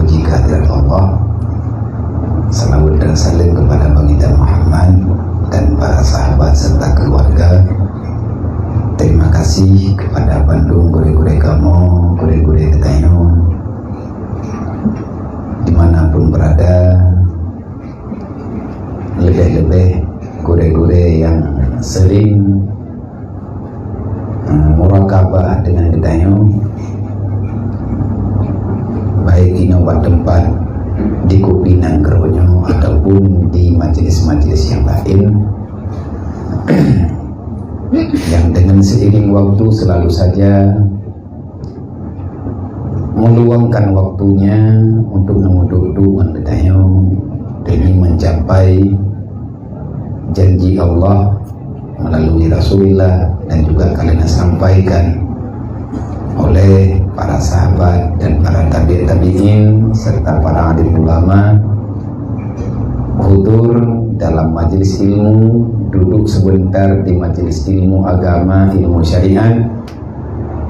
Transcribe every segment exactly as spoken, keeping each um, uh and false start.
Jika hadirat Allah, salawat dan salam kepada Baginda Muhammad dan para sahabat serta keluarga. Terima kasih kepada bandum gurée-gurée kamoe, gurée-gurée geutanyoe, dimanapun berada, lebih-lebih gurée-gurée yang sering, eh, murakabah dengan geutanyoe, baik inoe bak teumpat di Kupi Nanggroe nyoe ataupun di majelis-majelis yang lain, yang dengan seiring waktu selalu saja meluangkan waktunya untuk meuduk-duk ngon geutanyoe demi mencapai janji Allah melalui Rasulullah dan juga ka lheueh sampaikan oleh para sahabat dan para tabi' tabi'in serta para alim ulama, hudur dalam majelis ilmu, duduk sebentar di majelis ilmu agama, ilmu syariat,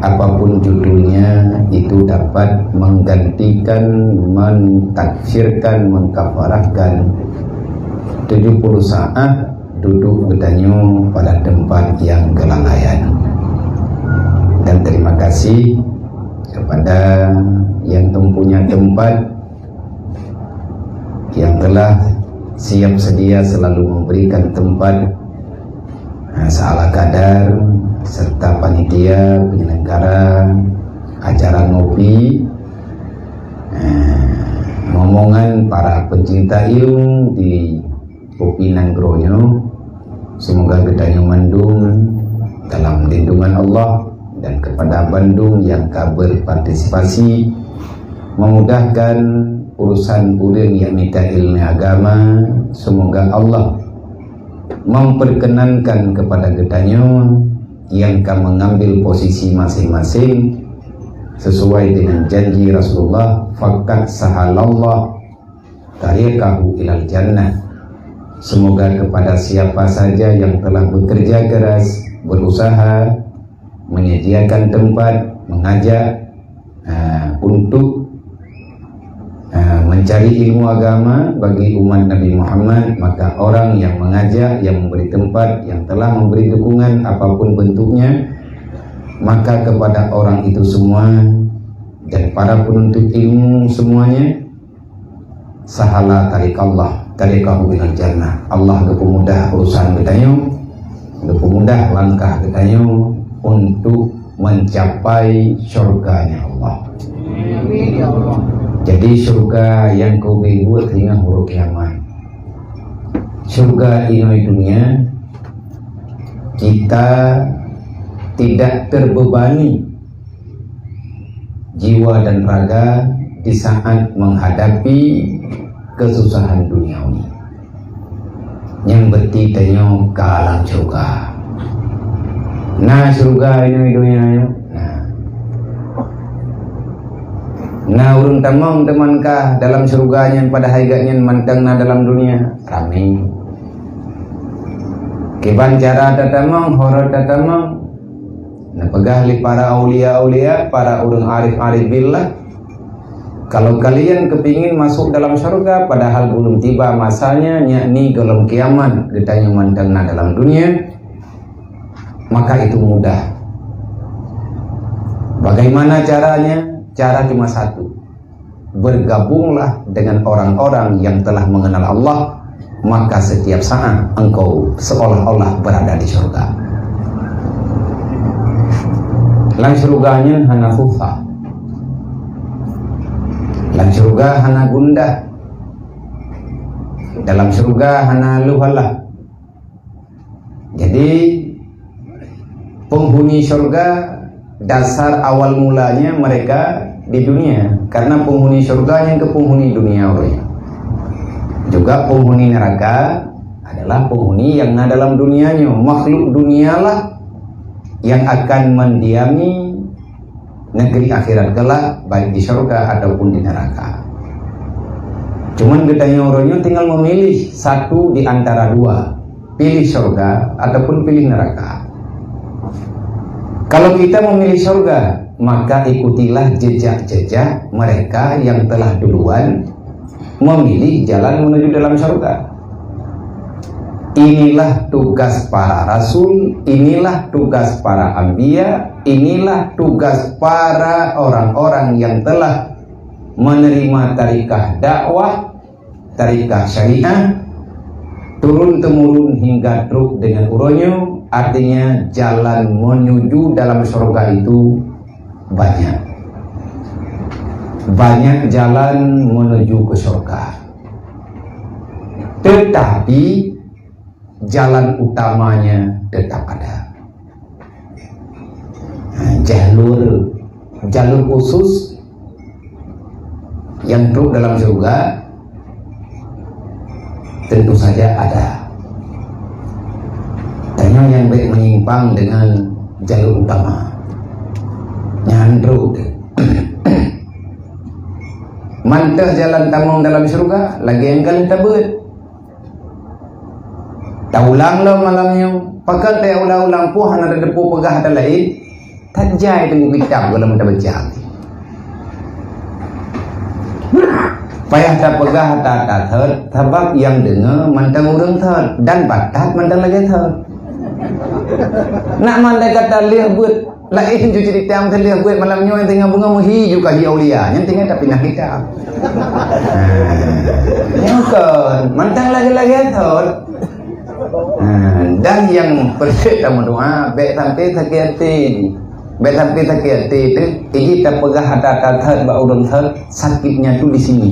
apapun judulnya, itu dapat menggantikan, mentakfirkan, mengkafarahkan tujuh puluh saat duduk geutanyoe pada tempat yang kelalaian. Dan terima kasih kepada yang mempunyai tempat, yang telah siap sedia selalu memberikan tempat, eh, seala kadar, serta panitia penyelenggara acara ngopi, eh, rombongan para pencinta ilmu di Kupi Nanggroe nyoe. Semoga geutanyoe mandum dalam lindungan Allah dan kepada bandum yang ka berpartisipasi memudahkan urusan ulun yang mita ilmu agama. Semoga Allah memperkenankan kepada geutanyoe yang ka mengambil posisi masing-masing sesuai dengan janji Rasulullah, "Faqad sahalallahu tariqahu ilal jannah." Semoga kepada siapa saja yang telah bekerja keras, berusaha, menyediakan tempat, mengajak, ah, untuk, ah, mencari ilmu agama bagi umat Nabi Muhammad, maka orang yang mengajak, yang memberi tempat, yang telah memberi dukungan apapun bentuknya, maka kepada orang itu semua dan para penuntut ilmu semuanya, sahala tariqallah, tariqahu ilal jannah. Allah geupeumudah urusan geutanyoe, geupeumudah langkah geutanyoe untuk mencapai syurganya Allah. Amin, ya Allah. Jadi, syurga nyang keubeue buet ringan huruf kiamat. Syurga inoe dunia, kita tidak terbebani jiwa dan raga di saat menghadapi kesusahan duniawi. Nyang berarti tanyoe ka lam syurga. Na syurga inoe dunia nyoe? Na. Na ureuëng tamong teuma ka dalam syurga nyan padahai gobnyan mantong na dalam dunia? Ramé. Kiban cara tatamong, horo tatamong, neupeugah lé para aulia-aulia, para ureuëng arif-arif billah, kalau kalian kepingin masuk dalam syurga padahal belum tiba masanya, yakni gohlom kiamat, geutanyoe mantong na dalam dunia, maka itu mudah. Bagaimana caranya? Cara cuma satu. Bergabunglah dengan orang-orang yang telah mengenal Allah, maka setiap saat engkau seolah-olah berada di syurga. Lam syurga nyan hana susah. Lam syurga hana gundah. Dalam syurga hana luh Allah. Jadi, penghuni syurga dasar awal mulanya mereka di dunia. Karena penghuni syurga nyang keu penghuni dunia, uroe nyoe. Juga penghuni neraka adalah penghuni yang na dalam dunia nyoe. Makhluk dunialah yang akan mendiami negeri akhirat kelak, baik di syurga ataupun di neraka. Cuman geutanyoe uroe nyoe tinggal memilih satu di antara dua, pilih syurga ataupun pilih neraka. Kalau kita memilih syurga, Maka ikutilah jejak-jejak mereka yang telah duluan memilih jalan menuju dalam syurga. Inilah tugas para rasul, inilah tugas para anbiya, inilah tugas para orang-orang yang telah menerima tarikah dakwah, tarikah syariah, turun-temurun hingga trok deungon uroe nyoe, artinya jalan menuju dalam syurga itu banyak. Banyak jalan menuju ke syurga. Tetapi jalan utamanya tetap ada. Nah, jalur, jalur khusus yang trok dalam syurga tentu saja ada. Tanyoe nyang bèk menyimpang dengan jalur utama. Nyan trok. Mantong jalan tamong dalam syurga, lagèe nyang ka lheueh tabeuet. Taulang lom malam nyoe, pakon teuulang-ulang, peue hana tateupeue peugah ata laén, that jai teungku kitab gohlom tabaca. Payah tapeugah ata-ata thot, sabab nyang deungö mantong ureueng thot, dan batat mantong lagèe thot. Nak mandai gata lheueh beuet, laén ju ceurita meuteulheueh buet malam nyoe, nyang teungoh beungoh meuhi ju ka hi aulia, nyang teungoh tapinah kitab. Ha, nyoe kon, mantong lagèe-lagèe thot. Ha, dan nyang peureulèe tameudoa, bèk sampai sakét até. Bèk sampai sakét até teuh, iji tapeugah ata-ata thot bak ureueng thot, sakitnya tu di sini.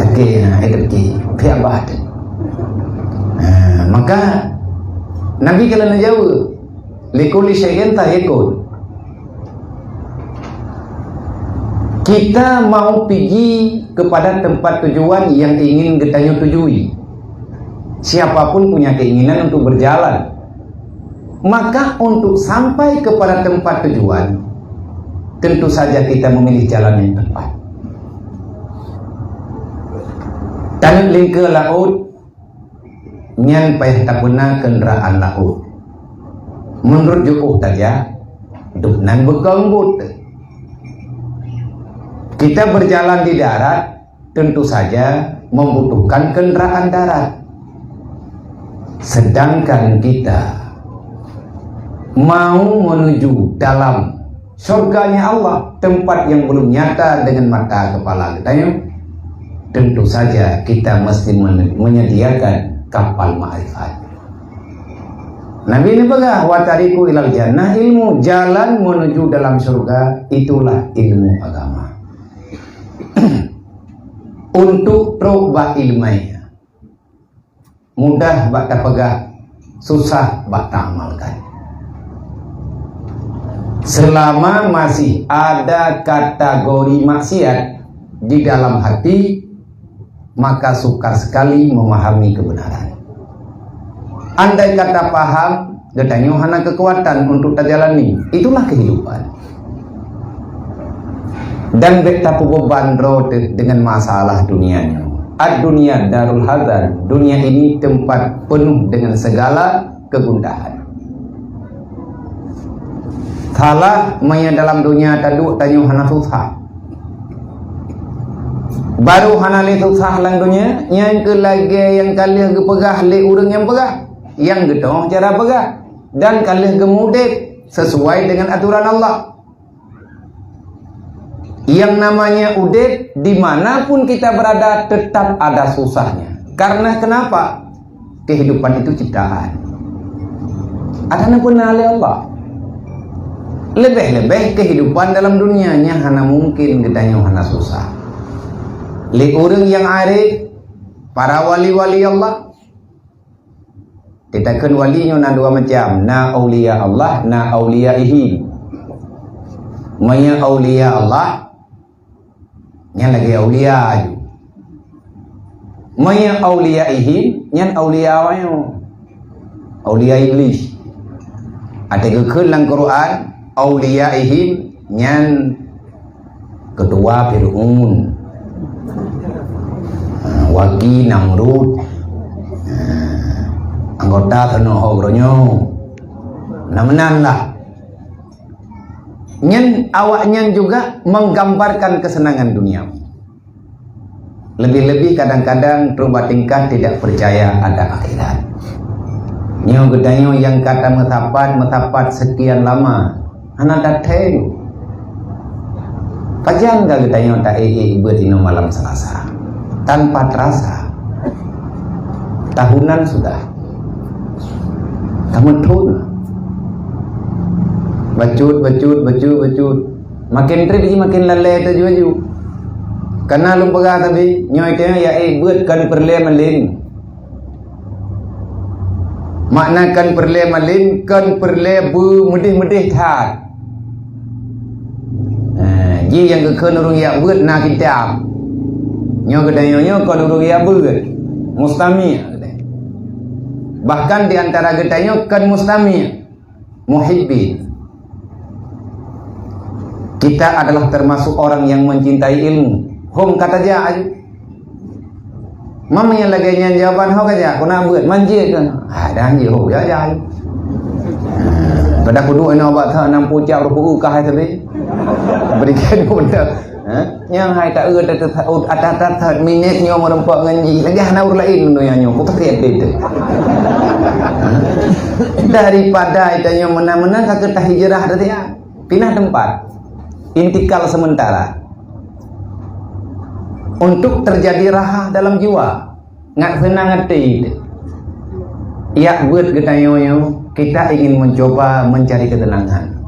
Oke, ha, itu oke. Pihak bah tu. Ha, maka Nabi kalau neujaweueb, "Likulli syai'in tarikun." Kita mau pigi kepada tempat tujuan yang ingin geutanyoe tujui. Siapapun punya keinginan untuk berjalan. Maka untuk sampai kepada tempat tujuan, tentu saja kita memilih jalan yang tepat. Taneuk lingkeu laôt, nyan payah tapeuna keundraan laôt. Meunurot jiôh tajak, dum nan beukong buet. Kita berjalan di darat, tentu saja membutuhkan kendaraan darat. Sedangkan kita mau menuju dalam syurganya Allah, tempat yang belum nyata dengan mata kepala kita, tentu saja kita mesti men-, menyediakan kapal makrifat. Nabi neupeugah, "Wa tariqu ilal jannah ilmu," jalan menuju dalam syurga itulah ilmu agama. Untuk trok bak iéleumé, mudah bak tapeugah, susah bak taamalkan. Selama masih ada kategori maksiat di dalam hati, maka sukar sekali memahami kebenaran. Andai kata paham, geutanyoe hana kekuatan untuk tajalani. Itulah kehidupan. Dan bèk tapeubeban droe teuh dengan masalah dunia nyoe. Ad-dunya darul hazan, dunia ini tempat penuh dengan segala kegundahan. Salah, meunyoe dalam dunia taduek tanyoe hana susah. Barô hana lé susah lam dunia, nyan keuh lagèe nyang ka lheueh geupeugah lé ureueng nyang peugah, nyang geutanyoe cara peugah, dan ka lheueh geumudép sesuai dengan aturan Allah. Yang namanya udép, di mana pun kita berada, tetap ada susahnya. Karena kenapa? Kehidupan itu ciptaan. Ada na peuna lé Allah. Leubeh-leubeh kehidupan dalam dunia nyan hana mungkin geutanyoe hana susah. Lé ureueng nyang arif, para wali-wali Allah, Ditakheun wali nyoe na dua macam, na aulia Allah, na aulia ihim. Meunyoe aulia Allah, nyan lagèe aulia aju. Meunyoe aulia ihim, nyan aulia awak nyoe. Aulia Iblis. Até geukheun lam Quran, aulia ihim nyan Ketua Fir'aun. Ha, waki Namrud. Ha, anggota keunoe ho geuronyoe. Na meunan lah. Nyan awaknyan juga menggambarkan kesenangan duniawi. Lebih-lebih kadang-kadang trok bak tingkat tidak percaya ada akhirat. Nyoe geutanyoe nyang ka tameusapat, meusapat sekian lama, hana tathèe. Pajan ka geutanyoe ta-ék-ék beuet inoe malam Selasa? Tanpa terasa, tahunan sudah. Tameuthon. Bacut, bacut, bacut, bacut. Makin trép jih makin lalè teuh laju-laju. Kana lôn peugah tadi, nyoe teuh ya, eh, beuet kon peureulèe maleng. Makna kon peureulèe maleng, kon peureulèe beumeudeh-meudeh that. Ha, jih nyang geukheun ureueng jak beuet na kitab. Nyoe geutanyoe nyoe kon ureueng jak beuet, mustami'. Bahkan di antara geutanyoe kon mustami', muhibbin. Kita adalah termasuk orang yang mencintai ilmu. Hom ka tajak aju. Meunyoe lagèe nyan jawaban, ho ka jak, keuneuk beuet, manjeuet kan? Ah, dah jeuet, ho, ya, ya. Pada kudu ina bak tha enam puluh cap rupiah kah hai sabe. Berikan order. Ha? Nyang hai ta eu atat-atat minét nyoe meureumpok ngon jih. Lagèe hana ureueng laén donya nyoe. Kutakriet deh tu. Ha? Daripada ita nyoe meunan-meunan ka kita hijrah dari, ah, pindah tempat. Intikal sementara. Untuk terjadi raha dalam jiwa. Ngat seunang até. Jak beuet geutanyoe nyoe, kita ingin mencoba mencari ketenangan.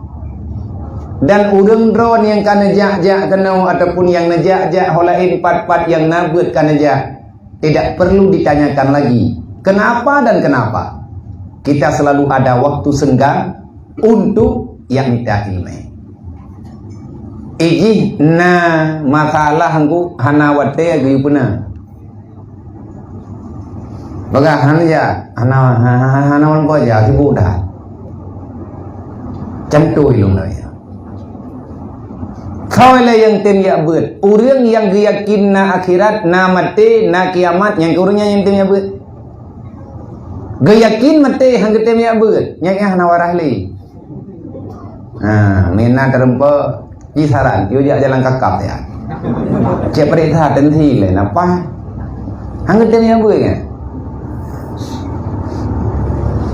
Dan ureueng droe nyang ka neujak-jak keunoe ataupun nyang neujak-jak ho laén pat-pat nyang na beuet ka neujak, tidak perlu ditanyakan lagi kenapa dan kenapa. Kita selalu ada waktu senggang untuk jak mita ileumèe. Ijih na masalah engku hana watèe geuyue peuna. Peugah, "Hana jak, hana, hana, hana, hana wan ko jak, sibuk that." Cantui lôn nyoe. Soe lé nyang tem jak beuet? Ureueng nyang geuyakin na akhirat, na maté, na kiamat, nyang keu ureueng nyan nyang tem jak beuet. Geuyakin maté han geutem jak beuet, nyan hana waras lé. Ha, meunan teureumpa, ji saran, yue jak jalan kakap ya. Cek peuriksa tensi lé, napa? Hana tem nyang beuet kan?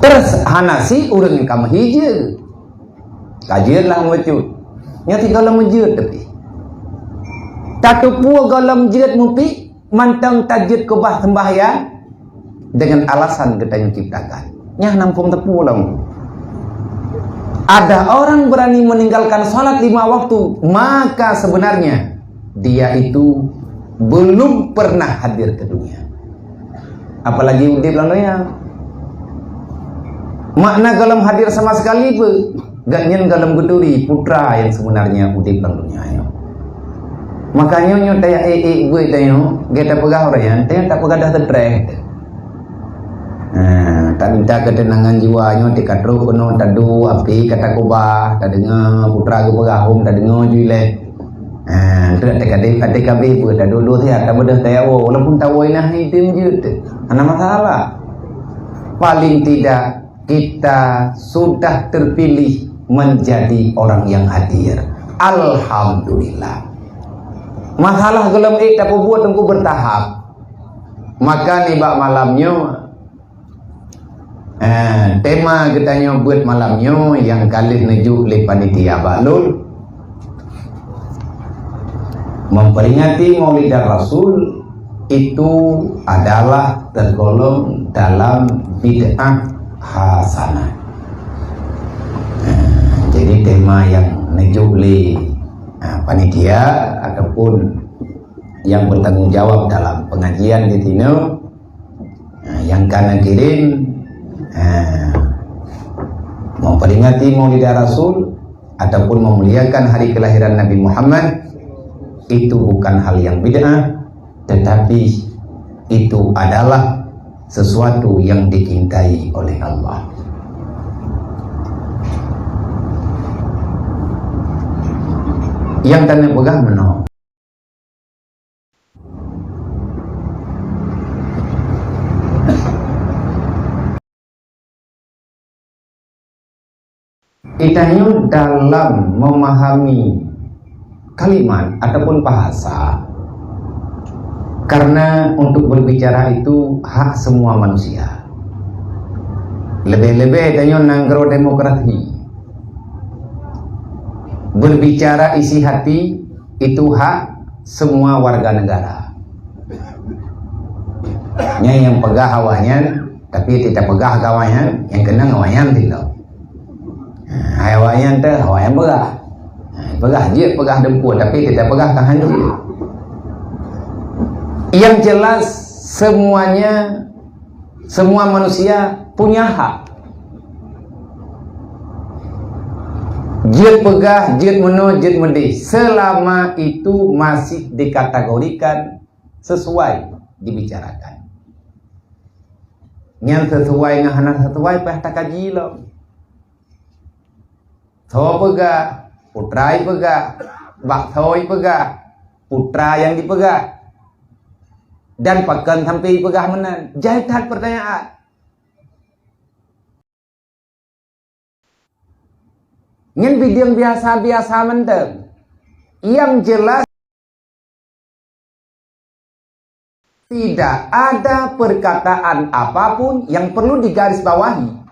Terus hana si ureueng ka meuhijrah. Ka jeuet lah meucut. Nyoe tinggai lom meujeuet tapi. Tateupeue gohlom jeuet mupi, mantong tajeuet keubah sembahyang dengan alasan geutanyoe ciptakan. Nyan hana muphom teupeu lom. Ada orang berani meninggalkan salat lima waktu, maka sebenarnya dia itu belum pernah hadir ke dunia. Apalagi udép lam donya. Makna gohlom hadir sama sekali pun. Gobnyan gohlom geuturi putra nyang sebenarnya udép lam donya nyoe. Makanya nyoe tajak ék-ék buet tanyoe, gata peugah ureueng nyan, tanyoe tapeugah dah stres. Nah, taminta ketenangan jiwa nyoe, tika trok keunoe tadu api kata kubah, tadeungoe putra geupeugah hom, tadeungoe ju ilèe. Ha, tu dak T K B, T K B pun dah dulu sihat, dah bedah tayawo, walaupun tawo inah ni tim je tu. Hana masalah. Paling tidak kita sudah terpilih menjadi orang yang hadir. Alhamdulillah. Masalah gohlom ék tapeubuet teungku bertahap. Maka nibak malam nyoe, Eh, tema geutanyoe buet malam nyoe nyang ka lheueh neujok lé panitia bak lôn, memperingati Maulidan Rasul itu adalah tergolong dalam bid'ah hasanah. Eh, jadi tema nyang neujok lé, ah, panitia ataupun nyang bertanggung jawab dalam pengajian di sinoe, ha, nyang ka neukirém, ha, memperingati Maulidan Rasul ataupun memuliakan hari kelahiran Nabi Muhammad, itu bukan hal yang bid'ah, tetapi itu adalah sesuatu yang dicintai oleh Allah. Nyang taneuk peugah meunoe. Geutanyoe dalam memahami kalimat ataupun bahasa, karena untuk berbicara itu hak semua manusia. Lebih-lebih tanyoe nanggroe demokrasi. Berbicara isi hati itu hak semua warga negara. Nyan nyang peugah awaknyan, tapi tidak peugah ke awaknyan, nyang keunong awaknyan tidak. Hai awaknyan teuh, awaknyan peugah. Hai, peugah jeuet, peugah dempue, tapi tidak peugah ka hanjeuet. Yang jelas, semuanya, semua manusia punya hak. Jeuet peugah, jeuet meunoe, jeuet meudeh, selama itu masih dikategorikan sesuai dibicarakan. Nyan sesuai ngon hana sesuai payah takaji lom. Soe peugah, putra jipeugah, bak soe jipeugah, putra nyang jipeugah. Dan pakon sampai jipeugah meunan? Jai that peurtanyaan. Nyan bideueng biasa-biasa mantong. Yang jelas, tidak ada perkataan apapun yang perlu digarisbawahi.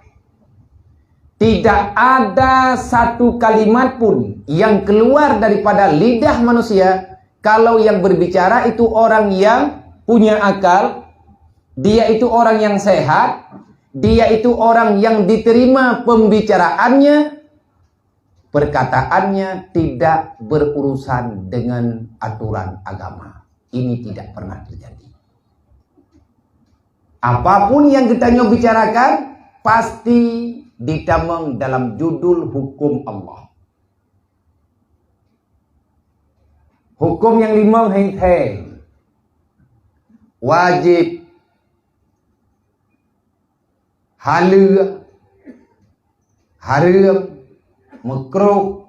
Tidak ada satu kalimat pun yang keluar daripada lidah manusia kalau yang berbicara itu orang yang punya akal, dia itu orang yang sehat, dia itu orang yang diterima pembicaraannya, perkataannya tidak berurusan dengan aturan agama. Ini tidak pernah terjadi. Apapun yang geutanyoe bicarakan, pasti ditamong dalam judul hukum Allah. Hukum nyang limong hai thèe. Wajib, haleue, hareuem, meukruh,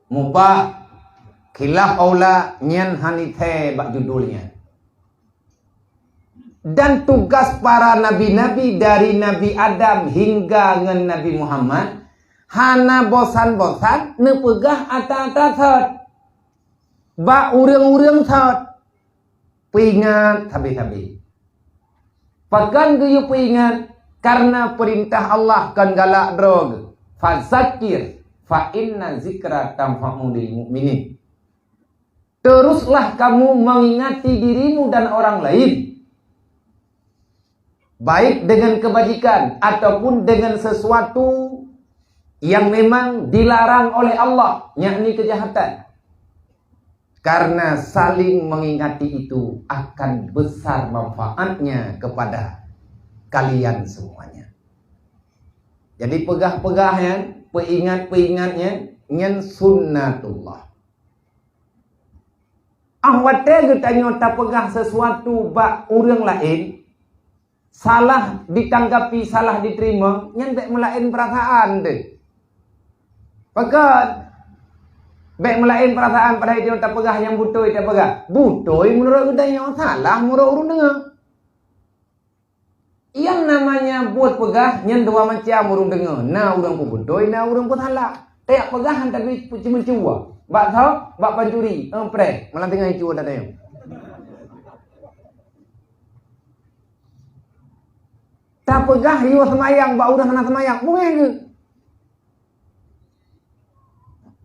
mubah, khilaf aula, nyan hana thèe bak judul nyan. Dan tugas para nabi-nabi dari Nabi Adam hingga ngon Nabi Muhammad, hana bosan-bosan neupeugah ata-ata sot bak ureuëng-ureuëng sot. Peuingat sabe-sabe. Pakon geuyue peuingat? Karena peurintah Allah kon galak droe geuh, "Fazakir, fa inna zikra tanfa'u lil mu'minin." Teruslah kamu mengingati dirimu dan orang lain, baik dengan kebajikan ataupun dengan sesuatu yang memang dilarang oleh Allah, yakni kejahatan. Karena saling mengingati itu akan besar manfaatnya kepada kalian semuanya. Jadi peugah-peugah nyan, peuingat-peuingat nyan, nyan sunnatullah. Ah watèe geutanyoe tapeugah sesuatu bak ureuëng laén, salah ditanggapi, salah diterima, nyan bék meulaén peurasaan deh. Pakon? Bék meulaén peurasaan padahai tanyoe tapeugah nyang beutôi tapeugah. Beutôi meunurot geutanyoe, salah meunurot ureuëng deungoe. Nyang namanya buet peugah nyan dua macam ureuëng deungoe. Na ureuëng peubeutôi, na ureuëng peusalah. Tajak peugah han tabi cuma cuba. Bak tho, bak pancuri, eh, preh. Malam teungoh cuba tatanyong. Tapeugah yue seumayang bak ureuëng hana seumayang, beungéh geuh.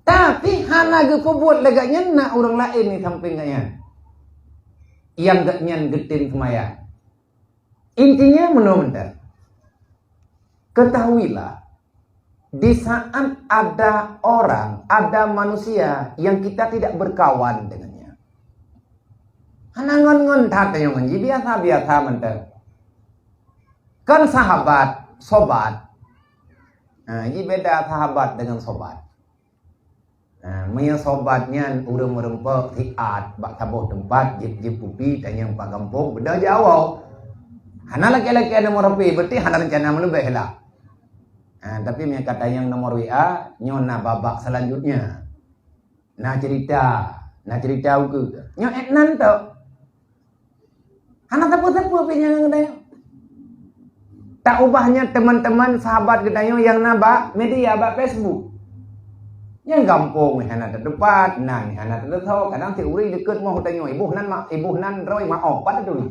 Tapi hana geupeubuet lagée nyan na ureuëng laén di sampéng geuh nyan. Nyang geuh nyan geutem seumayang. Intinya meunoe mantong. Ketahuilah, di saat ada orang, ada manusia yang kita tidak berkawan dengannya. Hana ngon-ngon that tanyoe ngon jih, biasa-biasa mantong. Kan sahabat, sobat. Nah, ini beda sahabat dengan sobat. Nah, meunyoe sobat nyan ureuëng meureumpok siat bak saboh teumpat, jieb-jieb kupi, tanyong bak gampông, beudôh jiawai. Hana lakée-lakée nomor H P, berarti hana rencana meuleubeh lah. Nah, tapi meunyoe ka tanyong nomor W A, nyoe na babak selanjutnya. Na cerita, na cerita ukeue. Nyoe ék nan tok. Hana sapeue-sapeue pih nyang geutanyoe. Tak ubahnya teman-teman sahabat geutanyoe nyang na bak media, bak Facebook. Nyang gampông hana teupat, nan hana teutoe. Kadang si ureuëng deukeut moh tanyoe, iboh nan ma-, iboh nan droe maoh, pat tu.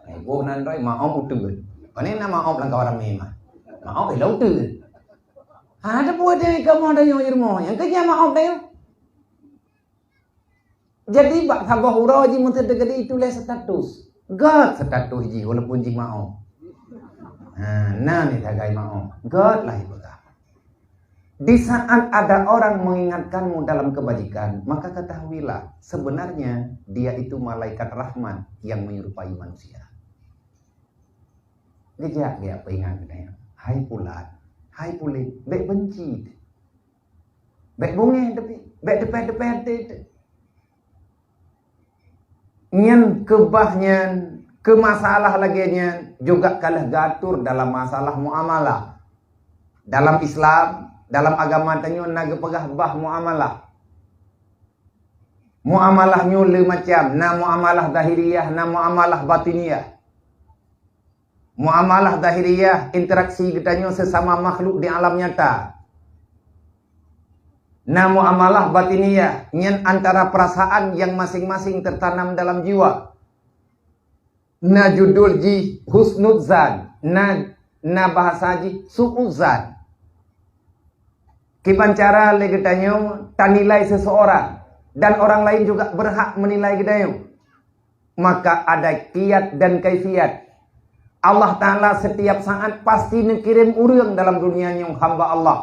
Iboh nan droe maoh uteuen. Pane na maoh lam kawan ramé mah. Maoh ilong uteuen. Hana teubuet deh kamoe tanyoe di rumoh. Nyang keu nyan maoh tanyoe. Jadi bak saboh uroe jih meuteugedi itu lé status. Gét status jih walaupun jih maoh. Ha, na ni sagai maoh. Gét lah ipeugah. Di saat ada orang mengingatkanmu dalam kebajikan, maka ketahuilah sebenarnya dia itu malaikat rahmat yang menyerupai manusia. Geujak dia peuingat geutanyoe, "Hai pulan, hai pulan, bék benci, bék beungéh, tapi bék teupeh-teupeh até." Nyan keubah nyan, keu masalah lagée nyan juga ka lheueh geuatur dalam masalah muamalah. Dalam Islam, dalam agama tanyoe na geupeugah bah muamalah. Muamalah nyoe le macam, na muamalah zahiriyah, na muamalah batiniyah. Muamalah zahiriyah, interaksi geutanyoe sesama makhluk di alam nyata. Na muamalah batiniyah, nyan antara perasaan yang masing-masing tertanam dalam jiwa. Na judul jih husnuzan, na, na bahasa jih su'uzan. Kiban cara lé geutanyoe tanilai seseorang, dan orang lain juga berhak menilai geutanyoe. Maka ada kiat dan kaifiat. Allah Ta'ala setiap saat pasti neukirém ureuëng dalam dunia nyoe hamba Allah.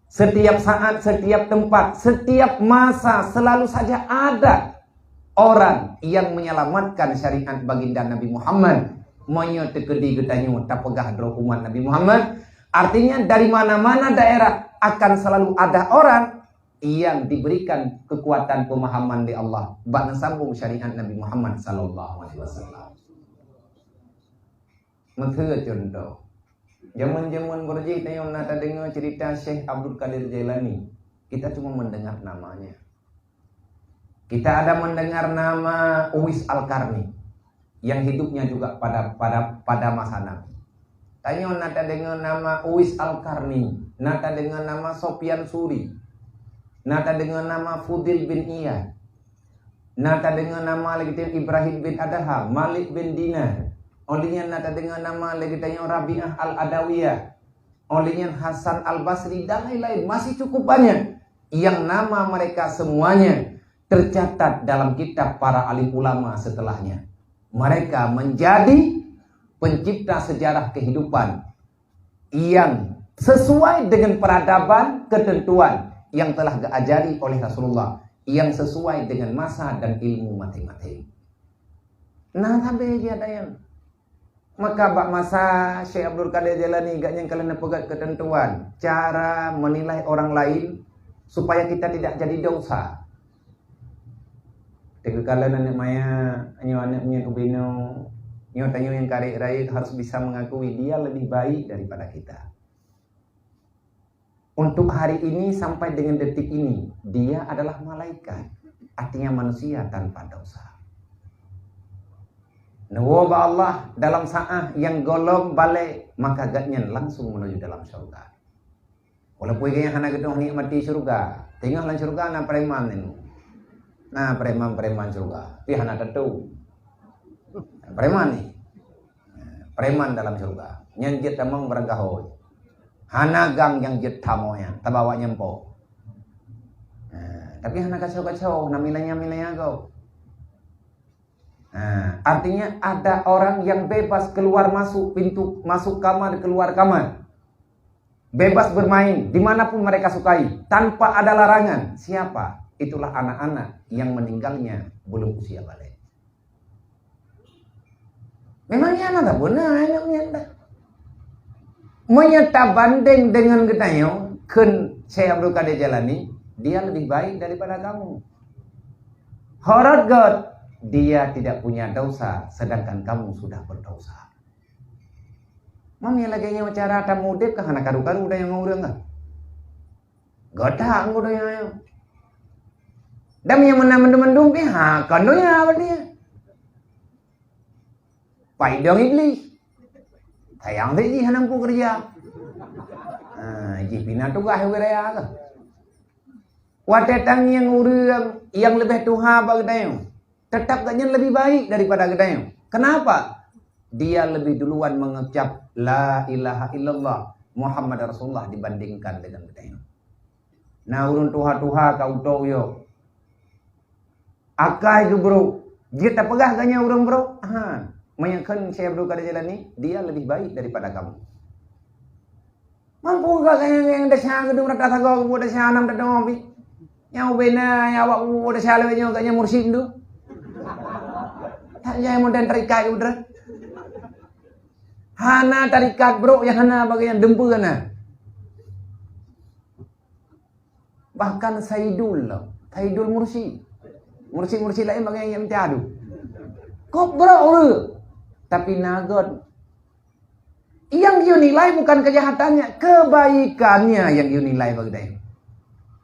Setiap saat, setiap tempat, setiap masa selalu saja ada orang yang menyelamatkan syariat baginda Nabi Muhammad. Meunyoe teukeudi geutanyoe tapeugah droe umat Nabi Muhammad, artinya dari mana-mana daerah akan selalu ada orang yang diberikan kekuatan pemahaman di Allah bak neusambung syariat Nabi Muhammad sallallahu alaihi wasallam. Meuseue contoh, jameun-jameun beurjih tanyoe na tadeungoe cerita Syekh Abdul Qadir Jailani. Kita cuma mendengar namanya. Kita ada mendengar nama Uwais Al-Qarni yang hidupnya juga pada, pada, pada masa Nabi. Tanyoe na tadeungoe nama Uwais Al-Qarni, na tadeungoe nama Sofyan Suri, na tadeungoe nama Fudil bin Iyad, na tadeungoe nama lagée Ibrahim bin Adham, Malik bin Dinar. Óh lheueh nyan na tadeungoe nama lagée tanyoe Rabi'ah Al-Adawiyah. Óh lheueh nyan Hasan Al-Basri dan lain-lain, masih cukup banyak yang nama mereka semuanya tercatat dalam kitab para alim ulama setelahnya. Mereka menjadi pencipta sejarah kehidupan yang sesuai dengan peradaban, ketentuan yang telah diajari oleh Rasulullah, yang sesuai dengan masa dan ilmu masing-masing. Nah, sampai dia ada yang Maka bak masa Syekh Abdul Qadir Jailani, gobnyan ka lheueh neupeugét keuteuntuan cara menilai orang lain supaya kita tidak jadi dosa. Teukala aneuk maya, nyoe aneuk miet ubinoe, nyoe tanyoe nyang karek rayeuk harus bisa mengakui dia lebih baik daripada kita. Untuk hari ini sampai dengan detik ini, dia adalah malaikat, artinya manusia tanpa dosa. Neuwoe bak Allah dalam saat nyang gohlom balek, maka gobnyan langsung menuju dalam syurga. Walaupun gobnyan hana geudoh nikmati syurga, teungoh lam syurga na preman nyoe. Na preman-preman syurga, tapi hana tateu. Preman ni. Preman dalam syurga. Nyan jeuet tamong barangkaho. Hana gang nyang jeuet tamoe nyan, tabawa nyang po. Nah, tapi hana kacau-kacau, na milanya-milanya go. Nah, artinya ada orang yang bebas keluar masuk pintu, masuk kamar, keluar kamar. Bebas bermain dimanapun mereka sukai, tanpa ada larangan. Siapa? Itulah anak-anak yang meninggalnya belum usia baligh. Memang nyan na beuna aneuk nyan dah. Meunyoe tabandeng deungon geutanyoe, kheun Syekh Abdul Qadir Jailani, dia lebih baik daripada kamu. Horot gét, dia tidak punya dosa, sedangkan kamu sudah berdosa. Mami lagée nyoe cara tameudeb ka hana karu-karu dan nyang ureuëng ka. Gata anggô donya nyoe. Dan nyang meunan mandum-mandum pih ha kon donya berarti. Pai dong Iblis. Sayang teuh jih hana mampu kerja. Ha, jih pina tugaih ubé raya ka. Watée tangieng ureuëng nyang leubeh tuha bak geutanyoe, teutap gobnyan leubeh baik daripada geutanyoe. Kenapa? Dia lebih duluan mengucap la ilaha illallah Muhammad Rasulullah dibandingkan dengan geutanyoe. Na ureuëng tuha-tuha ka utoe yo. Akai geubrok. Jeuet tapeugah gobnyan ureuëng brok? Ha. Meunyoe kheun Syekh Abdul Qadir Jailani, dia lebih baik daripada kamu. Mampu gak nyang, nyang desya geuduek rata sagoe geubuet desya nam teudoh pih. Nyang ubena nyang awak geubuet desya lewat nyoe gak nyang mursyid tu. Tak jai modern tarikat geubuet. Hana tarikat brok nyang hana bagi nyang dempeu na. Bahkan Saidul lah. Saidul Mursyid. Mursyid-mursyid laén bagi nyang minta adu. Kok brok ureuëng. Tapi nagot Yang you nilai bukan kejahatannya, kebaikannya yang you nilai bagi dia.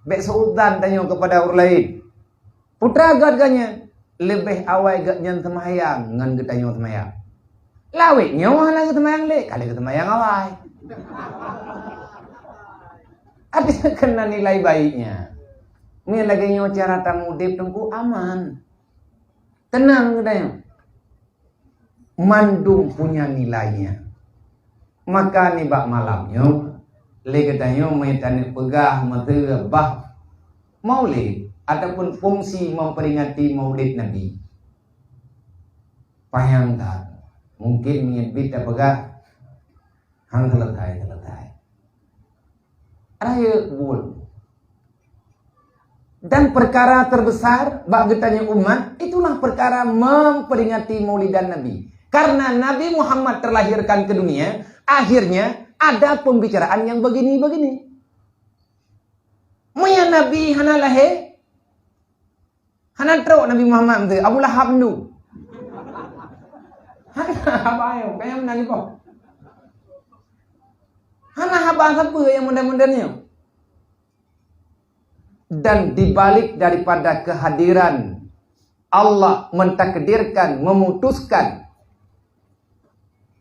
Bek seuudan tanyoe kepada ureuëng lain. Putra gata nyan, leubeh awai gata nyan seumayang ngon geutanyoe seumayang. Lawét nyoe hana geuseumayang lé, ka lheueh geuseumayang awai. Artinya kena nilai baiknya. Meunyoe lagée nyoe cara tamu udeb teungku aman. Tenang geutanyoe. Mandum punya nilainya. Maka nibak malam nyoe, lé geutanyoe meutanyoe peugah meuteubah Maulid ataupun fungsi memperingati Maulid Nabi. Panyang that. Mungkin meunyoe bit tapeugah hang selesai-selesai. Rayeuk buet. Dan perkara terbesar bak geutanyoe umat, itulah perkara memperingati Maulidan Nabi. Karena Nabi Muhammad terlahirkan ke dunia, akhirnya ada pembicaraan yang begini-begini. Meunyoe Nabi hana lahé, hana trok Nabi Muhammad tu, Abu Lahab tu. Hana haba nyoe, kayang meunan ipoh. Hana haba sapeue nyang modern-modern nyoe. Dan di balik daripada kehadiran Allah mentakdirkan, memutuskan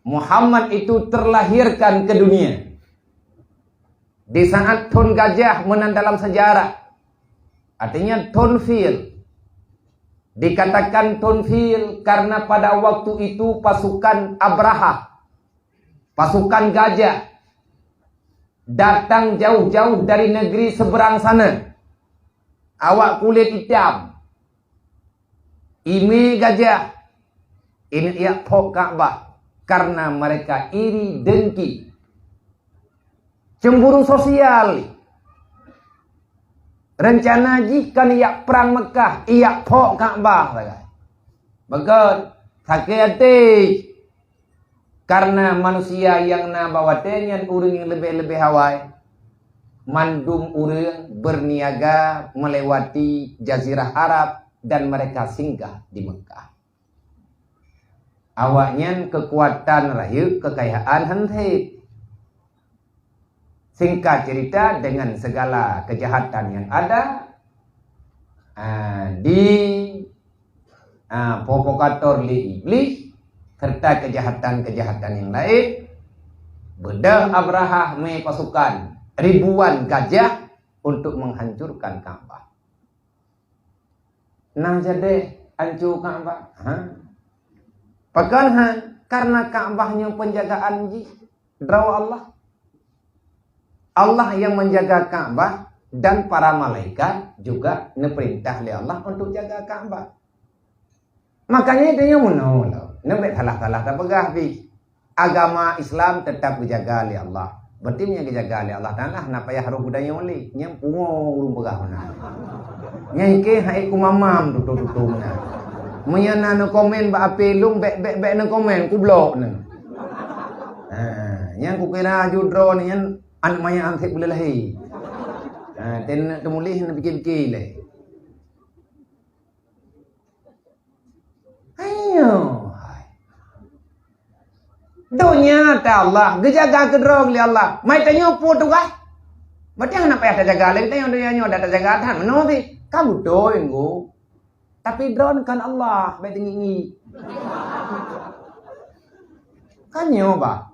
Muhammad itu terlahirkan ke dunia. Di saat thon gajah meunan dalam sejarah, artinya thon fil. Dikatakan thon fil karena pada waktu itu pasukan Abrahah, pasukan gajah, datang jauh-jauh dari negeri seberang sana. Awak kulit hitam, ime gajah, ingat yak phok Ka'bah karena mereka iri dengki. Cemburu sosial. Rencana jih kan yak prang Mekah, yak phok Ka'bah sagai. Beugét, sakét até. Karena manusia nyang na bak watée nyan ureuëng nyang leubeh-leubeh awai, mandum ureuëng berniaga melewati Jazirah Arab dan mereka singgah di Mekah. Awaknyan keukuatan rayeuk keukayaan hán that. Singkat cerita, dengan segala kejahatan yang ada, ah, di, ah, provokator lé Iblis, serta kejahatan-kejahatan yang lain, beudôh Abrahah mé pasukan ribuan gajah untuk menghancurkan Ka'bah. Nah jadi ancu Ka'bah. Ha? Pakon ha? Karena Ka'bah nyoe penjagaan jih droe Allah. Allah yang menjaga Ka'bah dan para malaikat juga neupeurintah lé Allah untuk jaga Ka'bah. Makanya itu yang meunoe lom. Neubek salah-salah tapeugah pih. Agama Islam tetap geujaga lé Allah. Berarti meunyoe geujaga lé Allah Taala, hana payah rôh geutanyoe lé. Nyang pungo ureuëng peugah meunan. Nyang ke hai ku mamam tutoe-tutoe meunan. Meunyoe na neukomen bak ape lôn, bek-bek-bek neukomen, kublok neu. Ha, nyang kukira ju droe nyan aneuk manyak anseb buleulahi. Ha, ten teumuléh neupike-pike lé. Ayo. Donya ta Allah, geujaga keudroe lé Allah. Mai tanyoe peue tugaih? Berarti hana payah tajaga lé, tanyoe donya nyoe dah tajaga that meunoe pih. Ka beutôi, Ngku. Tapi droe kan Allah, bèk teungieng-ngieng. Kan nyoe bah.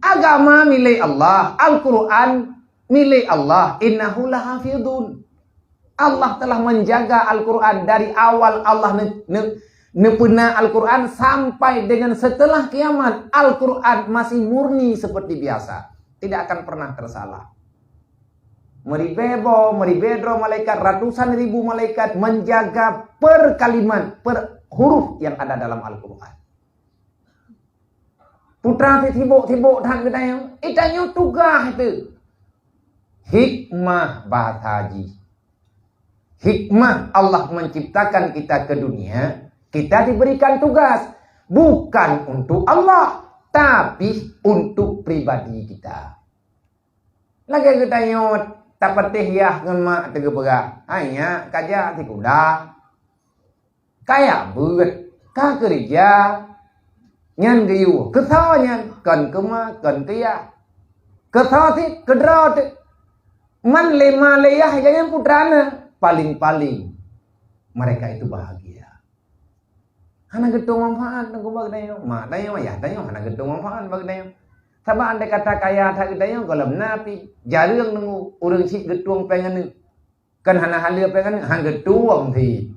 Agama milék Allah, Al-Quran milék Allah, innahu lahafidhun. Allah telah menjaga Al-Quran dari awal Allah ne-, ne-, neupeuna Al-Quran sampai dengan setelah kiamat. Al-Quran masih murni seperti biasa, tidak akan pernah tersalah. Meuribée boh, meuribée droe malaikat, ratusan ribu malaikat menjaga per kalimat, per huruf yang ada dalam Al-Quran. Putra sibok-sibok that geutanyoe, eh, tanyoe tugaih teuh. Hikmah bahasa jih. Hikmah Allah menciptakan kita ke dunia, kita diberikan tugas bukan untuk Allah, tapi untuk pribadi kita. Lagée geutanyoe tapatéh yah ngon mak teuh geupeugah, "Hai nyak, kajak sikula." Kajak beuet, ka keurija, nyan geuyue. Keusoe nyan, kon keu ma, kon keu yah. Keusoe cit, keudroe teuk. Man lé ma lé yah, nyan putra na. Paling-paling mereka itu bahagia. Hana geutueng manfaat ngon bak geutanyoe. Mak tanyoe, yah tanyoe hana geutueng manfaat bak geutanyoe. Sabab andai kata kaya that geutanyoe, gohlom na pih jareueng deungoe ureuëng chik geutueng péng aneuk. Kan hana haleue péng aneuk, han geutueng pih.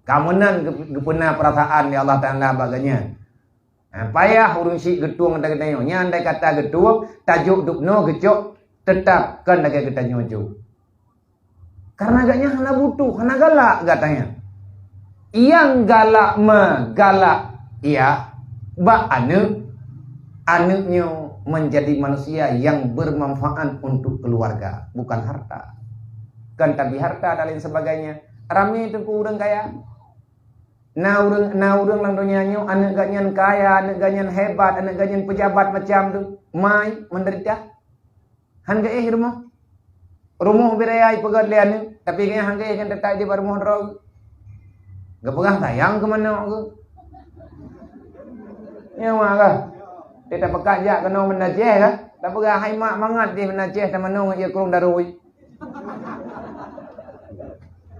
Ka meunan geu-, geupeuna peurasaan lé Allah Taala bak geuh nyan. Ha, payah ureuëng chik geutueng that geutanyoe. Nyan andai kata geutueng, tajok dubnoe geucok, teutap kon lagée geutanyoe jok. Karena geutanyoe hana butuh, hana galak geutanyoe. Nyang galak meugalak yah bak aneuk, aneuk nyoe menjadi manusia yang bermanfaat untuk keluarga, bukan harta. Kan tapi harta dan lain sebagainya. Ramé teungku ureuëng kaya. Na ureuëng, na ureuëng lam donya nyoe aneuk geuh nyan kaya, aneuk geuh nyan hebat, aneuk geuh nyan pejabat macam tu. Mai menderita. Han geuéh rumoh. Rumoh beu raya ipeugét lé aneuk, tapi gobnyan han geuéh, nyan teutap di bak rumoh droe. Geupeugah sayang keu manok geuh. Nyan mak geuh. Dia tapeukat jak keunoe Banda Aceh geuh. Tapeugah, "Hai mak, mangat deh Banda Aceh tamanok ngon ie krong darui."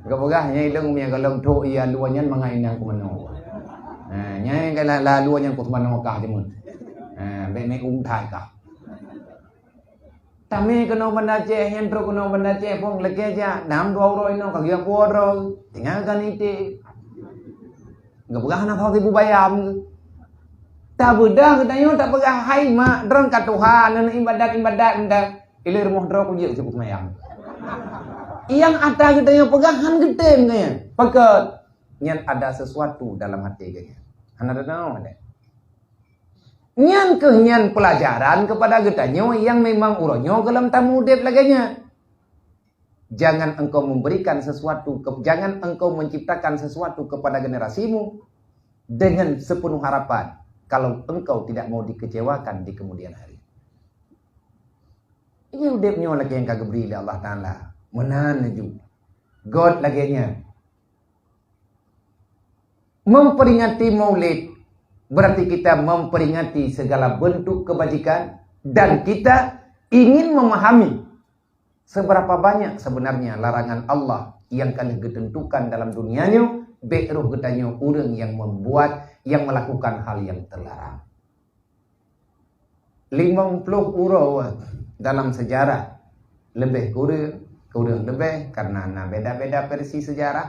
Geupeugah, "Nyan ilong mie golom thok ie alue nyan mangat inong keu manok." Ha, nyan ka la-, lalu nyan keu manok kah jeumeuet. Ha, bèk mè ung thai kah. Tamè keunoe Banda Aceh, nyan trok keunoe Banda Aceh, phôn lakèe jak, nam dua uroe inoe ka geujak peuet uroe, tinggai ka nitèe. Geupeugah hana soe sibuk bayam. Tabeudôh geutanyoe tapeugah, "Hai mak, droen ka tuha, neuneuk ibadat-ibadat ndak, ilèe rumoh droe kujeuet sibuk mayam." Nyang ata geutanyoe peugah han geutem nyan. Pakon? Nyan ada sesuatu dalam até geuh nyan. Hana teunoe deh. Nyan kheueh nyan peulajaran keupada geutanyoe nyang memang uroe nyoe gohlom tameudép lagèe nyan. Jangan engkau memberikan sesuatu ke-, jangan engkau menciptakan sesuatu kepada generasimu dengan sepenuh harapan kalau engkau tidak mau dikecewakan di kemudian hari. Ini udép nyoe lagèe nyang ka geubri lé Allah Taala. Meunan laju. Göt lagèe nyan. Memperingati Maulid berarti kita memperingati segala bentuk kebajikan dan kita ingin memahami seberapa banyak sebenarnya larangan Allah yang ka lheueh geutentukan dalam dunia nyoe, bèk roh geutanyoe ureuëng yang membuat, yang melakukan hal yang terlarang. Limong ploh uroe dalam sejarah, lebih kurang, kurang lebih, karena na beda-beda versi sejarah.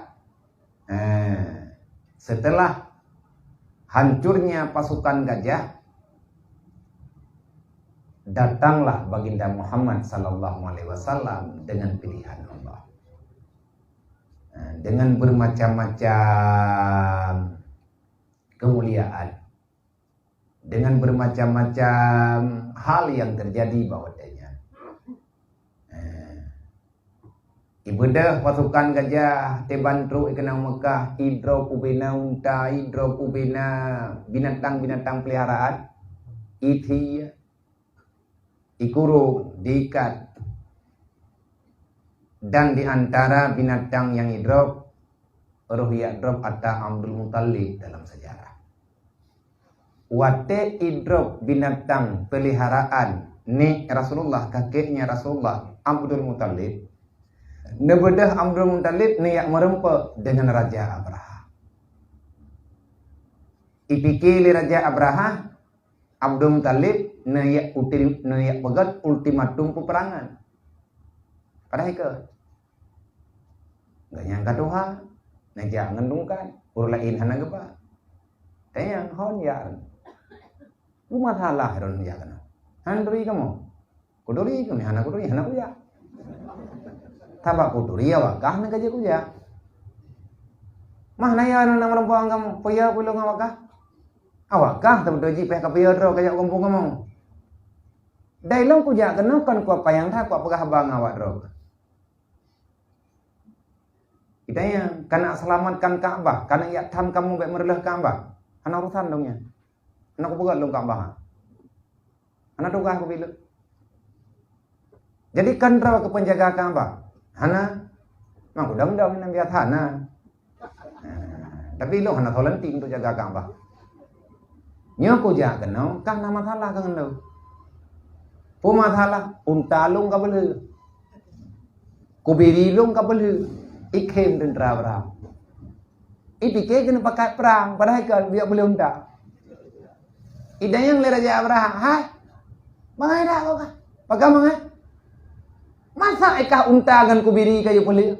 Eh, setelah hancurnya pasukan gajah, datanglah Baginda Muhammad sallallahu alaihi wasallam dengan pilihan Allah. Eh, dengan bermacam-macam kemuliaan, dengan bermacam-macam hal yang terjadi bak watèe nyan. Eh, ibeudôh pasukan gajah teban trok ikeunong Mekah, idrob ubena unta, idrob ubena binatang-binatang peliharaan, ithi, ikurong, diikat. Dan di antara binatang nyang idrob, roh yak drob ata Abdul Muthalib dalam sejarah. Watèe idrob binatang peliharaan nèk Rasulullah, kakeknya Rasulullah, Abdul Muthalib, neubeudôh Abdul Muthalib neuyak meureumpok dengan Raja Abrahah. Ipike lé Raja Abrahah, Abdul Muthalib neuyak ulti-, neuyak peugöt ultimatum peperangan. Padahai keu geuh nyang ka tuha, neujak ngon tungkat, ureuëng laén hana geuba. Tanyong hon ya. Peue masalah droen jak keunoe? Han turi kamoe. Kuturi keunoe, hana kuturi, hana kujak. Sabab kuturi awak gah na ka jeuet kujak. Mah na ya na meureumpok ngon kamoe, peue ya peue lôn ngon awak gah? Awak gah teubeutôi jih payah ka peue ya droe ka jak gampông kamoe. Dai lôn kujak keunoe kon kupeupanyang that kupeugah haba ngon awak droe. Geutanyoe, kana seulamatkan Ka'bah, kana jak tham kamoe bék meureuloh Ka'bah. Hana urusan lôn nyan. Hana kupeugah lôn Ka'bah. Hana tugaih kubi lôn. Jadi kan droe keu penjaga Ka'bah. Hana. Mak udang-udang nyang biasa na. Nah, tapi lôn hana volunteer untuk jaga Ka'bah. Nyoe kujak keunoe, ka na masalah keu ngon lôn. Peue masalah? Unta lôn ka beulheueh. Kubiri lôn ka beulheueh. Ikhém teuntra Abraham. Ipike keuneuk pakat prang, padahai ka biak beulheueh unta. Idayang lé Raja Abraham, "Hai, bangai dak kau kah? Pakai bangai? Masa ikah unta ngon kubiri kayu peulheueh?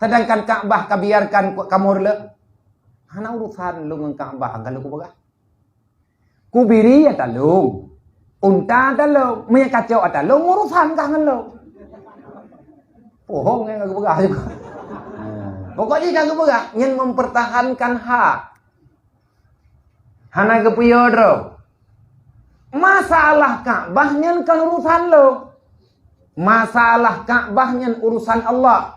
Sedangkan Ka'bah ka biarkan ku-, kamoe reuloh?" Hana urusan lôn ngon Ka'bah, ka lôn kupeugah. Kubiri ata lôn, unta ata lôn, meunyo kacok ata lôn, urusan kah ngon lôn? Bohong nyang ka geupeugah juga. Pokok jih ka geupeugah, nyan mempertahankan hak. Hana geupeuyô droe. Masalah Ka'bah nyan kan urusan lôn. Masalah Ka'bah nyan urusan Allah.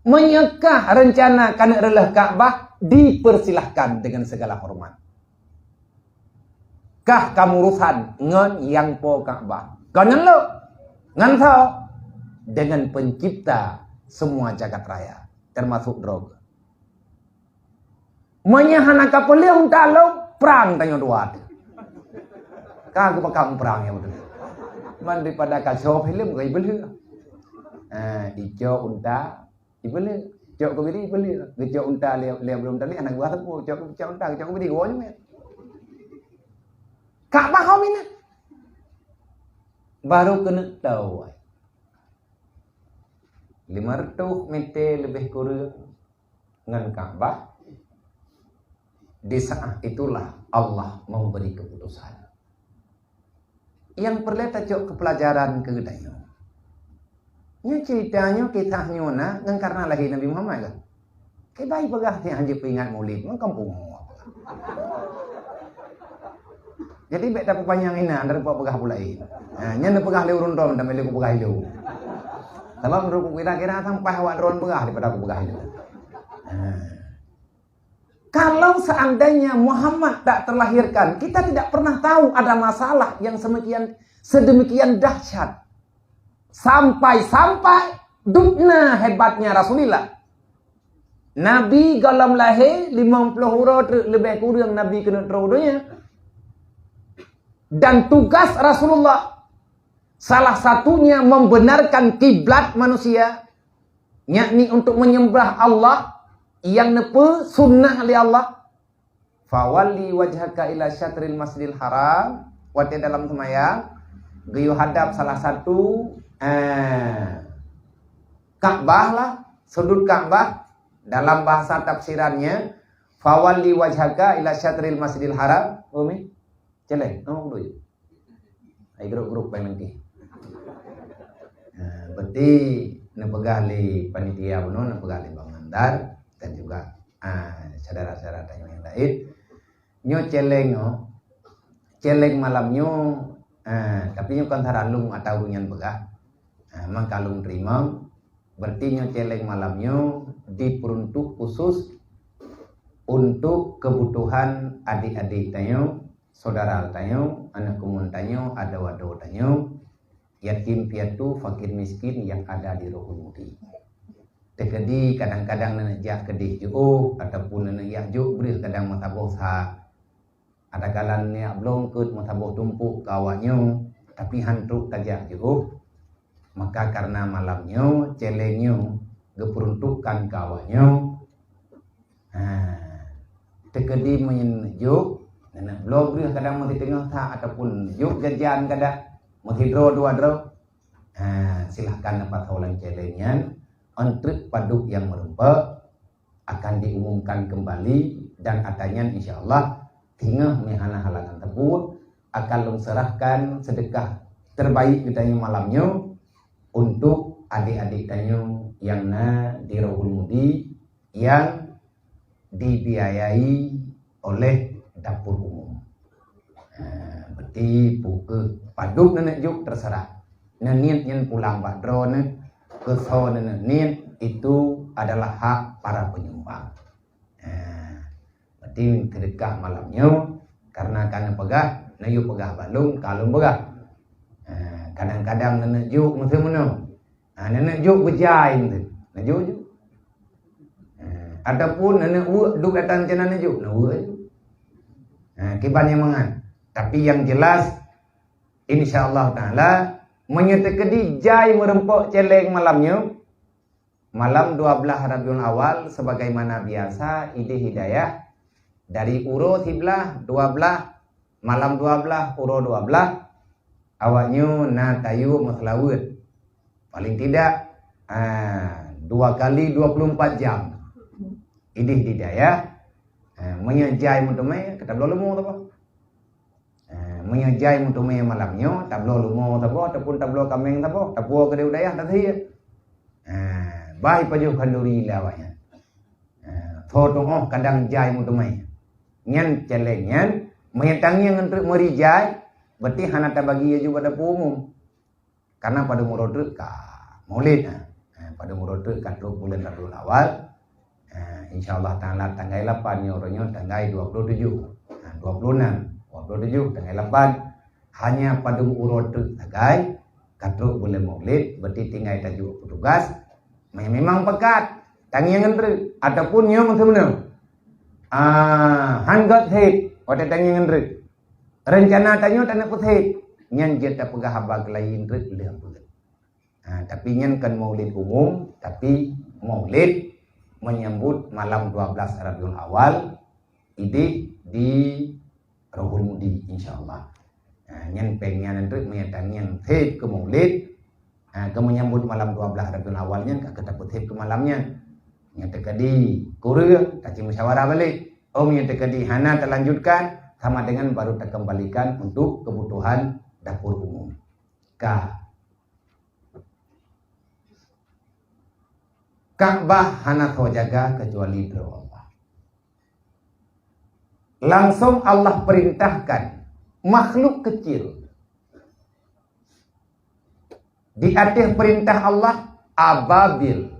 Meunyo kah reuncana keuneuk reuloh Ka'bah, dipersilahkan dengan segala hormat. Kah kamu urusan ngon nyang po Ka'bah. Kon ngon lôn. Ngon soe? Dengan pencipta semua jagat raya, termasuk droe. Meunyo hana ka peulheueh unta lôn, prang tanyoe dua teuh. Ka geupeugah prang nyang beutôi. Man daripada ka show film ka ipeulheueh. Ha, icok unta, ipeulheueh. Cok kubiri, ipeulheueh. Geucok unta lé, lé belum tadi, hana geuba sapeue. Cok, cok unta, cok kubiri, geuwoe nyoe. Ka'bah hom inan. Baru keuneuk tahu. Lima ratus meter lebih kurang ngon Ka'bah, di saat itulah Allah memberi keputusan. Nyang peureulée tacok keu peulajaran keu geutanyoe. Nyoe ceurita nyoe, kisah nyoe na ngon karna lahé Nabi Muhammad kan? Kiban peugah si hanjeuet peuingat Maulid, ngon kampung. Jadi bék tapeupanyang inan, daripada peugah pula laén. Ha, nyan neupeugah lé ureuëng droe, dan lé kupeugah ilée. Sabab meunurot kukira-kira sampah awak droe peugah daripada kupeugah ilée. Ha. Kalau seandainya Muhammad tak terlahirkan, kita tidak pernah tahu ada masalah yang semikian, sedemikian dahsyat. Sampai-sampai dubna hebatnya Rasulullah. Nabi gohlom lahé limong ploh uroe treuk leubeh kureueng Nabi keuneuk troh donya. Dan tugas Rasulullah salah satunya membenarkan kiblat manusia, yakni untuk menyembah Allah yang neupeusunnah lé Allah. Fawalli wajhaka ila syatril masjidil haram. Watée dalam seumayang, geuyue hadap salah satu, eh, Ka'bah lah, sudut Ka'bah. Dalam bahasa tafsirannya, fawalli wajhaka ila syatril masjidil haram. Umi, celeng, nama kudu. Hai grup-grup paling lengkeh. Ha, berarti neupeugah lé panitia bunoe, neupeugah lé Bang Mandar dan juga, ah, syedara-syedara tanyoe nyang laén. Nyoe celeng nyoe, celeng malam nyoe, ah, tapi nyoe kon saran lôn atawa ureuëng nyan peugah. Ah, mangka lôn teurimong, berarti nyoe celeng malam nyoe diperuntuk khusus untuk kebutuhan adik-adik tanyoe, saudara tanyoe, aneuk keumuen tanyoe, adoe-adoe tanyoe, yatim piatu, fakir miskin yang ada di Rohul Mudi. Teukeudi kadang-kadang neuneuk jak keudeh jiôh ataupun neuneuk jak jok breueh kadang meusaboh sa. Adakala neuneuk jak bloe eungkôt meusaboh tumpôk keu awak nyoe, tapi han trok ka jak jiôh. Maka karena malam nyoe, celeng nyoe geupeuruntukkan keu awak nyoe. Ha, teukeudi meunyoe jok, neuneuk bloe breueh kadang meusiteungoh sa ataupun jok jajan kadang meusidroe dua droe. Ha, silahkan neupasoe lam céléng nyan, 'oh treuk padub nyang meureumpok akan diumumkan kembali dan ata nyan insya Allah singoh meuhana halangan teupeu akan lôn serahkan sedekah terbaik geutanyoe malam nyoe untuk adik-adik tanyoe nyang na di Rohul Mudi nyang dibiayai oleh dapur umum. Ha, berarti pukeuh padub neuneuk jok terserah. Neuniet nyan pulang bak droeneuh, keu soe neuneuk niet, itu adalah hak para penyumbang. Ha, berarti sedekah malam nyoe, karena ka neupeugah, neuyue peugah bak lôn, ka lôn peugah. Ha, kadang-kadang neuneuk jok meuteumeunoe. Ha, neuneuk jok beujai meuteumeunoe. Neujok jok. Ha, ataupun neuneuk weuek duek datang cina neujok, neuweuek jok. Ha, kiban nyang mangat. Tapi yang jelas, insya Allah Ta'ala, meunyoe teukeudi jai meureumpok céléng malam nyoe, malam dua belas Rabiul Awal, sebagaimana biasa, idéh hidayah dari uroe siblaih, dua belas, malam dua belas, uroe dua belas, awaknyoe na tayue meuseulaweuet. Paling tidak, ah, dua kali dua puluh empat jam. Idéh hidayah, ah, meunyoe jai meuteumé, ka tabloe leumo saboh. Ah, meunyoe jai meuteumé malam nyoe, tabloe leumo saboh ataupun tabloe kaméng saboh, tapuwoe keudéh u dayah, tasie. Ah, bah ipajoh khanduri lé awaknyan. Ah, soe tu'oh kadang jai meuteumé. Nyan céléng nyan, meunyoe tangieng ngon treuk meuri jai, berarti hana tabagi laju bak dapur umum. Karena padub uroe treuk ka Maulid, ha. Ha, padub uroe treuk ka trok buleuen Rabiul Awal. Ha, insya Allah Ta'ala tanggai lapan nyoe, uroe nyoe tanggai dua puluh tujuh. Ha, dua puluh enam, dua puluh tujuh, tanggai lapan. Hanya padub uroe treuk sagai, ka trok buleuen Maulid, berarti tinggai tajok petugas. Memang pakat, tangieng ngon treuk. Ataupun nyoe meuteumeunoe. Ah, han göt sép, watée tangieng ngon treuk. Rencana tanyoe taneuk peusét, nyan jeuet tapeugah haba keulayi treuk lheueh buleuen. Ha, tapi nyan kon maulid umum, tapi maulid menyambut malam dua belas Rabiul Awal, idéh di Rohul Mudi, insya Allah. Ha, nyan péng nyan treuk meunyoe tangieng sép keu maulid, ha, keu menyambut malam dua belas Rabiul Awal nyan ka keu tapeusép keu malam nyan. Nyan teukeudi kureueng, taci musyawarah balek. Oh, nyan teukeudi hana talanjutkan, sama dengan baru takembalikan untuk kebutuhan dapur umum. Ka. Ka'bah hana soe jaga kecuali droe Allah. Langsung Allah perintahkan makhluk kecil. Di ateueh perintah Allah, ababil.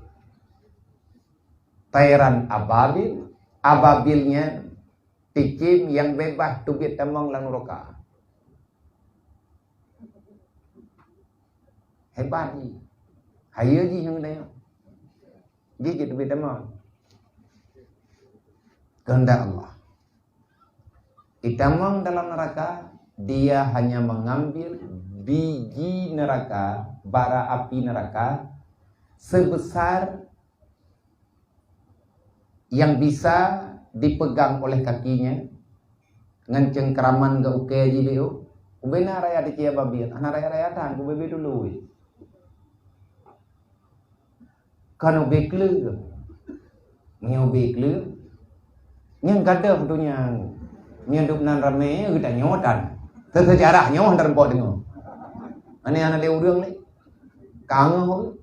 Tairan ababil, ababil nyan cicém nyang beubaih teubiet tamong lam nuraka. Hebat jih. Hayeue jih nyang geutanyoe. Jih jeuet teubiet tamong. Kehendak Allah. Itamong dalam neraka, dia hanya mengambil biji neraka, bara api neraka sebesar yang bisa dipegang oleh kakinya, ngon cengkraman geuukée jih beu. Ubena raya di cia babiet, hana raya-raya tan, kubebe dulu. Kan ubé kleu. Meunyoe ubé kleu, nyang gadôh donya nyoe. Meunyoe dub nan ramé geutanyoe tan. Seusejarah nyoe hana teureumpok deungoe. Aneh hana lé ureuëng lé. Kangeuh.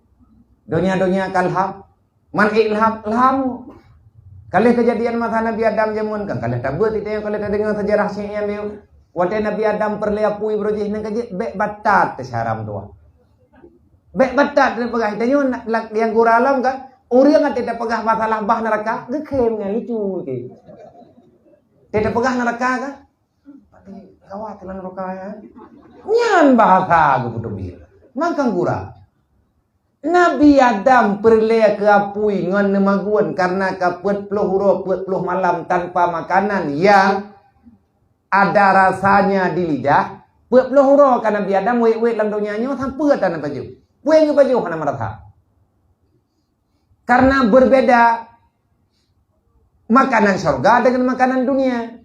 Donya-donya ka lham. Man ék lham, lham. Ka lheueh keujadian masa Nabi Adam jameun kan, ka lheueh tabeuet teuh, ka lheueh tadeungoe seujarah syek nyan lé. Watée Nabi Adam peureulée apui baroe jih nyan ka jeuet bék batat teuh syaram tuha. Bék batat teuh peugah tanyoe na-, lak-, nyang gura lom kan, ureuëng até tapeugah masalah bah neuraka, geukhém nyan lucu teuh. Teuh tapeugah neuraka kan? Gawat lah neuraka nyan. Nyan bahasa geupeuteubiet. Mangkang gura. Nabi Adam peureulée keu apui ngon neumagun karena ka peuet ploh uroe peuet ploh malam tanpa makanan yang ada rasanya di lidah. Peuet ploh uroe ka Nabi Adam wét-wét lam donya nyoe sampoe ata na pajoh. Peue geupajoh hana meurasa. Karena berbeda makanan syurga dengan makanan dunia.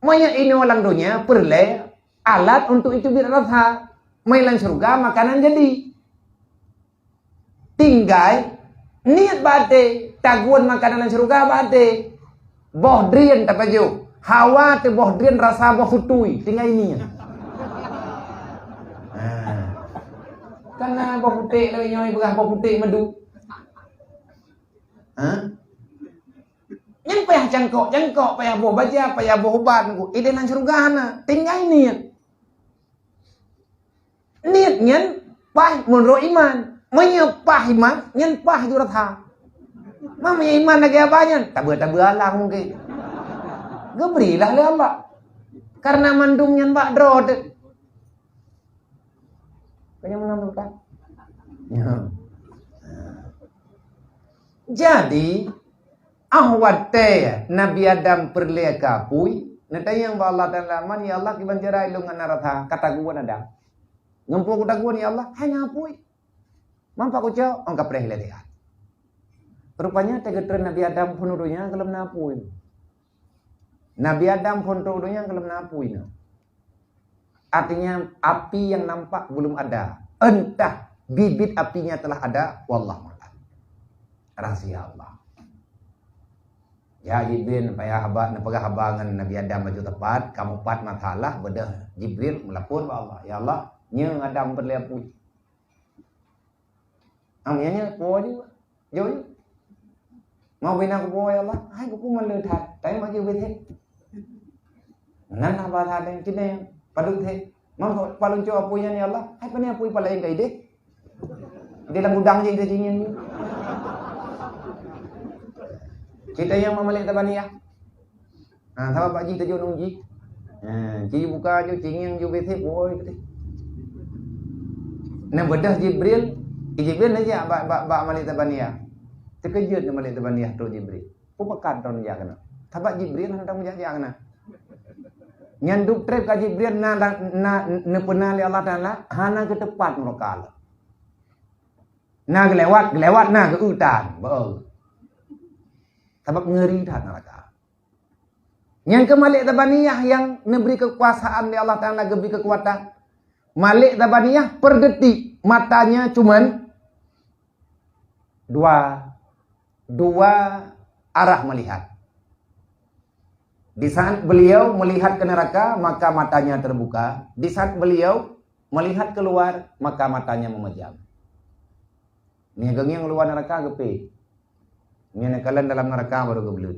Meunyoe inoe lam donya peureulée alat untuk iteubiet rasa. Meunan syeuruga makanan jadi. Tinggai niet bak até, tagun makanan lam syeuruga bak até. Boh drien tapajoh, hawa teuh boh drien rasa boh futui, tinggai niet. Ha. Kana boh putéh lagée nyoe peugah boh putéh meudu. Ha? Nyan payah cangkok-cangkok, payah boh baja, payah boh ubat, ideh lam syeuruga hana, tinggai niet. Niet nyan paih meunurot iman. Meunyoe paih iman, nyan paih jurata. Ma meunyoe iman lagée abah nyan, tabeue-tabeue alang mungken. Geuberilah lé Allah. Karena mandum nyan bak droe teuh. Kau nyang menentukan. Ya. Jadi, ah watée Nabi Adam peureulée keu apui, neutanyong bak Allah Taala, "Man ya Allah, kiban cara ilôn ngon rata?" Kata geuwan Adam. Ngon peue kutagun, ya Allah? Hai ngon apui. Man pat kucok, ôn kapreh lé tiat. Rupanya teugeutreun Nabi Adam phon u donya gohlom na apui. Nabi Adam phon trok u donya gohlom na apui na. Artinya api yang nampak belum ada. Entah bibit apinya telah ada, wallahu a'lam. Rahasia Allah. Ya Jibril, payah haba, neupeugah haba ngon Nabi Adam laju teupat, kamoe pat masalah, beudôh Jibril meulapor bak Allah, "Ya Allah, nyoe Adam peureulée apui." Am, nyan nyan kuwoe ju, jok ju. Mau bina kuwoe, ya Allah, hai kuku maleu that, tapi mak jih ubit that. Nan haba that dan kini padub that. Mau palunco apui nyan, ya Allah, hai pane apui palaén ka ideh. Di dalam gudang je kita cingin. Kita yang mamalik tabaniah. Ha, sabab bak jih tajok ngon jih. Ha, ci buka ju, cingieng ju, beuteh, woi, beuteh. Nah, beudôh Jibril, Jibril na jak bak, bak, bak Malik Tabaniyah. Teukeujot na Malik Tabaniyah trok Jibril. Peue pakat droe jak keunoe? Sabab Jibril hana tang jak-jak keunoe. Nyan dup treb ka Jibril na, na, na neupeuna lé Allah Taala, hana geuteupat meuraka lom. Na geulewat, geulewat na geuutan, beu. Sabab ngeuri that neuraka. Nyang keu Malik Zabaniyah nyang neubri keukuasaan lé Allah Taala, geubri keukuatan. Malik Zabaniyah per detik matanya cuman dua, dua arah melihat. Di saat beliau melihat ke neraka, maka matanya terbuka. Di saat beliau melihat keluar, maka matanya memejam. Ngieng-ngieng luwa neuraka geupék. Ngieng neukalon dalam neuraka baru geubleut.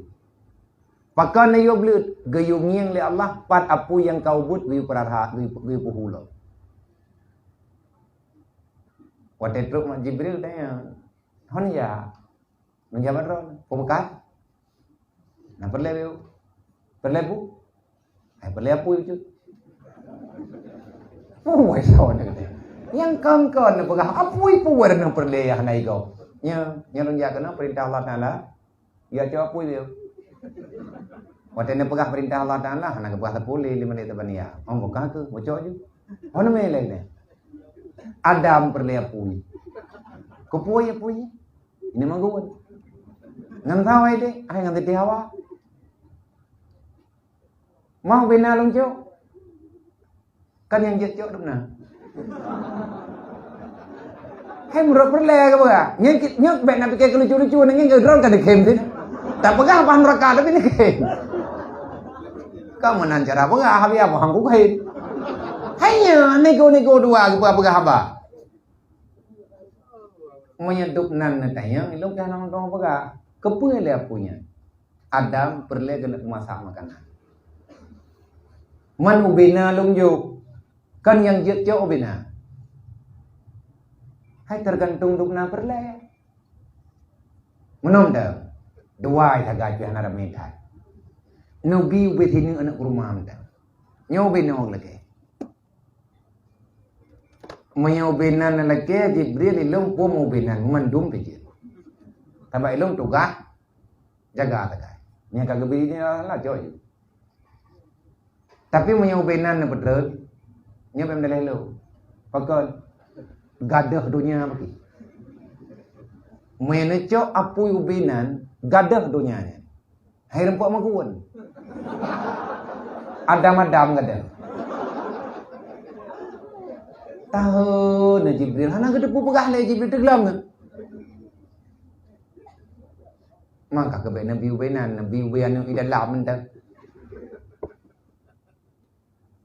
Pakon neuyue bleut, geuyue ngieng lé Allah, pat apui nyang ka ubit geuyue peurara, geuyue, geuyue peuhu lom. Watée trok mak Jibril tanya, "Hon ya?" Neujabat droe, "Peue beukai?" Na peureulée, peureulée bu? Hai peureulée apui bacut. Puih soe na keutai. Nyang kon-kon neupeugah apui puih na peureulée hana igob. Nya, nyang lôn jak keunoe peurintah Allah Taala. Ya cok apui dia. Watée neupeugah peurintah Allah Taala hana geupeugah teupeu lé lima menit teubania. Oh bukan ke, bocok ju. Oh nama lain ni. Adam peureulée apui. Keupeue apui? Ini manggon. Ngon sawa deh, ai ngon teuti hawa. Mau bina lôn cok? Kan nyang jeuet cok dum na. Hai meurok peureulée ka beuga. Nyang ki-, nyang bék na pike keu lucu-lucu, nangin keu droe ka dikhem sih. Tak peugah bah neuraka tapi dikhem. Ka meunan cara peugah, habis apa hang kukhem. Hai nya, nego-nego dua geupeugah-peugah haba. Meunyoe dub nan neutanyong, ilong ka hana mantong peugah. Keupeue lé apui nyan? Adam peureulée keuneuk meumasak makanan. Man ubena lôn jok, kan nyang jeuet cok ubena. Hai teugantung dub na peureulée. Meunan dah, dua sagai pih hana ramé that. Neubi ubé sineuk aneuk peurumoh mantong. Nyoe ubena lagée. Meunyoe ubena lakée Jibril ilong pom ubena mandum pih jeuet. Sabab ilong tugaih jaga sagai. Nyang ka geubri nyan lah cok ju. Tapi meunyoe ubena neupeutrön, nyoe bèk meudaleh lôn. Pakon? Gadôh donya bagi. Meunyoe neucok apui ubena, gadôh donya nyan. Hai reumpok magun. Adam-adam gadôh. Tahun na Jibril, hana geuteupeue peugah lé Jibril teuglom na. Maka keubiet Nabi ubé nan, Nabi ubé aneuk i dalam mantong.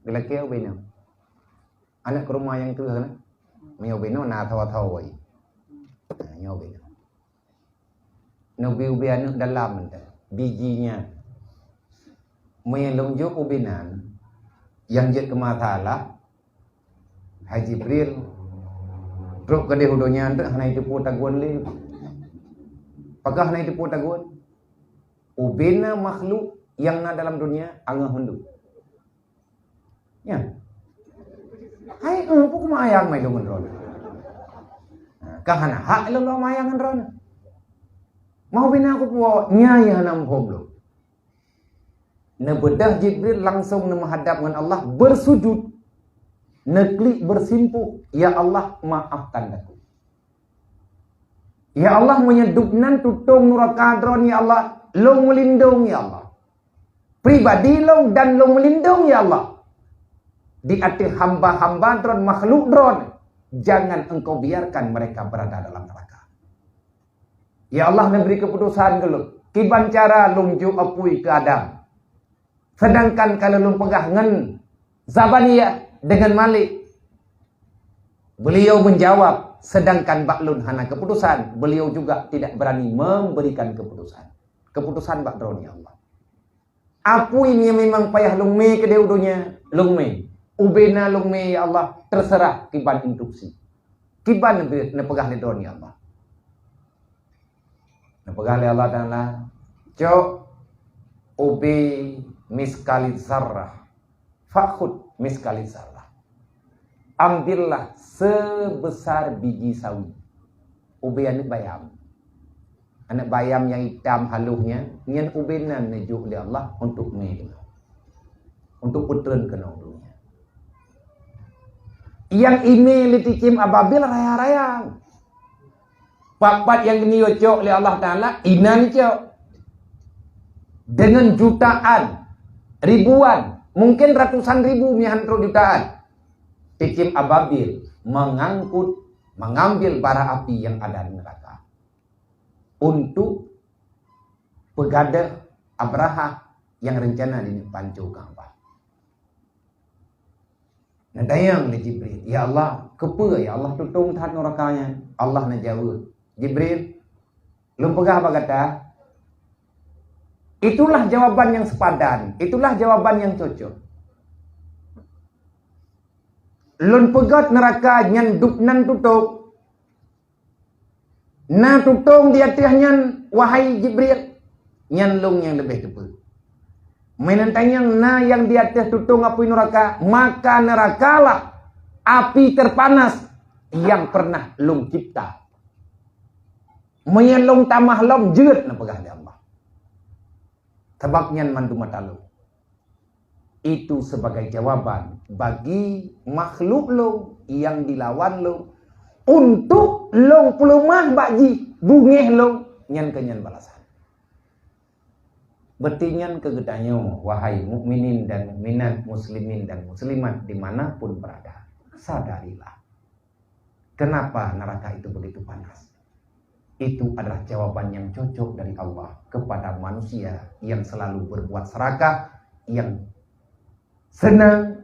Geulakée ubé nan. Aneuk keuruma nyang teuh na. Meunyoe ubé nan na tho-tho wai. Ha, nyoe ubé nan. Nabi ubé aneuk dalam teuh, biji nyan. Meunyoe lôn jok ubé nan, nyang jeuet keu masalah, hai Jibril, trok keudeh u donya teuh hana jiteupeue tagun lé. Pakon hana jiteupeue tagun? Ubé na makhluk nyang na dalam donya angeuh unduk. Nyan. Hai, eh, peue kumayang mai lôn ngon droeneuh? Ha, ka hana hak lôn lôn mayang ngon droeneuh. Mau bina kupuo, nyan nyang hana muphom lôn. Neubeudôh Jibril langsong neumeuhadab ngon Allah, beusujud. Neuklik beusimpuh, "Ya Allah, maafkan aku." Ya Allah, meunyoe dub nan tutong nuraka droeneuh, ya Allah, lôn meulindong, ya Allah. Pribadi lôn dan lôn meulindong, ya Allah, di ateueh hamba-hamba droen, makhluk droen, jangan Engkau biarkan mereka berada dalam neraka. Ya Allah, neubri keuputosan keu lôn. Kiban cara lôn jok apui keu Adam. Sedangkan kalau lôn peugah ngon Zabaniyah, dengan Malik, beliau menjawab, sedangkan bak lôn hana keputusan, beliau juga tidak berani memberikan keputusan. Keputusan bak droeneuh, ya Allah. Apui nyang memang payah lôn mé keudeh u donya, lôn mé. Ubé na lôn mé, ya Allah, terserah kiban instruksi. Kiban neupeugah lé droeneuh, ya Allah. Neupeugah lé Allah Taala, "Cok ubé miskali zarrah, fakhud miskali zarrah." Ambillah sebesar biji sawi. Ubé aneuk bayam. Aneuk bayam nyang itam halôh nyan, nyan ubé nan neujok lé Allah untuk mé deungon, untuk peutreun keunoe donya. Nyang imé lé cicém ababil raya-raya. Pat-pat nyang geuyue cok lé Allah Taala, inan cok. Dengan jutaan, ribuan, mungkin ratusan ribu, meuhan trok jutaan. Cicém ababil mengangkut, mengambil bara api yang ada di neraka untuk peugadôh Abrahah nyang rencana di panco Ka'bah. Neutanyong lé Jibril, "Ya Allah, keupeue ya Allah tutong that nuraka nyan?" Allah neujaweueb, "Jibril, lôn peugah bak gata, itulah jawaban nyang sepadan, itulah jawaban nyang cocok. Lôn peugét nuraka nyan dub nan tutong." Na tutong di ateueh nyan, wahai Jibril, nyan lôn nyang leubeh teupeue. Meunan tanyong na nyang di ateueh tutong apui nuraka, maka nurakalah api terpanas nyang pernah lôn cipta. Meunyan lôn tamah lom jeuet neupeugah lé Allah. Sabab nyan mandum mata lôn. Itu sebagai jawaban bagi makhluk lôn nyang dilawan lôn, untuk lôn peuleumah bak jih beungéh lôn, nyan keu nyan balasan. Beutinyan keu geutanyoe, wahai mukminin dan mukminat, muslimin dan muslimat dimanapun berada, sadarilah. Kenapa neraka itu begitu panas? Itu adalah jawaban yang cocok dari Allah kepada manusia yang selalu berbuat serakah, yang senang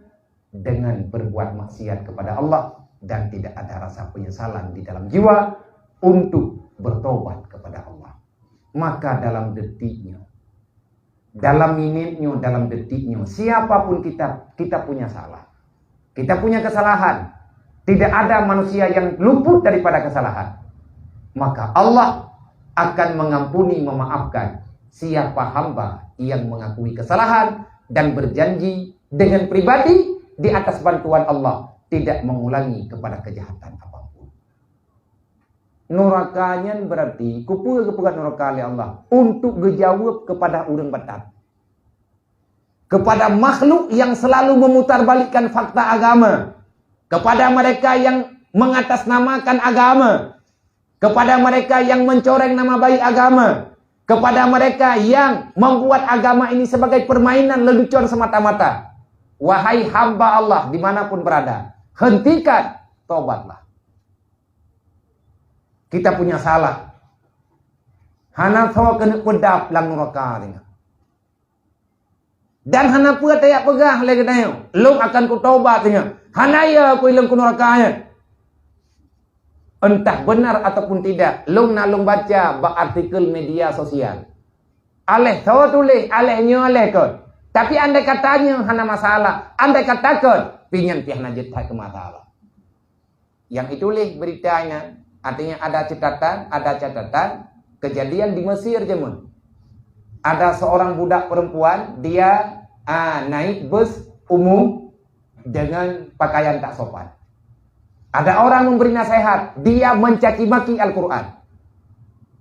dengan berbuat maksiat kepada Allah, dan tidak ada rasa penyesalan di dalam jiwa untuk bertobat kepada Allah. Maka dalam detiknya, dalam minit nyoe, dalam detik nyoe, siapapun kita, kita punya salah. Kita punya kesalahan. Tidak ada manusia yang luput daripada kesalahan. Maka Allah akan mengampuni, memaafkan siapa hamba yang mengakui kesalahan dan berjanji dengan pribadi di atas bantuan Allah tidak mengulangi kepada kejahatan apapun. Nuraka nyan berarti, keupeue geupeugah nuraka lé Allah? Untuk geujaweueb kepada ureuëng batat. Kepada makhluk yang selalu memutarbalikkan fakta agama. Kepada mereka yang mengatasnamakan agama. Kepada mereka yang mencoreng nama baik agama. Kepada mereka yang membuat agama ini sebagai permainan lelucon semata-mata. Wahai hamba Allah dimanapun berada, hentikan tobatlah. Kita punya salah. Hana soe keuneuk peudap lam nuraka singoh. Dan hana peue tajak peugah lé geutanyoe, "Lôn akan kutobat singoh." Hana, ya, ku ilôn keu nuraka nyan. Entah benar ataupun tidak, lôn na lôn baca bak artikel media sosial. Aléh soe tuléh, aléh nyoe, aléh kon. Tapi andai kata nyoe hana masalah, andai kata kon, pih nyan pih hana jeuet that keu masalah. Yang ditulis berita nyan, artinya ada catatan, ada catatan kejadian di Mesir jameun. Ada seorang budak perempuan, dia, ah, naik bus umum dengan pakaian tak sopan. Ada orang memberi nasihat, dia mencaci maki Al-Quran.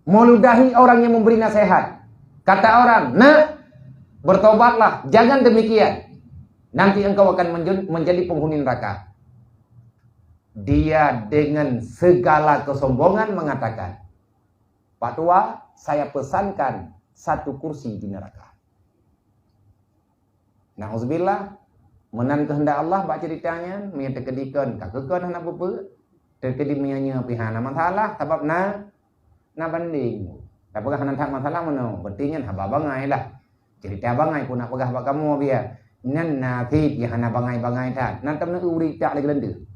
Meludahi orang yang memberi nasihat. Kata orang, "Nak, bertobatlah, jangan demikian. Nanti engkau akan menjun-, menjadi penghuni neraka." Dia dengan segala kesombongan mengatakan, "Pak Tua, saya pesankan satu kursi di neraka." Nauzubillah, meunan keuheundak Allah bak ceurita nyan, meunyoe teukeudi kon, ka keu kon hana peue-peue, teukeudi meunyoe nyoe pih hana masalah, sabab na, na banding. Tapeugah hana that masalah meunoe, berarti nyan haba bangai lah. Ceurita bangai ku nak peugah bak kamoe biya. Nyan na cit nyang hana bangai-bangai that. Na tam na ureueng itak lé geulanteue.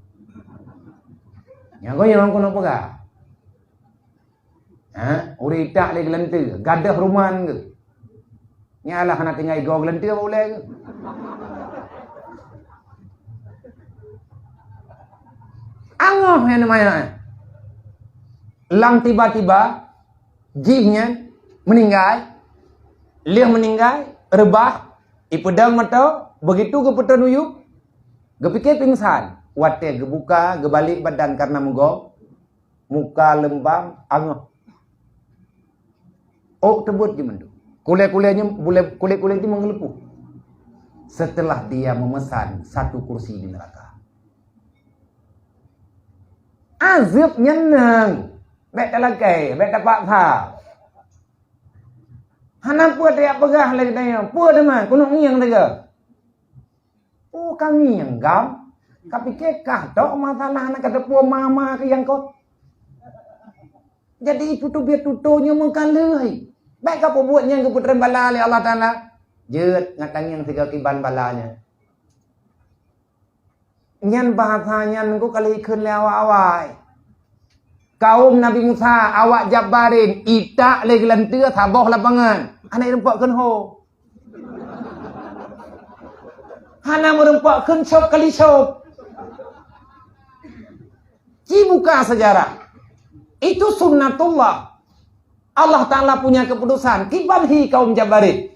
Nyang goe nyang ku nak peugah. Ha, ureueng itak lé geulanteue, gadôh ruman geuh. Nyan lah hana tinggai igoe geulanteue bak ulèe geuh. Angoh nyan namanya. Lam tiba-tiba jih nyan meuninggai, lheueh meuninggai, reubah, ipeudong mata, begitu geupeuteun u yup, geupike pingsan. Watèe geubuka, geubalek badan karena meugoe, muka leumbam, angoh. Ôk teubeuet jimeudoe. Kulét-kulét nyan, bulé-, kulét-kulét nyan meungeulupuh. Setelah dia memesan satu kursi di neraka. Azeueb nyan nang. Bèk talakèe, bèk tapaksa. Hana peue tajak peugah lé geutanyoe. Peue teuma, keuneuk ngieng teuga. Oh, ka ngieng gam. Ka pike kah tok masalah na ka teupeu mama keu nyang kot. Jadi, itu teubiet tutoe nyoe meukaleuh. Bèk ka peubuet nyan geupeutrön bala lé Allah Taala. Jeuet ngat tangieng sigoe kiban bala nyan. Nyan bahasa nyan engko ka lheueh ikheun lé awak-awak. Kaum Nabi Musa, awak Jabarin, itak lé geulanteue saboh lapangan. Hana irumpok kheun ho. Hana meurumpok kheun sôb kali sôb. Ci buka sejarah. Itu sunnatullah. Allah Taala punya keputusan. Kiban hi kaum Jabarin.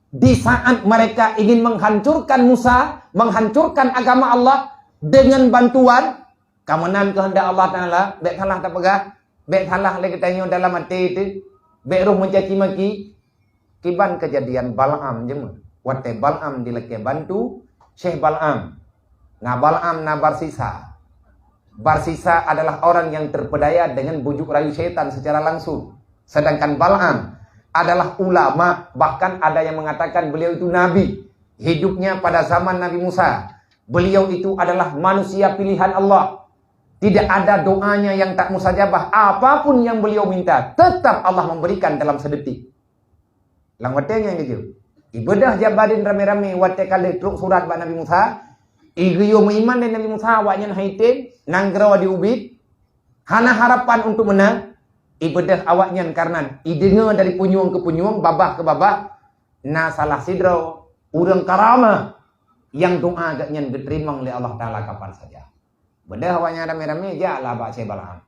Di saat mereka ingin menghancurkan Musa, menghancurkan agama Allah dengan bantuan, ka meunan keuheundak Allah Taala, bèk salah tapeugah, bèk salah lé geutanyoe dalam até teuh, bèk roh meucaci maki, kiban keujadian Balaam jameun. Watèe Balaam dilakèe bantu Syekh Balaam. Na Balaam, na Barsisa. Barsisa adalah orang yang terpedaya dengan bujuk rayu setan secara langsung. Sedangkan Balaam adalah ulama, bahkan ada yang mengatakan beliau itu nabi. Hidupnya pada zaman Nabi Musa. Beliau itu adalah manusia pilihan Allah. Tidak ada doanya yang tak mustajabah. Apapun yang beliau minta, tetap Allah memberikan dalam sedetik. Lam watèe nyan geujeuet. Ibeudôh Jabarin ramé-ramé watèe ka lheueh trok surat bak Nabi Musa. Igeuyue meuiman lé Nabi Musa, awaknyan hai tem, nanggroe diubit. Hana harapan untuk meunang. Ibeudôh awaknyan kareuna ideungoe dari punyueng keu punyueng, babah keu babah, na salah sidroe ureueng karamah nyang doa geuhnyan geuteurimong lé Allah Taala kapan saja. Beudôh awaknyan ramé-ramé jak lah bak Syekh Balaam.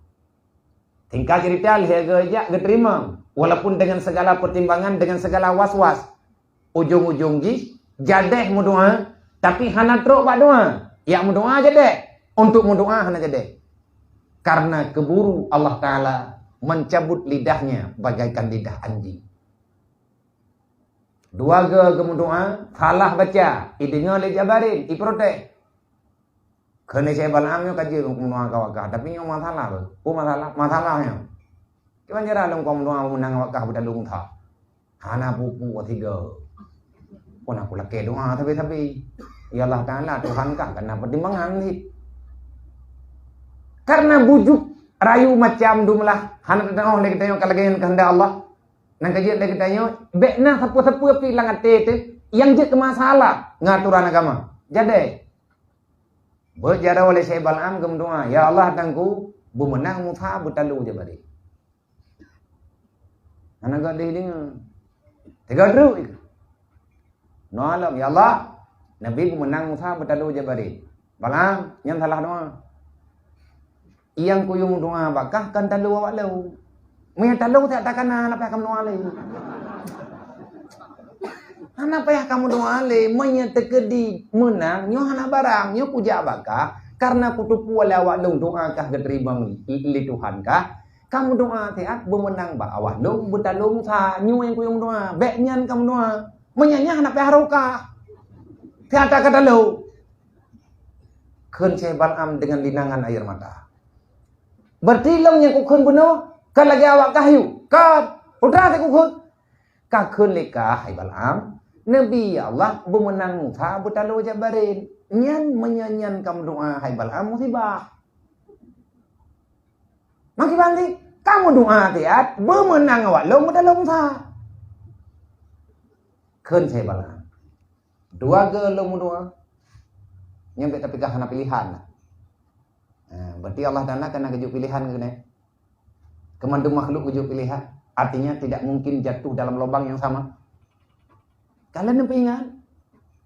Singkat cerita, lheueh geujak geuteurimong, walaupun dengan segala pertimbangan, dengan segala was-was. Ujong-ujong jih, jadeh meudoa, tapi hana trok bak doa. Jak meudoa jadeh, untuk meudoa hana jadeh. Karena keburu Allah Taala mencabut lidahnya bagaikan lidah anjing. Dua geu geumeudoa, salah baca, ideungoe lé Jabarin, iprotes. Kheun lé Syekh Balaam nyoe ka jeuet meudoa keu awak kah, tapi nyoe masalah beuh. Peue masalah? Masalah nyoe. Kiban cara lôn kon meudoa meunang awak kah beudalông that. Hana peue-peue sigoe. Kon aku lakèe doa sabe-sabe. Ya Allah Taala, Tuhan kah, kana pertimbangan cit. Karena bujuk rayu macam dumlah hana teudeungoe lé geutanyoe ka lagée nyan keuheundak Allah. Nyang ka jeuet lé geutanyoe, bék na sapeue-sapeue pih lam até teuh nyang jeuet keu masalah ngon aturan agama. Jadi, beujaroe lé Syekh Bal'am geumeudoá, "Ya Allah, Teungku, beumeunang Musa beutalo Jabaril." Hana geuh deuh deungoe. Teuga treuk. Noa lom, "Ya Allah, Nabi beumeunang Musa beutalo Jabaril." Bal'am, nyan salah doa. Nyang kuyue meudoá bak kah kon talo awak lôn. Meunyo talo siat takana, hana payah kamoe doá lé. Hana payah kamoe doá lé. Meunyo teukeudi meunang, nyoe hana barang, nyoe kujak bak kah, karena kuteupeu lé awak lôn doa kah geuteurimong lé Tuhan kah. Kamoe doá siat beumeunang bak awak lôn beutalo Musa, nyoe nyang kuyue meudoá. Bék nyan kamoe doá. Meunyo nyan hana payah rhot kah. Siat takana talo. Kheun Syekh Bal'am deungon linangan air mata. Berarti lom nyang kukheun bunoe, kon lagée awak kah yue? Kon, peue teuma kukheun? Kakheun lé kah, hai Bal'am, Nabi, ya Allah, beumeunang Musa beutalo Jabaril. Nyan meunyo nyan kamoe doá, hai Bal'am, musibah. Makiban sih, kamoe doá siat, beumeunang awak lôn beutalo Musa. Kheun Syekh Bal'am. Dua goe lôn meudoá. Nyan bék tapeugah hana pilihan. Ha, berarti Allah Taala kana geujok pilihan keunoe. Keu mandum makhluk geujok pilihan. Artinya tidak mungkin jatuh dalam lubang yang sama. Kalau neupeuingat,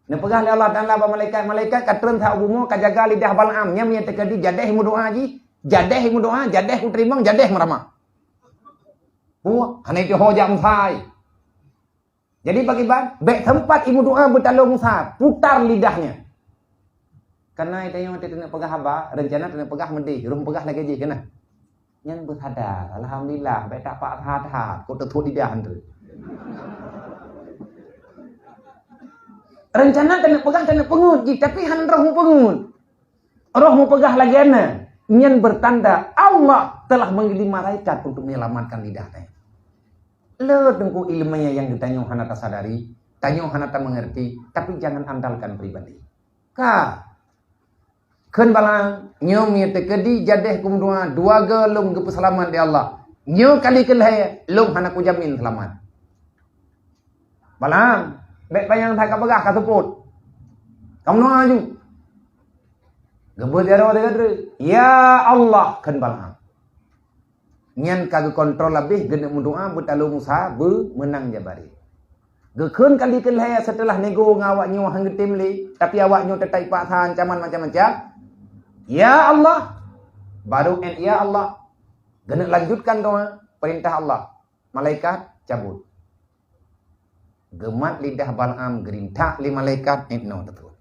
neupeugah lé Allah Taala bak malaikat, malaikat ka treun sa u bumoe ka jaga lidah Bal'am. Nyan meunyo teukeudi jadeh meudoá jih, jadeh meudoá, jadeh kuteurimong, jadeh meuramah. Puh, hana itu ho jak musai. Jadi pakiban, bék teumpat imeudoá beutalo Musa, putar lidahnya. Kana tanyoe teuneuk peugah haba, rencana teuneuk peugah meudeh, roh peugah lagée jih kana. Nyan beusada, alhamdulillah, bék tapak that-that, kok teuthot lidah tu. Rencana teuneuk peugah teuneuk peungeut jih, tapi han roh meupeungeut. Roh meupeugah lagée na, nyan bertanda Allah telah mengirim malaikat untuk menyelamatkan lidah tanyoe. Le teungku ileumee nyang geutanyoe hana tasadari, tanyoe hana tameungerti, tapi jangan andalkan pribadi. Ka. Kheun Bal'am, nyoe meunyo teukeudi jadeh kumeudoá, dua goe lôn geupeuseulamat lé Allah. Nyoe kali keulhée, lôn hana kujamin seulamat. Bal'am, bék panyang that kapeugah ka seupôt. Kamoe doá ju. Geubeuet jaroe teuga treuk. Ya Allah, kheun Bal'am. Nyan ka geukontrol leubeh geuneuk meudoá beutalo Musa beumeunang Jabaril. Geukheun kali keulhée seuteulah nego ngon awak nyoe han geutem lé, tapi awak nyoe teutab paksa ancaman macam-macam. Ya Allah, baru ét ya Allah. Geuneuk lanjutkan doá, peurintah Allah. Malaikat cabot. Geumat lidah Bal'am geurintak lé malaikat ét noe teuthot.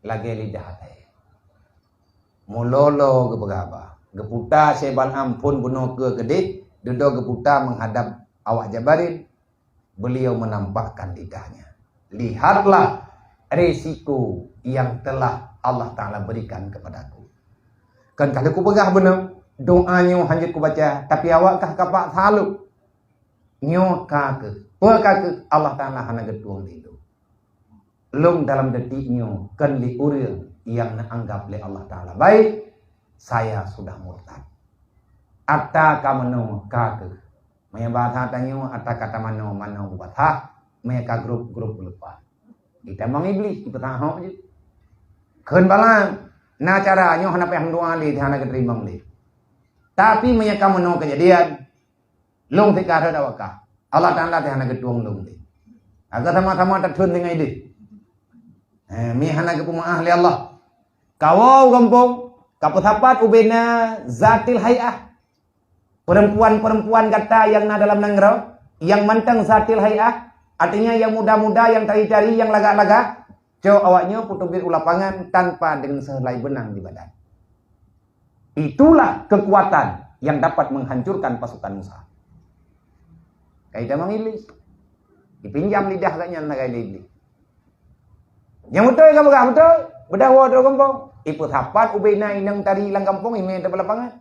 Lagée lidah até. Mulolo geupeugah haba. Geuputa Syekh Bal'am phon bunoe keue keudeh, dudoe geuputa meuhadab awak Jabaril, beliau menampakkan lidahnya. Lihatlah risiko yang telah Allah Taala berikan kepadaku. Kan ka lheueh kupeugah bunoe, doá nyoe hanjeuet kubaca, tapi awak kah kapak salub. Nyoe ka keuh, peue ka keuh Allah Taala hana geutueng lé lôn. Lôn dalam detik nyoe kon lé ureuëng nyang neuanggap lé Allah Taala baik, saya sudah murtad. Ata ka meunoe ka keuh. Meunyo bahasa tanyoe ata ka tamanoe, manoe bubasah, meunyo ka grup, grup bulupa. Ditamong Iblih, dipeutahok jih. Kheun Bal'am, na cara nyoe hana payah meudoá lé, hana geuteurimong lé. Tapi meunyo ka meunoe keujadian, lôn teuka rhot awak kah. Allah Taala teuh hana geutueng lôn teuh. Agar sama-sama tatheun deungon ideh. Eh, mi hana geupeumaáh lé Allah. Kawoe u gampông, kapeusapat ubena zatil hai'ah. Perempuan-perempuan gata nyang na dalam nanggroe, nyang mantong zatil hai'ah, artinya nyang muda-muda, nyang tari-tari, nyang lagak-lagak, cok awak nyoe peuteubiet u lapangan tanpa deungon sehelai beunang di badan. Itulah kekuatan yang dapat menghancurkan pasukan Musa. Kai tamong Iblih. Dipinjam lidah gobnyan sagai lé Iblih. Nyang beutôi ka peugah beutôi, beudôh woe droe gampông. Ipeusapat ubena inong tari lam gampông, imé teuh bak lapangan.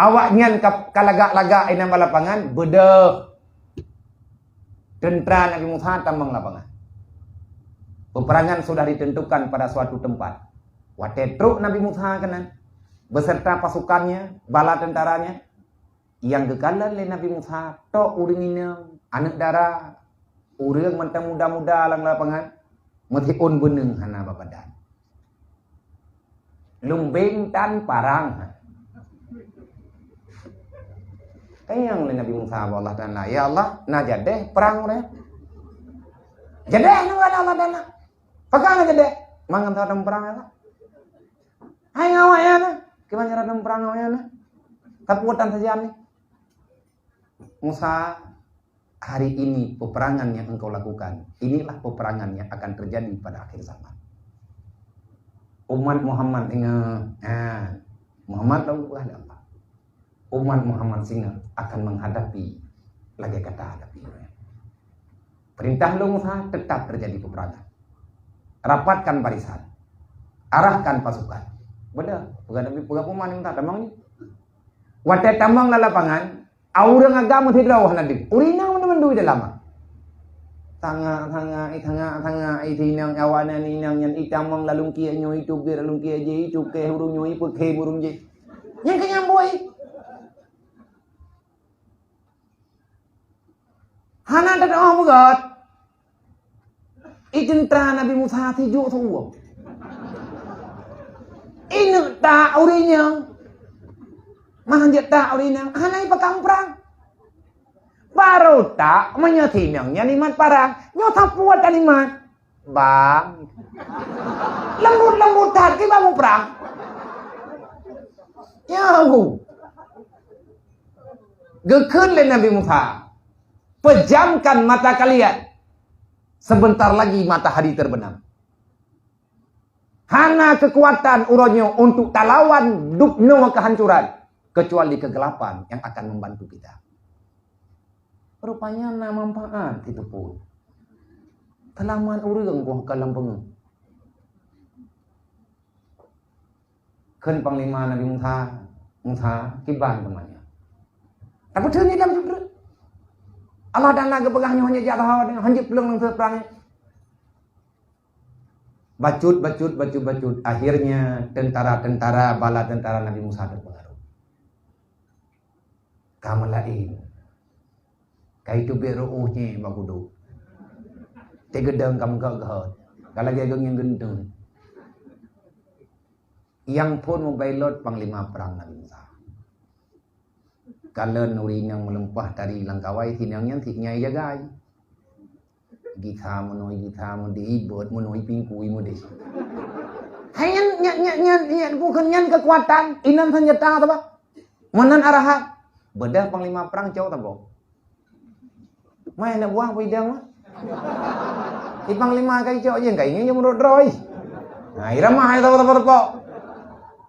Awaknyan ka, ka lagak-lagak inan bak lapangan, beudôh. Teuntara Nabi Musa tamong lapangan. Peperangan sudah ditentukan pada suatu tempat. Watée trok Nabi Musa keunan, beserta pasukannya, bala tentaranya, nyang geukalon lé Nabi Musa, tok ureuëng inong, aneuëk dara, ureuëng mantong muda-muda lam lapangan, meusiôn beuneueng hana babadan. Lumbeng tan parang. Tanyong lé Nabi Musa bak Allah Taala, "Ya Allah, na jadeh perang uroe?" "Jadeh," neuh Allah Taala. "Pakon na jadeh?" "Mangat saboh teumpat perang, ya Allah." "Hai ngon awaknyan, kiban cara teumpat perang ngon awaknyan?" "Tapi watée sajan nyoe." "Musa, hari ini peperangan yang engkau lakukan, inilah peperangan yang akan terjadi pada akhir zaman." Umat Muhammad ingat, ha, Muhammad tahu bukan Allah. Umat Muhammad singoh akan menghadapi lagée ka tahadapi. Perintah lôn Musa, tetap terjadi peperangan. Rapatkan barisan. Arahkan pasukan. Beudôh, peugah Nabi, peugah peuma Nabi Musa, tamong nyoe. Watée tamong lam lapangan, ureuëng agam meusidroe hana deuh. Ureuëng inong mandum-mandum di dalam. Tangak, tangak, eh, tangak, tangak, eh, si inong, awaknyan inong nyan, eh, tamong lam lungkiek nyoe, eh, teubiet lam lungkiek jih, eh, cukéh ureuëng nyoe, eh, peukhém ureuëng jih. Nyang keu nyang bui. Hana teudoh beugöt. I teuntara Nabi Musa sijuek seuuem. Ineuk tak ureuëng inong. Mah jeuet tak ureuëng inong. Hana ipakat muprang. Barô tak meunyoe si inong nyan imat parang. Nyoe sapeue kalimat. Bang. Lembut-lembut that kiban muprang. Nyoe. Geukheun lé Nabi Musa, "Pejamkan mata kalian. Sebentar lagi matahari terbenam." Hana keukuatan uroe nyoe untuk talawan dubnoe keuhancuran, kecuali keugelapan yang akan membantu kita. Rupanya na manfaat itu pun. Teulamat ureuëng boh ka lam peungeuh. Kheun panglima Nabi Musa, "Musa, kiban teuma nyoe?" Tapi teungoh lam jubra. Allah Taala geupeugah nyoe hana jak sahoe, hana jiplueng lam seuplang. Bacut, bacut, bacut, bacut. Akhirnya tentara-tentara, bala tentara Nabi Musa terpengaruh. Ka meulaén. Ka iteubiet ru'uh nyan bak gudôk. Teugeudong ka meugöt-göt. Ka lagée geuh nyang geunteueng. Nyang phon mubailot panglima prang Nabi Musa. Kalon ureuëng nyang meulumpah tari lam kawai, si inong nyan si nyang ijagai. Gisa meunoe, gisa meudeh, ibot meunoe, pingkui meudeh. Hai nyan, nyan, nyan, nyan, nyan, bukan nyan keukuatan, inan seunjata tu bah. Meunan arahan. Beudôh panglima prang cok tabok. Mai aneuk buah peudong mah. Di panglima kai cok je, kai nyan meurot droe. Nah, iramah hai tabok-tabok.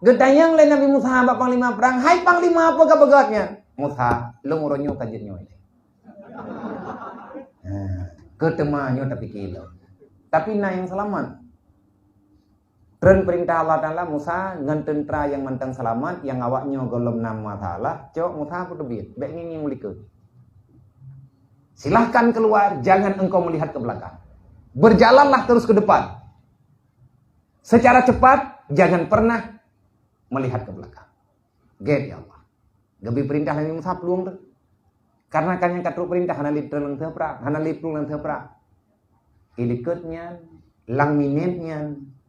Geutanyong lé Nabi Musa bak panglima prang, "Hai panglima, peue ka beugöt nyan?" "Musa, lôn uroe nyoe ka jeuet nyoe." Nah, keu teuma nyoe tapike lom. Tapi na nyang seulamat. Treun peurintah Allah Taala, Musa ngon teuntara nyang mantong seulamat, nyang awak nyoe gohlom na masalah, cok Musa peuteubiet, bék ngieng-ngieng likot. Silahkan keluar, jangan engkau melihat ke belakang. Berjalanlah terus ke depan. Secara cepat, jangan pernah melihat ke belakang. Gét ya Allah. Geubri peurintah Nabi Musa plueng teuh. Karena kan nyang ka trok peurintah hana lé treun lam teuh prang, hana lé plueng lam teuh prang. Ilikot nyan, lam minét nyan,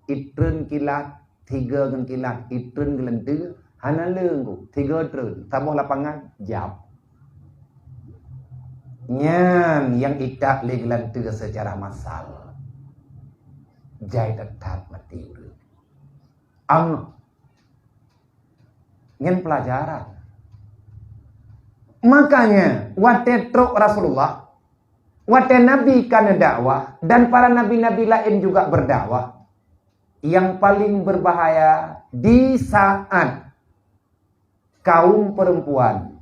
itreun kilat, tiga ngon kilat, itreun geulanteue, hana lé ngon tiga treun, saboh lapangan, jap. Nyan nyang itak lé geulanteue secara massal. Jai that-that maté ureuëng. Angoh. Nyan peulajaran. Makanya, watée trok Rasulullah, watée Nabi ka neudakwah, dan para nabi-nabi laén juga berdakwah, yang paling berbahaya di saat kaum perempuan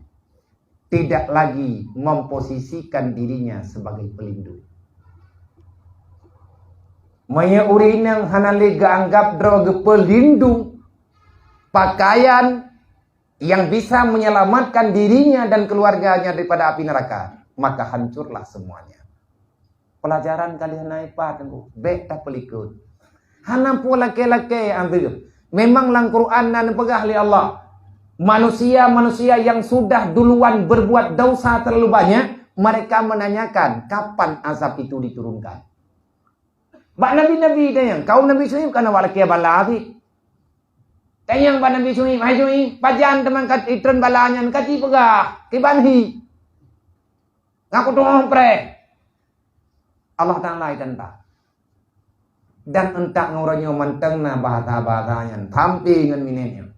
tidak lagi memposisikan dirinya sebagai pelindung. Meunyoe ureuëng inong hana lé geuanggab droe geupeulindung, pakaian yang bisa menyelamatkan dirinya dan keluarganya daripada api neraka, maka hancurlah semuanya. Pelajaran ka lheueh na ipat, Teungku. Bék tapeulikot. Hana peue lakée-lakée azeueb. Memang lam Quran na neupeugah lé Allah, manusia-manusia yang sudah duluan berbuat dosa terlalu banyak, mereka menanyakan kapan azab itu diturunkan. Bak nabi-nabi tanyong, kaum Nabi Syuaib kan awak lakée bala cit. Tanyong bak Nabi Syuaib, "Hai Syuaib, pajan teuma ka itreun bala nyan, ka jipeugah, kiban hi? Ngaku tu'oh preh." Allah Taala itanta. Dan entak ngon uroe nyoe mantong na bahasa-bahasa nyan, sampoe ngon minèt nyoe.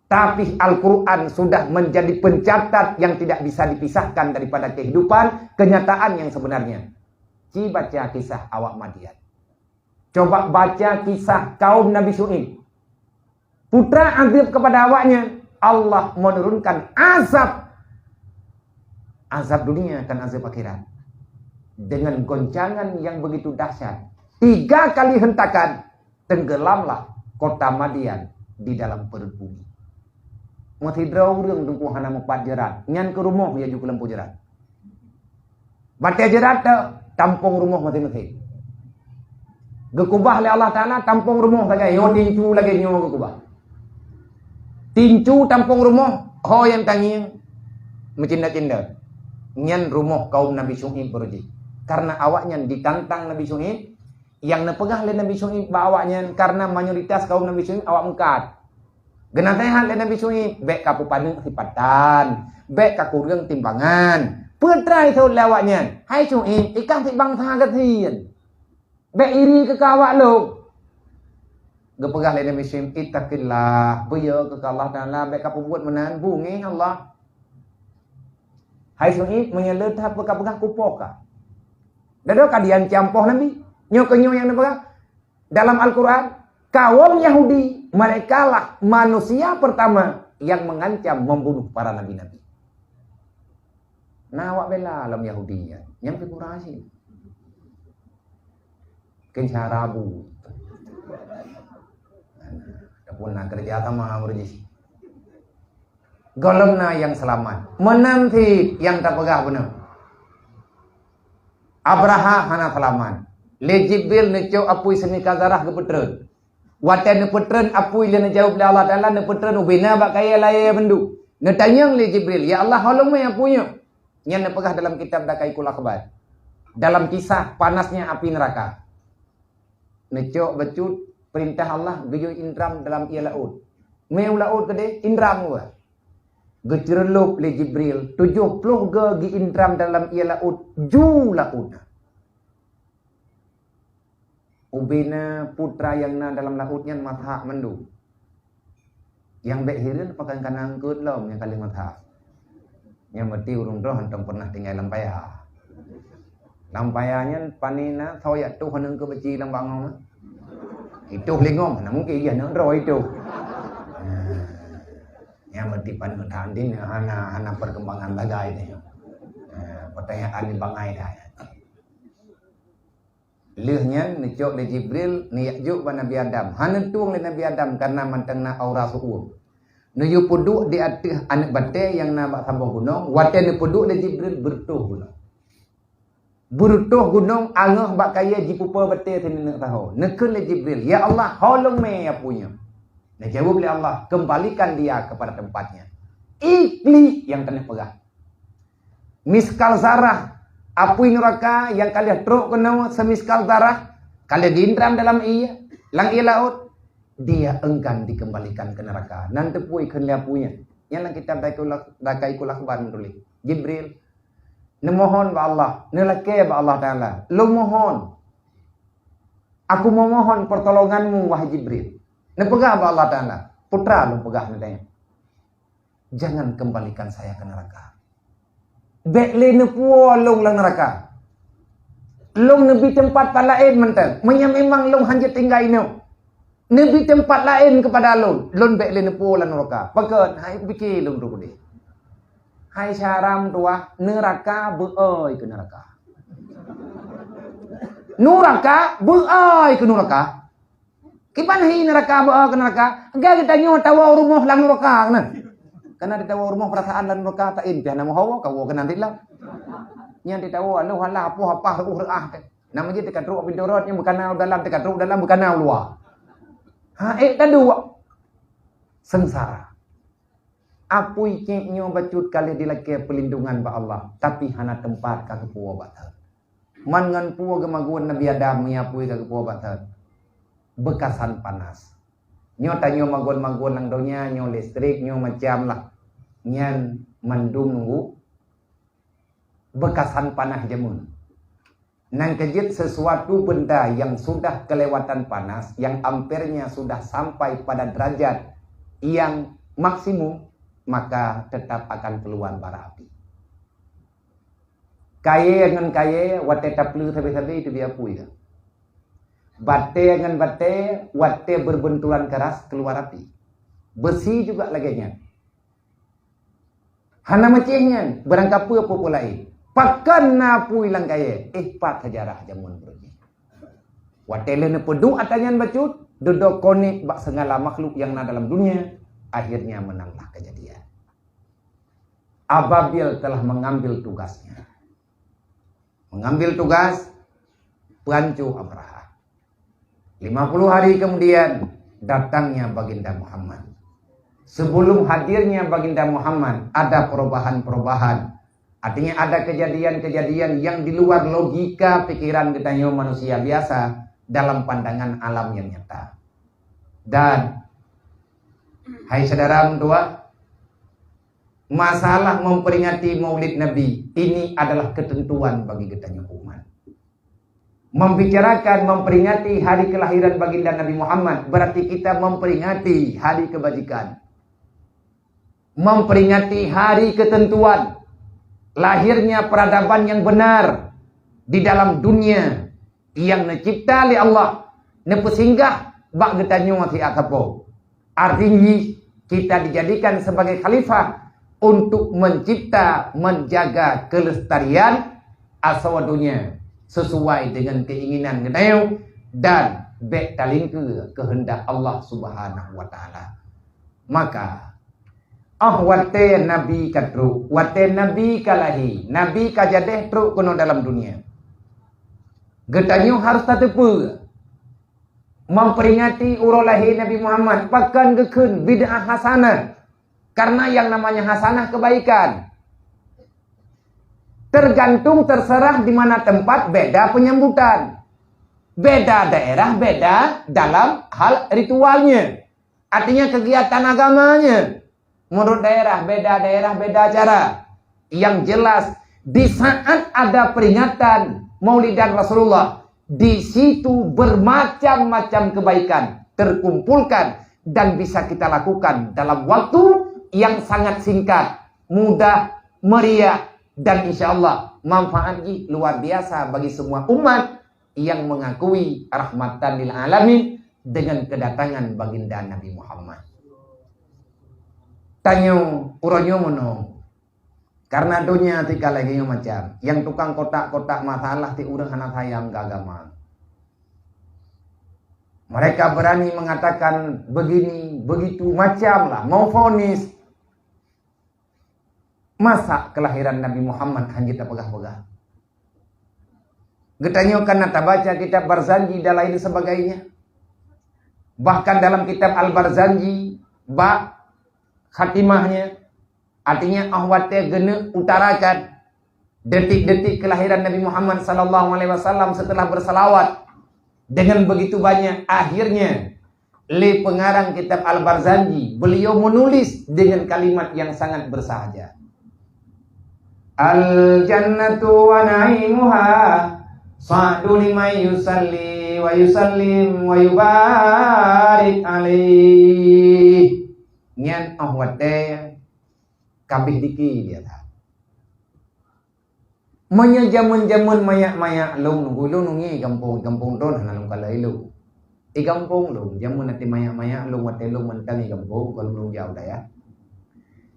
Tapi Al-Quran sudah menjadi pencatat yang tidak bisa dipisahkan daripada kehidupan, kenyataan yang sebenarnya. Ci baca kisah awak Madian. Coba baca kisah kaum Nabi Syuaib. Putra azab kepada awaknya, Allah menurunkan azab. Azab dunia dan azab akhirat. Dengan goncangan yang begitu dahsyat. Tiga kali hentakan, tenggelamlah kota Madian di dalam perut bumi. Meusidroe ureuëng teungku hana meupat jeurat, nyan keu rumoh ya ju keu lampôh jeurat. Batée jeurat teu tampông rumoh maséng-maséng. Geukubah lé Allah Taala tampông rumoh lagée nyoe, tincu lagée nyoe geukubah. Tincu tampông rumoh, ho nyang tangieng meucinda-cinda. Nyan rumoh kaum Nabi Syuaib beureuji. Karena awaknyan ditantang Nabi Syuaib, nyang neupeugah lé Nabi Syuaib bak awaknyan, karena mayoritas kaum Nabi Syuaib awak meukat. Geunaseuhat lé Nabi Syuaib, "Bék kapeupanyang sifatan, bék kakureueng timbangan." Peue teuma jiseuôt lé awaknyan, "Hai Syuaib, ikah sibangsa gasien. Bék iri keu keu awak lôn." Geupeugah lé Nabi Syuaib, "Ittaqillah, beuyo keu keu Allah Taala, bék kapeubuet meunan, beungéh Allah." Hai Syuaib, meunyoe le that peue kapeugah kupoh kah. Dadoe ka diancam poh Nabi. Nyoe keuh nyoe nyang neupeugah dalam Al-Quran, kaum Yahudi, merekalah manusia pertama yang mengancam membunuh para nabi-nabi. Na awak bela lam Yahudi nyan, nyang pi Quraisy. Keu cara bu. Ataupun na kerja sama meureuji. Gohlom na nyang seulamat. Meunan cit nyang tapeugah bunoe. Abrahah hana seulamat. Lé Jibril neucok apui seumiska zarah geupeutreun. Watée neupeutreun apui lé neujaweueb lé Allah Taala, neupeutreun ubena bak kayée layée mandum. Neutanyong lé Jibril, "Ya Allah, ho lôn mé apui nyoe?" Nyan neupeugah dalam kitab Daqaiqul Akhbar. Dalam kisah panasnya api neraka. Neucok bacut peurintah Allah geuyue indram dalam ié laôt. Mé u laôt keudeh indram geuh. Geuceureulop lé Jibril, tujoh ploh goe geuindram dalam ié laôt, ju laôt. Ubena putra nyang na dalam laôt nyan masak mandum. Nyang bék hireuen pakon ka na eungkôt lom nyang ka lheueh masak. Nyang meuti ureuëng droe hántom peureunah tinggai lam paya. Lam paya nyan pane na soe jak toh aneuk keu beuci lam bangoe. Itoh lingong, hana mungkin jih aneuk droe itoh. Nyang meuti paneuk that din hana, hana perkembangan sagai nyoe. Pertanyaan ni bangai dah. Lheueh nyan neucok lé Jibril neujak jok bak Nabi Adam. Hana tueng lé Nabi Adam karena mantong na aura seuuem. Neuyue peuduek di ateueh aneuk batée nyang na bak saboh gunong, watée neupeuduek lé Jibril beureutoh gunong. Beureutoh gunong angeuh bak kayée jipeupo batée sineuk saho. Neukheun lé Jibril, "Ya Allah, ho lôn mé apui nyoe?" Neujaweueb lé Allah, "Kembalikan dia kepada tempatnya." Iklik nyang keuneuk peugah. Miskal zarah, apui nuraka nyang ka lheueh trok keunoe semiskal zarah, ka lheueh geuindram dalam ié, lam ié laôt, dia enggan dikembalikan ke neraka. Nan teupeu kheun lé apui nyan. Nyan lam kitab Daqaiqul Akhbar neutuléh. Jibril, neumohon bak Allah, neulakée bak Allah Taala. Lôn mohon, aku memohon pertolonganmu, wahai Jibril. Neupeugah bak Allah Taala, putra lôn peugah neutanyong. Jangan kembalikan saya ke neraka. Bék lé neupuwoe lôn lam neuraka. Lôn neubi teumpat pat laén mantong. Meunyoe memang lôn hanjeuet tinggai inoe, neubi teumpat laén keupada lôn. Lôn bék lé neupuwoe lam neuraka. Pakon? Hai pike lôn droe keudeh. Hai syaram tuah, neuraka beu-oi keu neuraka. Neuraka beu-oi keu neuraka. Kiban hi neuraka beu-oi keu neuraka? Geutanyoe tawoe rumoh lam neuraka keunan. Kana titawoe rumoh peurasaan lam neuraka, taén piah na meuhawa, kawoe keunan dilam. Nyan titawoe lôn hana apoh apah reuôh reuah teh. Nama jih teuka trok pintoe rot nyang beukana u dalam, teuka trok u dalam beukana u luwa. Ha, ék taduek. Seungsara. Apui cék nyoe bacut ka lheueh dilakée peulindungan bak Allah, tapi hana teumpat ka geupuwoe bak thon. Man ngon peue geumagun Nabi Adam meunyo apui ka geupuwoe bak thon? Beukasan panas. Nyoe tanyoe magun-magun lam donya, nyoe listrik, nyoe macam lah. Nyan mandum nunggu beukasan panas jameun. Nyang keujeuet sesuatu benda yang sudah kelewatan panas, yang ampernya sudah sampai pada derajat yang maksimum, maka tetap akan keluar bara api. Kayée ngon kayée watée tapleue sabe-sabe teubiet apui ka. Batée ngon batée watée berbenturan keras keluar api. Beusi juga lagée nyan. Hana meucéh nyan, beurangkapeue peue-peue laén. Pakon na apui lam kayée, éh pat sejarah jameun bunoe jih. Watée lheueh neupeuduek atra nyan bacut, dudoe konek bak segala makhluk yang na dalam dunia, akhirnya menanglah kejadian. Ababil telah mengambil tugasnya. Mengambil tugas peuanco Abrahah. Lima puluh hari kemudian, datangnya Baginda Muhammad. Sebelum hadirnya Baginda Muhammad, ada perubahan-perubahan. Artinya ada kejadian-kejadian yang di luar logika pikiran geutanyoe manusia biasa dalam pandangan alam yang nyata. Dan, hai syedara meutuwah, masalah memperingati Maulid Nabi ini adalah ketentuan bagi geutanyoe umat. Membicarakan, memperingati hari kelahiran Baginda Nabi Muhammad, berarti kita memperingati hari kebajikan. Memperingati hari ketentuan lahirnya peradaban yang benar di dalam dunia yang neucipta lé Allah, neupeusinggah bak geutanyoe siat sapo. Artinya, kita dijadikan sebagai khalifah untuk mencipta, menjaga kelestarian asoe donya sesuai dengan keinginan geutanyoe dan bék talingkeue keuheundak Allah Subhanahu wa Taala. Maka, oh watée Nabi ka trok, watée Nabi ka lahé, Nabi ka jadéh trok keunoe dalam dunia, geutanyoe harus tateupeue memperingati uroe lahé Nabi Muhammad, pakon geukheun bid'ah hasanah. Karena yang namanya hasanah kebaikan. Tergantung, terserah di mana tempat beda penyambutan. Beda daerah beda dalam hal ritualnya. Artinya kegiatan agamanya. Menurut daerah, beda daerah, beda cara. Yang jelas, di saat ada peringatan Maulidan Rasulullah, di situ bermacam-macam kebaikan terkumpulkan dan bisa kita lakukan dalam waktu yang sangat singkat, mudah, meriah, dan insya Allah manfaat jih luar biasa bagi semua umat yang mengakui rahmatan lil alamin dengan kedatangan Baginda Nabi Muhammad. Tanyoe, uroe nyoe meunoe. Karena donya tika lagée nyoe macam, nyang tukang kotak-kotak masalah ti ureuëng hana sayang keu agama. Mereka berani mengatakan begini, begitu, macam lah, mau vonis. Masa kelahiran Nabi Muhammad hana tapeugah-peugah? Geutanyoe kan na tabaca kitab Barzanji dan lain sebagainya. Bahkan dalam kitab Al-Barzanji, bak khatimahnya, artinya, ah watée geuneuk utarakan detik-detik kelahiran Nabi Muhammad sallallahu alaihi wasallam setelah bersalawat dengan begitu banyak, akhirnya lé pengarang kitab Al-Barzanji, beliau menulis dengan kalimat yang sangat bersahaja. Al-jannatu wa na'imuha sa'du liman yusalli wa yusallim wa yubarik alaih. Nyan oh watée kabeh diki dia that. Meunyoe jameun-jameun manyak-manyak lôn, nunggu lôn nungi gampông, gampông droen hana lôn kalon ilôn. Di gampông lôn, jameun até manyak-manyak lôn, watée lôn mantong di gampông, kon lôn jak u dayah.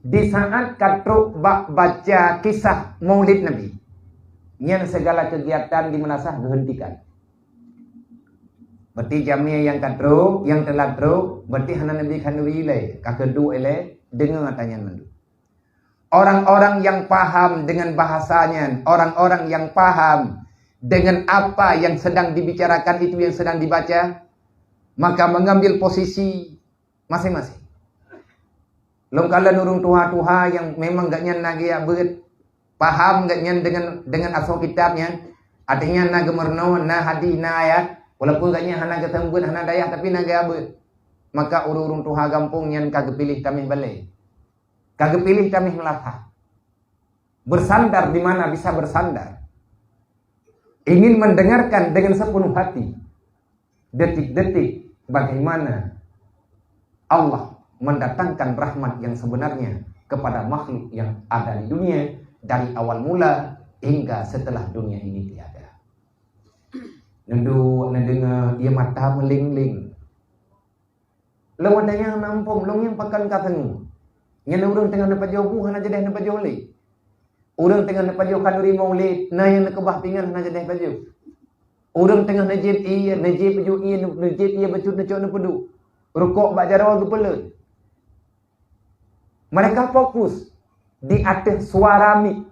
Di saat ka trok bak baca kisah Maulid Nabi, nyan segala kegiatan di meunasah geuhentikan. Berarti jamé nyang ka trok, nyang teulat trok, berarti hana Nabi khanuri ilée, ka keuduek ilée, deungoe ata nyan mandum. Orang-orang yang paham dengan bahasa nyan, orang-orang yang paham dengan apa yang sedang dibicarakan itu, yang sedang dibaca, maka mengambil posisi masing-masing. Lôn kalon ureuëng tuha-tuha nyang memang gobnyan na geujak beuet, paham gobnyan dengan, dengan asoe kitab nyan, artinya na geumeurunoe, na hadis, na ayat, walaupun gobnyan hana geuseumeubeuet, hana dayah, tapi na geujak beuet. Maka ureuëng-ureuëng tuha gampông nyan ka geupiléh tameh balée, ka geupiléh tameh meulasah. Bersandar di mana bisa bersandar. Ingin mendengarkan dengan sepenuh hati. Detik-detik bagaimana Allah mendatangkan rahmat yang sebenarnya kepada makhluk yang ada di dunia dari awal mula hingga setelah dunia ini tiada. Neuduek neudeungoe, ie mata meuling-ling. Lôn watée nyan na muphom, lôn nyang pakon ka teungoh. Nyan ureuëng teungoh neupajoh bu hana jadeh neupajoh lé. Ureuëng teungoh neupajoh khanuri maulid, na nyang neukeubah pingan hana jadeh pajoh. Ureuëng teungoh neujieb ie, neujieb pajoh ie, neujieb ie bacut neucok neupeuduek. Rukok bak jaroe geupeuleuet. Mereka fokus di ateueh suara mik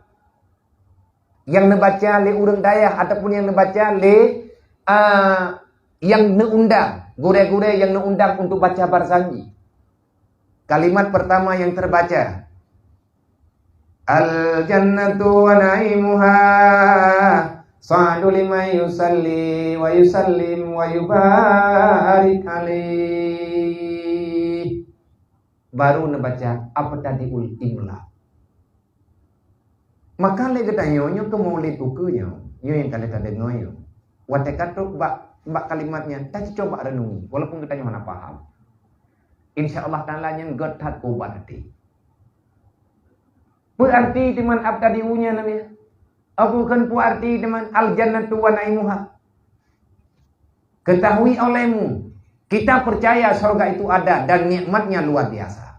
nyang neubaca lé ureuëng dayah ataupun nyang neubaca lé, a, nyang neuundang, gurée-gurée nyang neuundang untuk baca barzanji. Kalimat pertama yang terbaca, "Al-jannatu wa na'imuha, sa'du liman yusalli wa yusallim wa yubarik alaih." Baru neubaca abtadiul imla. Maka lé geutanyoe nyoe keu maulid ukeue nyoe, nyoe nyang ka lheueh tadeungoe nyoe. Watée ka trok bak, bak kalimat nyan, tacok bak renungi, walaupun geutanyoe hana paham. Insya Allah Taala nyan gét that keu ubat até. Peue arti teuma abtadiu nyan, Nabi? Apa kheun peue arti teuma al-jannatu wa na'imuha? Ketahui olehmu, kita percaya surga itu ada dan nikmatnya luar biasa.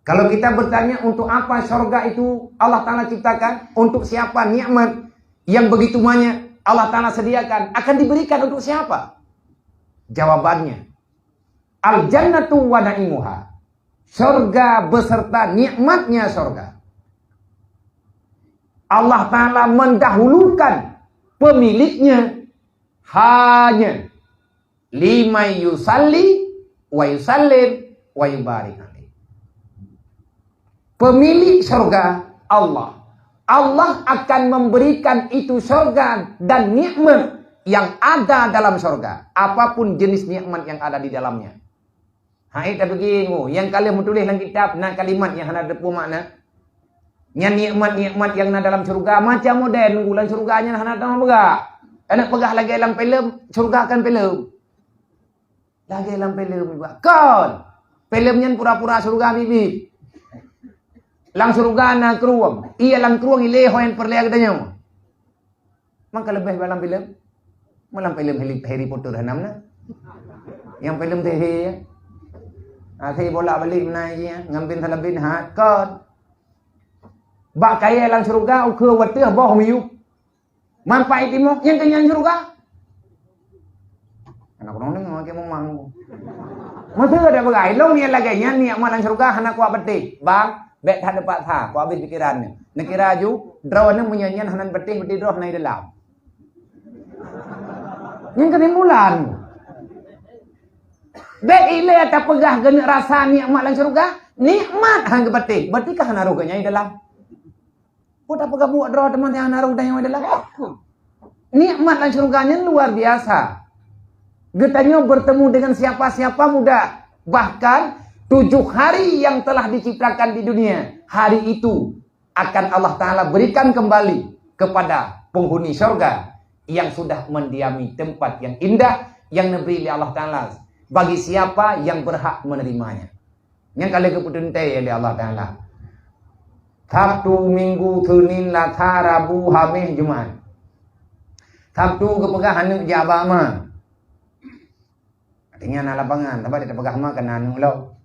Kalau kita bertanya untuk apa surga itu Allah Taala ciptakan, untuk siapa nikmat yang begitu banyak Allah Taala sediakan, akan diberikan untuk siapa? Jawabannya, al-jannatu wa na'imuha. Surga beserta nikmatnya surga. Allah Taala mendahulukan pemiliknya hanya liman yusalli wa yusallim wa yubarik alaih. Pemilik surga Allah. Allah akan memberikan itu surga dan nikmat yang ada dalam surga. Apapun jenis nikmat yang ada di dalamnya. Hai, tapi nyang ka lheueh meutuléh lam kitab na kalimat nyang hana teupeue makna. Nyan nikmat-nikmat nyang na dalam syeuruga macam model nunggu lam syeuruga nyan hana tamong peugah. Aneuk peugah lagée lam filem, syeuruga kan filem. Lagée lam filem juga. Kon. Filem nyan pura-pura syeuruga biet-biet. Lam syeuruga na krueng. Iya lam krueng ilée ho nyang peureulée geutanyoe. Maka leubeh bak lam filem. Malam filem Harry, Harry Potter hanam na. Nyang filem sihé ya. Asai bolak-balik menai ya, ngambil salabin hat kon. Bak kayée lam syeuruga ukeue wateuh boh miyup. Manfaat timoh nyang keunyan syeuruga. Anak urang deungoe ke memang. Masa ada peugah, ilong niat lagée nyan, niat mak lam syeuruga hana kuat beutih. Bang, bék that dipaksa, kuat habéh pikiran. Neukira ju, droe nyan meunyan hana beutih, beutih droe hana di dalam. Nyang keunimbulan. Bék ilée tapeugah geuneuk rasa nikmat lam syeuruga, nikmat han geupeutih, berarti ka hana roh geuh nyan di dalam. Peue tapeugah buet droe teuma nyang hana roh dan nyang di dalam. Nikmat lam syeuruga nyan luar biasa. Geutanyoe bertemu dengan siapa-siapa mudah. Bahkan tujuh hari yang telah diciptakan di dunia, hari itu akan Allah Taala berikan kembali kepada penghuni syurga yang sudah mendiami tempat yang indah yang diberi oleh Allah Taala bagi siapa yang berhak menerimanya. Nyang ka lheueh geupeuteuntée lé Allah Taala. Sabtu, Minggu, Senin, Selasa, Rabu, Hamis, Jumat. Sabtu geupeugah aneuk jak bak ma. Artinya na lapangan, sabab dia tapeugah ma keu aneuk lom.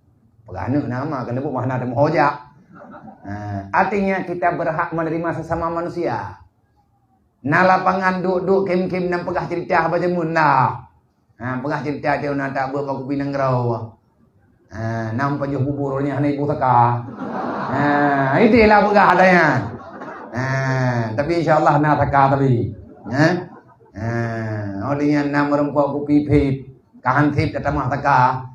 Peugah aneuk na ma, keu leubuet ma hana teumeuho jak. Ha, artinya kita berhak menerima sesama manusia. Na lapangan duek-duek kém-kém nyang peugah cerita haba jameun na. Ha, peugah cerita dia na tak buet bak kupi nanggroe. Ha, nam pajoh bubur nyan hana ibu saka. Ha, itu lah peugah ada nyan. Ha, tapi insya Allah na saka tapi. Eh? Eh, oh, dia nyan na meureumpok kupi phit, ka han sép tatamah saka.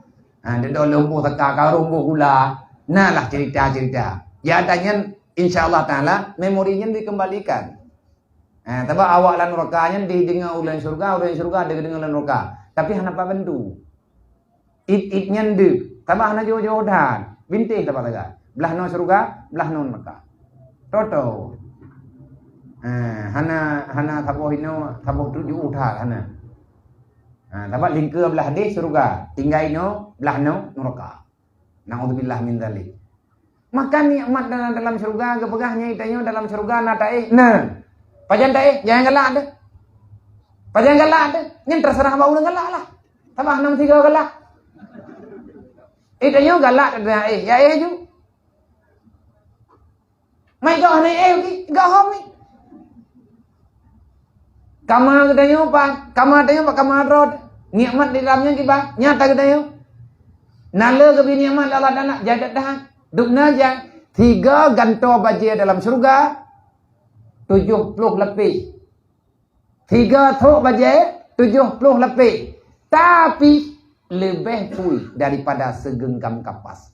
Ha, dia dah lompoh saka, ka romboh gula. Nah lah cerita-cerita. Ya, dan nyan, insya Allah Ta'ala, memori nyan dikembalikan. Ha, sebab awak lam neraka nyan dideungoe ulèe syurga, ulèe syurga dideungoe ulèe neraka. Tapi hana pat bantu. It-it nyan deuh, sabab hana jiôh-jiôh that. Bintéh sabab lagèe. Blah nyoe syeuruga, blah nyoe neuraka. Toto. Ha, hana, hana saboh inoe, saboh teuk jiôh that, hana. Ha, sabab lingkeue blah déh syeuruga, tinggai inoe, blah nyoe neuraka. Naudzubillah min dzalik. Maka nikmat dalam, dalam syeuruga geupeugah nyan, tanyoe dalam syeuruga na taéh. Na. Pajan taéh? Jangan galak deh. Pajan galak deh? Nyan terserah bak ureueng galak lah. Sabab na meusigoe galak. Eh, tanyoe galak taéh. Ya éh ju. Mai goh na éh ki, goh hom ni. Kama geutanyoe pat, kama tanyoe pat kama droe. Nikmat di dalam nyan kiban, nyata geutanyoe. Na le geubi nikmat Allah Taala, jadat dah. Dubna jan, tiga gantoe bajèe dalam syeuruga, tujoh ploh lapéh. Tiga trok bajèe, tujoh ploh lapéh. Tapi, leubeh pui daripada segenggam kapas.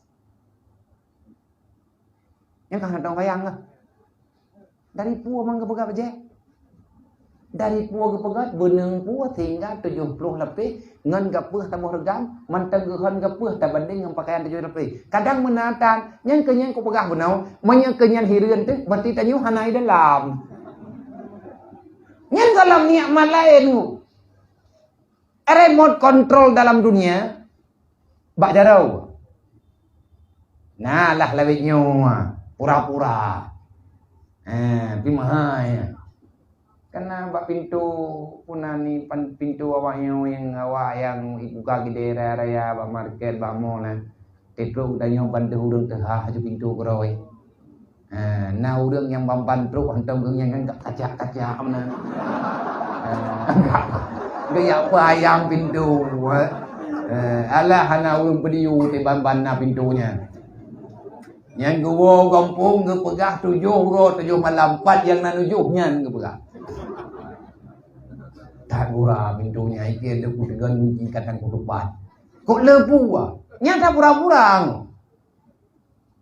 Nyang ka hana teubayang lah. Dari peue mang geupeugah bajèe? Dari peue geupeugah, beuneueng peue sehingga tujoh ploh lapéh ngon gapeuh saboh reugam, mantong geuhon gapeuh tabandeng ngon pakaian tujoh lapéh. Kadang meunan tan, nyan keuh nyang kupeugah bunoe, meunyoe keuh nyan hireuen teuh, berarti tanyoe hana i dalam. Nyan gohlom nikmat laén. Remote control dalam dunia, bak jaroe. Nah, lah lawét nyoe, pura-pura. Eh, pi mahai. Karena bak pintu pun na ni pan-, pintu awak nyoe nyang awak nyang ibuka keudè raya-raya, bak market, bak mall, eh. Teutrok geutanyoe ban teuh ureueng teuhah aju pintu keudroe. Ha, na ureueng nyang ban-ban trok hantom geuh nyan kan kacak-kacak meunan. Ha, geujak peuayang pintu, eh. Eh, alah hana ureueng peudiyue teuh ban-ban na pintu nyan. Nyang geuwoe gampông geupeugah tujoh uroe tujoh malam, pat nyang na tujoh nyan geupeugah. That gura pintu nyan, ikeu lé kuteugon gunci kadang kutupat. Kok lé peue? Nyata pura-pura.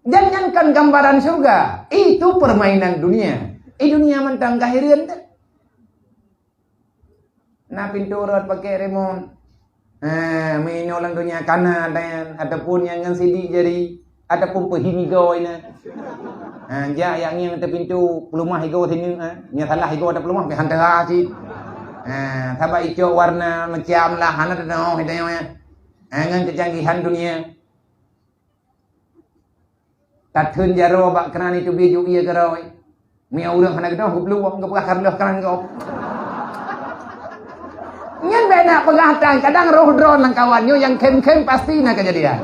Dan nyan kan gambaran syeuruga. Itu permainan dunia. Eh, dunia mantong ka hireuen teuh. Na pintu rot pakai remote. Ha, meuinoe lam dunia kana dan ataupun nyang ngon sidik jari ataupun peuhim igoe na. Ha, jak yak ngieng ateueh pintu, peulumah igoe sineuk, ha. Nyan salah igoe ateueh peulumah, pih hantara cit. Ha, sabab icok warna macam lah, hana teunoh itanyoe, ya. Ha, ngon kecanggihan dunia. Tatheun jaroe bak keunan itu biju ie keurôi. Meunyoe ureueng hana geudoh, geuplueng geupeugah kareuloh keunan gob. Nyan bèk nak peugah tan, kadang roh droe lam kawan nyoe nyang khem-khem pasti na keujadian.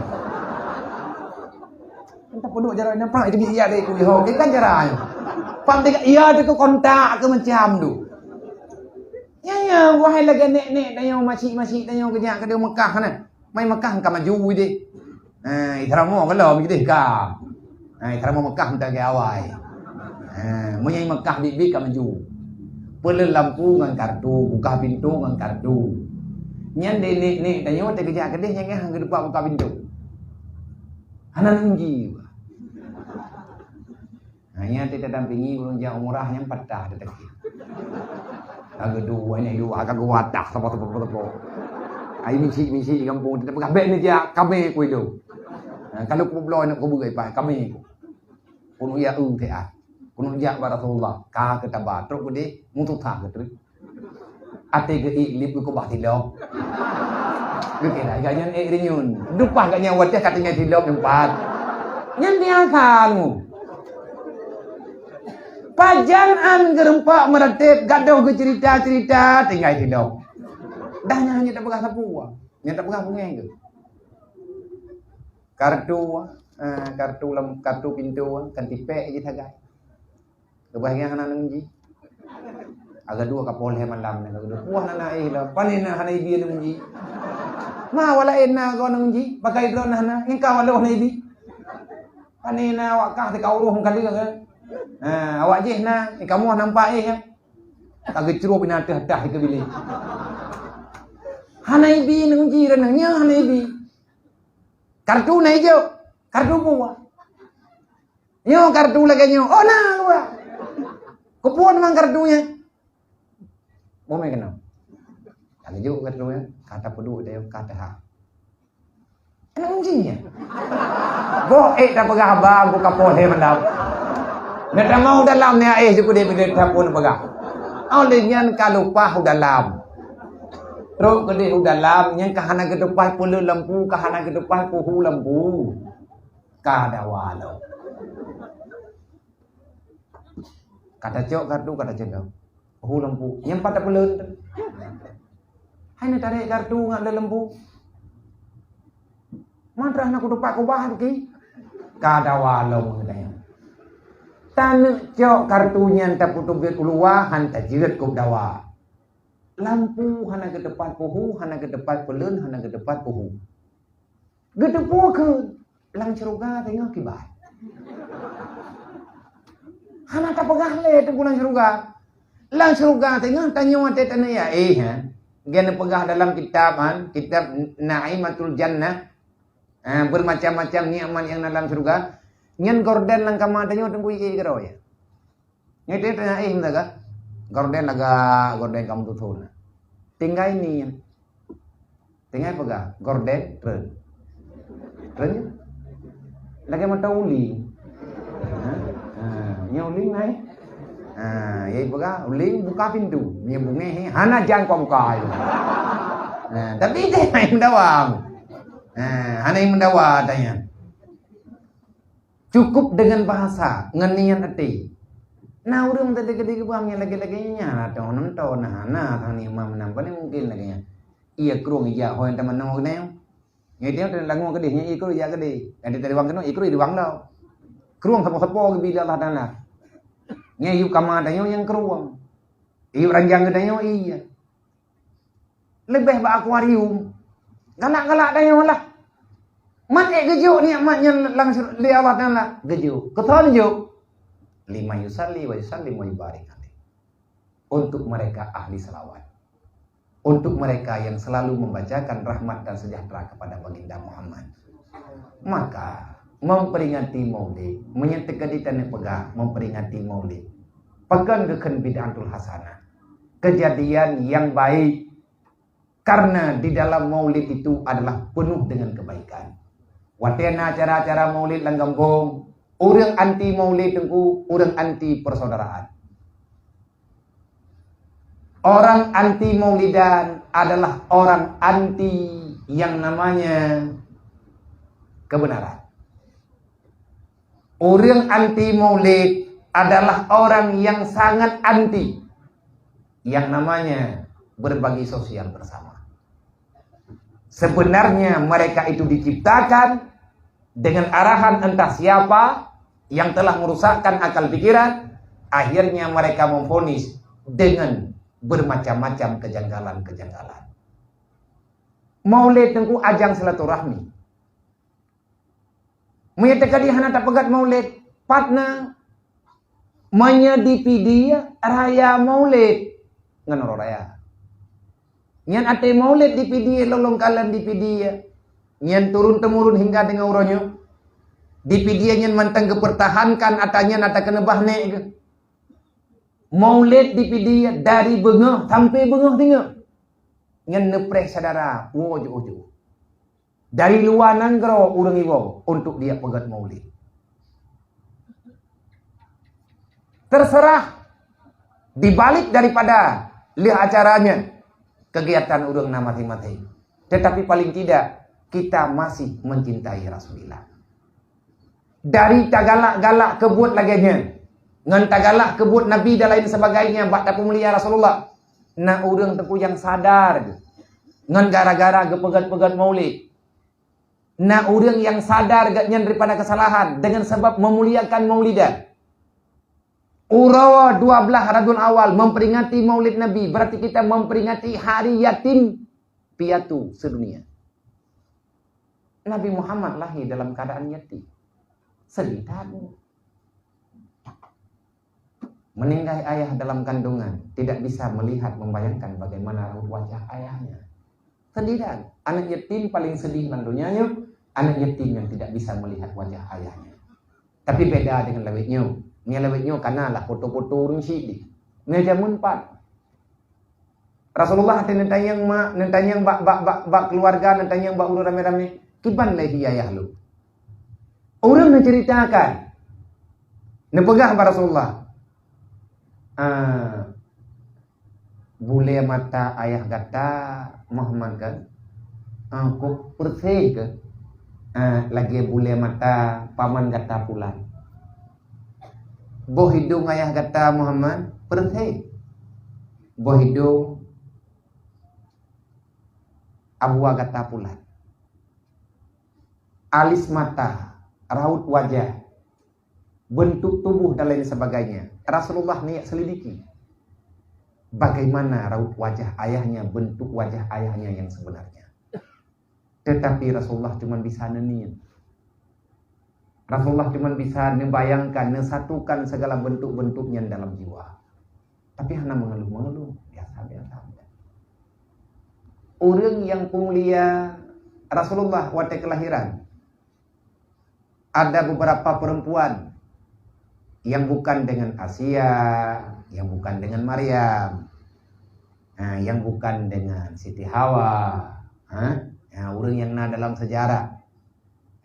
Entah peuduek jaroe nyan, pak, itu biji ie deh, kuliho, kan cara nyoe. Pak, tiga, iya, tu kontak ke macam tu. Ya, ya, wahai lagèe nek-nek tanyoe, macik-macik tanyoe keujak keudéh Mekah na. Mai Mekah ka maju deh. Ha, i Teuramoe ka lom deh ka. Ha, i Teuramoe Mekah meuntang awai. Ha, meunyoe i Mekah biet-biet ka maju. Peuleueh lampu ngon kartu, buka pintu ngon kartu. Nyan deh nek-nek tanyoe teukeujak keudéh nyang ka geudupat buka pintu. Hana nunji. Hanya teudampingi ureueng jak umrah nyang patah teuteuki. Ka geuduek, nyan duek, ka geuwatah, sapo, sapo, sapo, sapo. Ai misi, misi gampông, teupeugah, "Bèk neujak, kami ku idup." Ha, kalau kubloe aneuk kubeue ipai, kami ku. Keuneuk jak eu teuh ah. Keuneuk jak bak Rasulullah, ka keutaba, trok keudéh, mutusah keutreuk. Até geuék lip geukeubah tilok. Geukira gak nyan ék rinyun. Dupah gak nyan watèe ka tinggai tilok nyan pat. Nyan biasa ngu. Pajan an geurumpok meuratéb gadoh geuceurita-ceurita tinggai tilok. Dah nyan hana tapeugah sapeue. Nyan tapeugah bungéh geuh. Kartu, eh, kartu lam, kartu pintu kan tipék jih sagai. Leubeh nyan hana neungi. Agak dua ka poh lhèe malam nyan, agak dua. Wah, na, na, eh, lah. Pane na hana ibi neungi. Ma, wala eh, na, ko neungi. Pakai drone na, na. Engka wala hana ibi. Pane na, awak kah teuka uroh meukaleueng, kan? Ha, awak jih na, eh, kamoe nampak, eh, kan? Ka geucrôb inan teuh-teuh keu bilék. Hana ibi, neungoh ji droeneuh nyoe hana ibi. Kartu na ijok, kartu peue? Nyoe kartu lagèe nyoe. Oh, na luwa. Keupeue teuma kartu nyan? Boh mé keunoe. Ka geujok kartu nyan, ka tapeuduek dayong ka teuhah. Aneuk anjing nyan. Boh ék tapeugah haba, boh ka poh lhèe malam. Neutamong dalam ni aéh jukudé bidé tapon peugah. Oh, lé nyan ka lumpah u dalam. Trok keudeh u dalam, nyan ka hana geutumpah peuleueh lampu, ka hana geutumpah puhu lampu. Ka dawa lom. Ka tacok kartu, ka tacok lom. Hu lampu. Nyang pat tapeuleun. Hai neutarek kartu ngat lé lampu. Madrah na kutupak kubah ki. Ka dawa lom ngeudayang. Taneuk cok kartu nyan tapeuteubiet u luwa, han tajeuet kub dawa. Lampu hana geutupat puhu, hana geutupat peuleun, hana geutupat puhu. Geuteupeue kheun, lam syeuruga teungoh kiban. Hana tapeugah lé teungku lam syeuruga. Lam syeuruga teungoh tanyoe watèe taneuk ya, eh, ha. Geuneuk peugah dalam kitab, ha, kitab Na'imatul Jannah, ha, bermacam-macam nikmat yang dalam syeuruga. Nyan gorden lam kama tanyoe teungku ié keudroe. Nyan teuh tanya, eh, meusaga. Gorden lagak, gorden kamoe tutoe na. Tinggai ni nyan. Tinggai peugah, gorden, treun. Treun nyan. Lagèe mata uling. Ha? Ha, nyan uling naik. Ha, ya peugah, uling buka pintu. Nyan bungéh, hana jang kau buka. Ha, tapi dia main mendawang. Ha, hana yang mendawa tanya. Cukup dengan bahasa, ngon niat até. Na ureueng tadi keudeh geupeugah nyang lagèe-lagèe nyan, atau nonton, nah, nah, thang ni imam nam, paling mungkin lagèe nyan. Iya krueng ija ho nyang tamanoe keunoe. Nyan dia tadi langue keudeh, nyan iya krueng ija keudeh. Jadi tadi wang keunoe, iya krueng di wang dah. Krueng sapo-sapo geubri lé Allah Taala. Nyan yub kama tanyoe nyang krueng. Yub ranjang geutanyoe iya. Leubeh bak akuarium. Galak-galak tanyoe lah. Man ék geujok nikmat nyan langsung lé Allah Taala. Geujok. Keu soe neujok? Liman yusalli wa yusallim wa yubarik alaih. Untuk mereka ahli salawat. Untuk mereka yang selalu membacakan rahmat dan sejahtera kepada Baginda Muhammad. Maka, memperingati Maulid, meunyoe teukeudi taneuk peugah memperingati Maulid, pakon geukheun bid'atul hasanah, kejadian yang baik, karena di dalam Maulid itu adalah penuh dengan kebaikan. Watèe na acara-acara Maulid lam gampông, ureueng anti Maulid teungku, ureueng anti persaudaraan. Orang anti Maulidan adalah orang anti yang namanya kebenaran. Orang anti Maulid adalah orang yang sangat anti yang namanya berbagi sosial bersama. Sebenarnya mereka itu diciptakan dengan arahan entah siapa yang telah merusakkan akal pikiran, akhirnya mereka memvonis dengan bermacam-macam kejanggalan-kejanggalan. Maulid teungku ajang silaturahmi. Meunyoe teukeudi hana tapeugét Maulid, pat na? Meunyoe di Pidie raya Maulid ngon uroe raya. Nyan até Maulid di Pidie, lôn-lôn kalon di Pidie. Nyan turun-temurun hingga deungon uroe nyoe. Di Pidie nyan mantong geupeurtahankan ata nyan, ata keuneubah nék geuh. Maulid di Pidie dari beungoh sampai beungoh singoh. Nyan neupreh syedara woe jiôh-jiôh. Dari luwa nanggroe ureuëng iwoe untuk diyak peugét Maulid. Terserah, di balik daripada lheueh acara nyan, kegiatan ureuëng na maséng-maséng. Tetapi paling tidak, kita masih mencintai Rasulullah. Dari tagalak-galak keu buet lagée nyan, ngon tagalak keu buet Nabi dan lain sebagainya bak tapeumulia Rasulullah, na ureuëng teungku nyang sadar ngon gara-gara geupeugét-peugét Maulid. Na ureuëng nyang sadar geuhnyan daripada keusalahan dengan sabab meumuliakan Maulidan. Uroe dua belas Rabiul Awal memperingati Maulid Nabi, berarti kita memperingati hari yatim piatu sedunia. Nabi Muhammad lahir dalam keadaan yatim. Sedih that. Meninggai ayah dalam kandungan, tidak bisa melihat, membayangkan bagaimana raut wajah ayahnya. Sedih kan? Anak yatim paling sedih dalam dunia nyoe, anak yatim yang tidak bisa melihat wajah ayahnya. Tapi beda dengan lawét nyoe. Nyoe lawét nyoe kana lah foto-foto ureuëng syiek di. Nyoe jameun pat. Rasulullah ateueh neutanyong mak, neutanyong bak, bak, bak, bak keluarga, neutanyong bak ureuëng ramé-ramé. Kiban lé di ayah lôn. Ureuëng neuceritakan. Neupeugah bak Rasulullah. Ah, bulée mata ayah gata Muhammad kan? Ah, kok persis ke? Ah, lagée bulée mata paman gata pulan. Boh hidung ayah gata Muhammad persis boh hidung abua gata pulan. Alis mata, raut wajah, bentuk tubuh dan lain sebagainya. Rasulullah niat selidiki bagaimana raut wajah ayahnya, bentuk wajah ayahnya yang sebenarnya. Tetapi Rasulullah cuma bisa neuniet. Rasulullah cuma bisa neubayangkan, neusatukan segala bentuk-bentuk nyan dalam jiwa. Tapi hana mengeluh-mengeluh, biasa-biasa. Ureuëng yang peumulia Rasulullah watée kelahiran, ada beberapa perempuan yang bukan dengan Asia, yang bukan dengan Maryam, ha, yang bukan dengan Siti Hawa, ha, ha, ureuëng yang na dalam sejarah,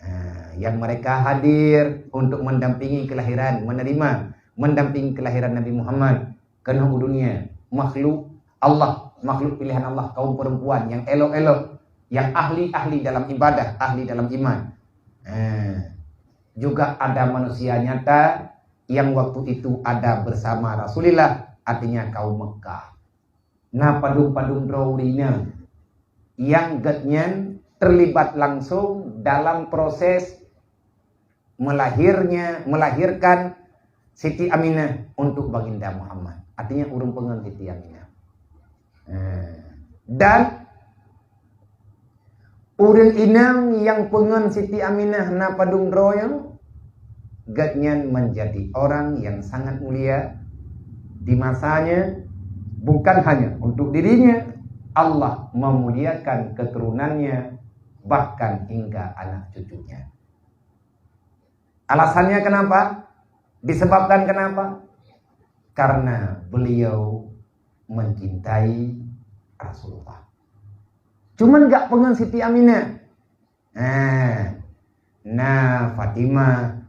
ha, yang mereka hadir untuk mendampingi kelahiran, menerima, mendampingi kelahiran Nabi Muhammad ke dunia, makhluk Allah, makhluk pilihan Allah, kaum perempuan yang elok-elok, yang ahli-ahli dalam ibadah, ahli dalam iman. Eh, juga ada manusia nyata yang waktu itu ada bersama Rasulullah, artinya kaum Mekah. Na padum-padum droe ureuëng inong nyang geuhnyan terlibat langsung dalam proses melahirnya, melahirkan Siti Aminah untuk Baginda Muhammad. Artinya ureuëng peungon Siti Aminah. Eh, dan ureuëng inong nyang peungon Siti Aminah na padum droe nyoe, geuhnyan menjadi orang yang sangat mulia di masanya, bukan hanya untuk dirinya, Allah memuliakan keturunannya, bahkan hingga anak cucunya. Alasannya kenapa? Disebabkan kenapa? Karena beliau mencintai Rasulullah. Cuman gak peungon Siti Aminah. Eh, na Fatimah,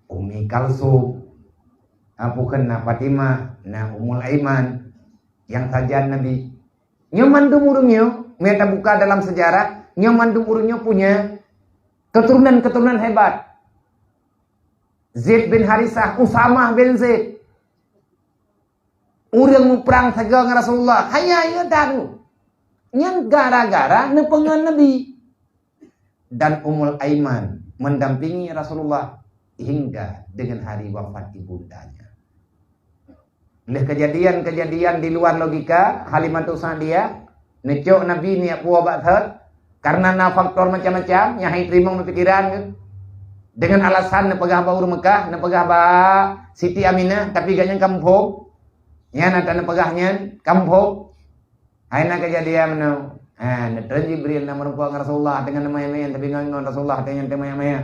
Ummi Kalsum, ah, bukan na Fatimah, na Ummul Aiman, yang sajan Nabi. Nyoe mandum ureuëng nyoe, meunyo tabuka dalam sejarah, nyoe mandum ureuëng nyoe punya keturunan-keturunan hebat. Zaid bin Harisah, Usamah bin Zaid. Ureuëng muprang sagoe ngon Rasulullah. Hanya, ya, dan. Nyan gara-gara neupeungon Nabi. Dan Ummul Aiman mendampingi Rasulullah hingga dengan hari wafat ibundanya. Leh kejadian-kejadian di luar logika, Halimatus Sa'diyah neucok Nabi neujak puwoe bak thot, karena na faktor macam-macam nyang hai teurimong pikiran geuh. Dengan alasan neupeugah bak ureuëng Mekah, neupeugah bak Siti Aminah, tapi gobnyan ka muphom. Nyan ata neupeugah nyan ka muphom. Hai na kejadian meunoe. Ha, neutron Jibril na meurumpok ngon Rasulullah, teungoh neumanyam-manyam, tapi ngon, ngon Rasulullah teungoh neumanyam-manyam.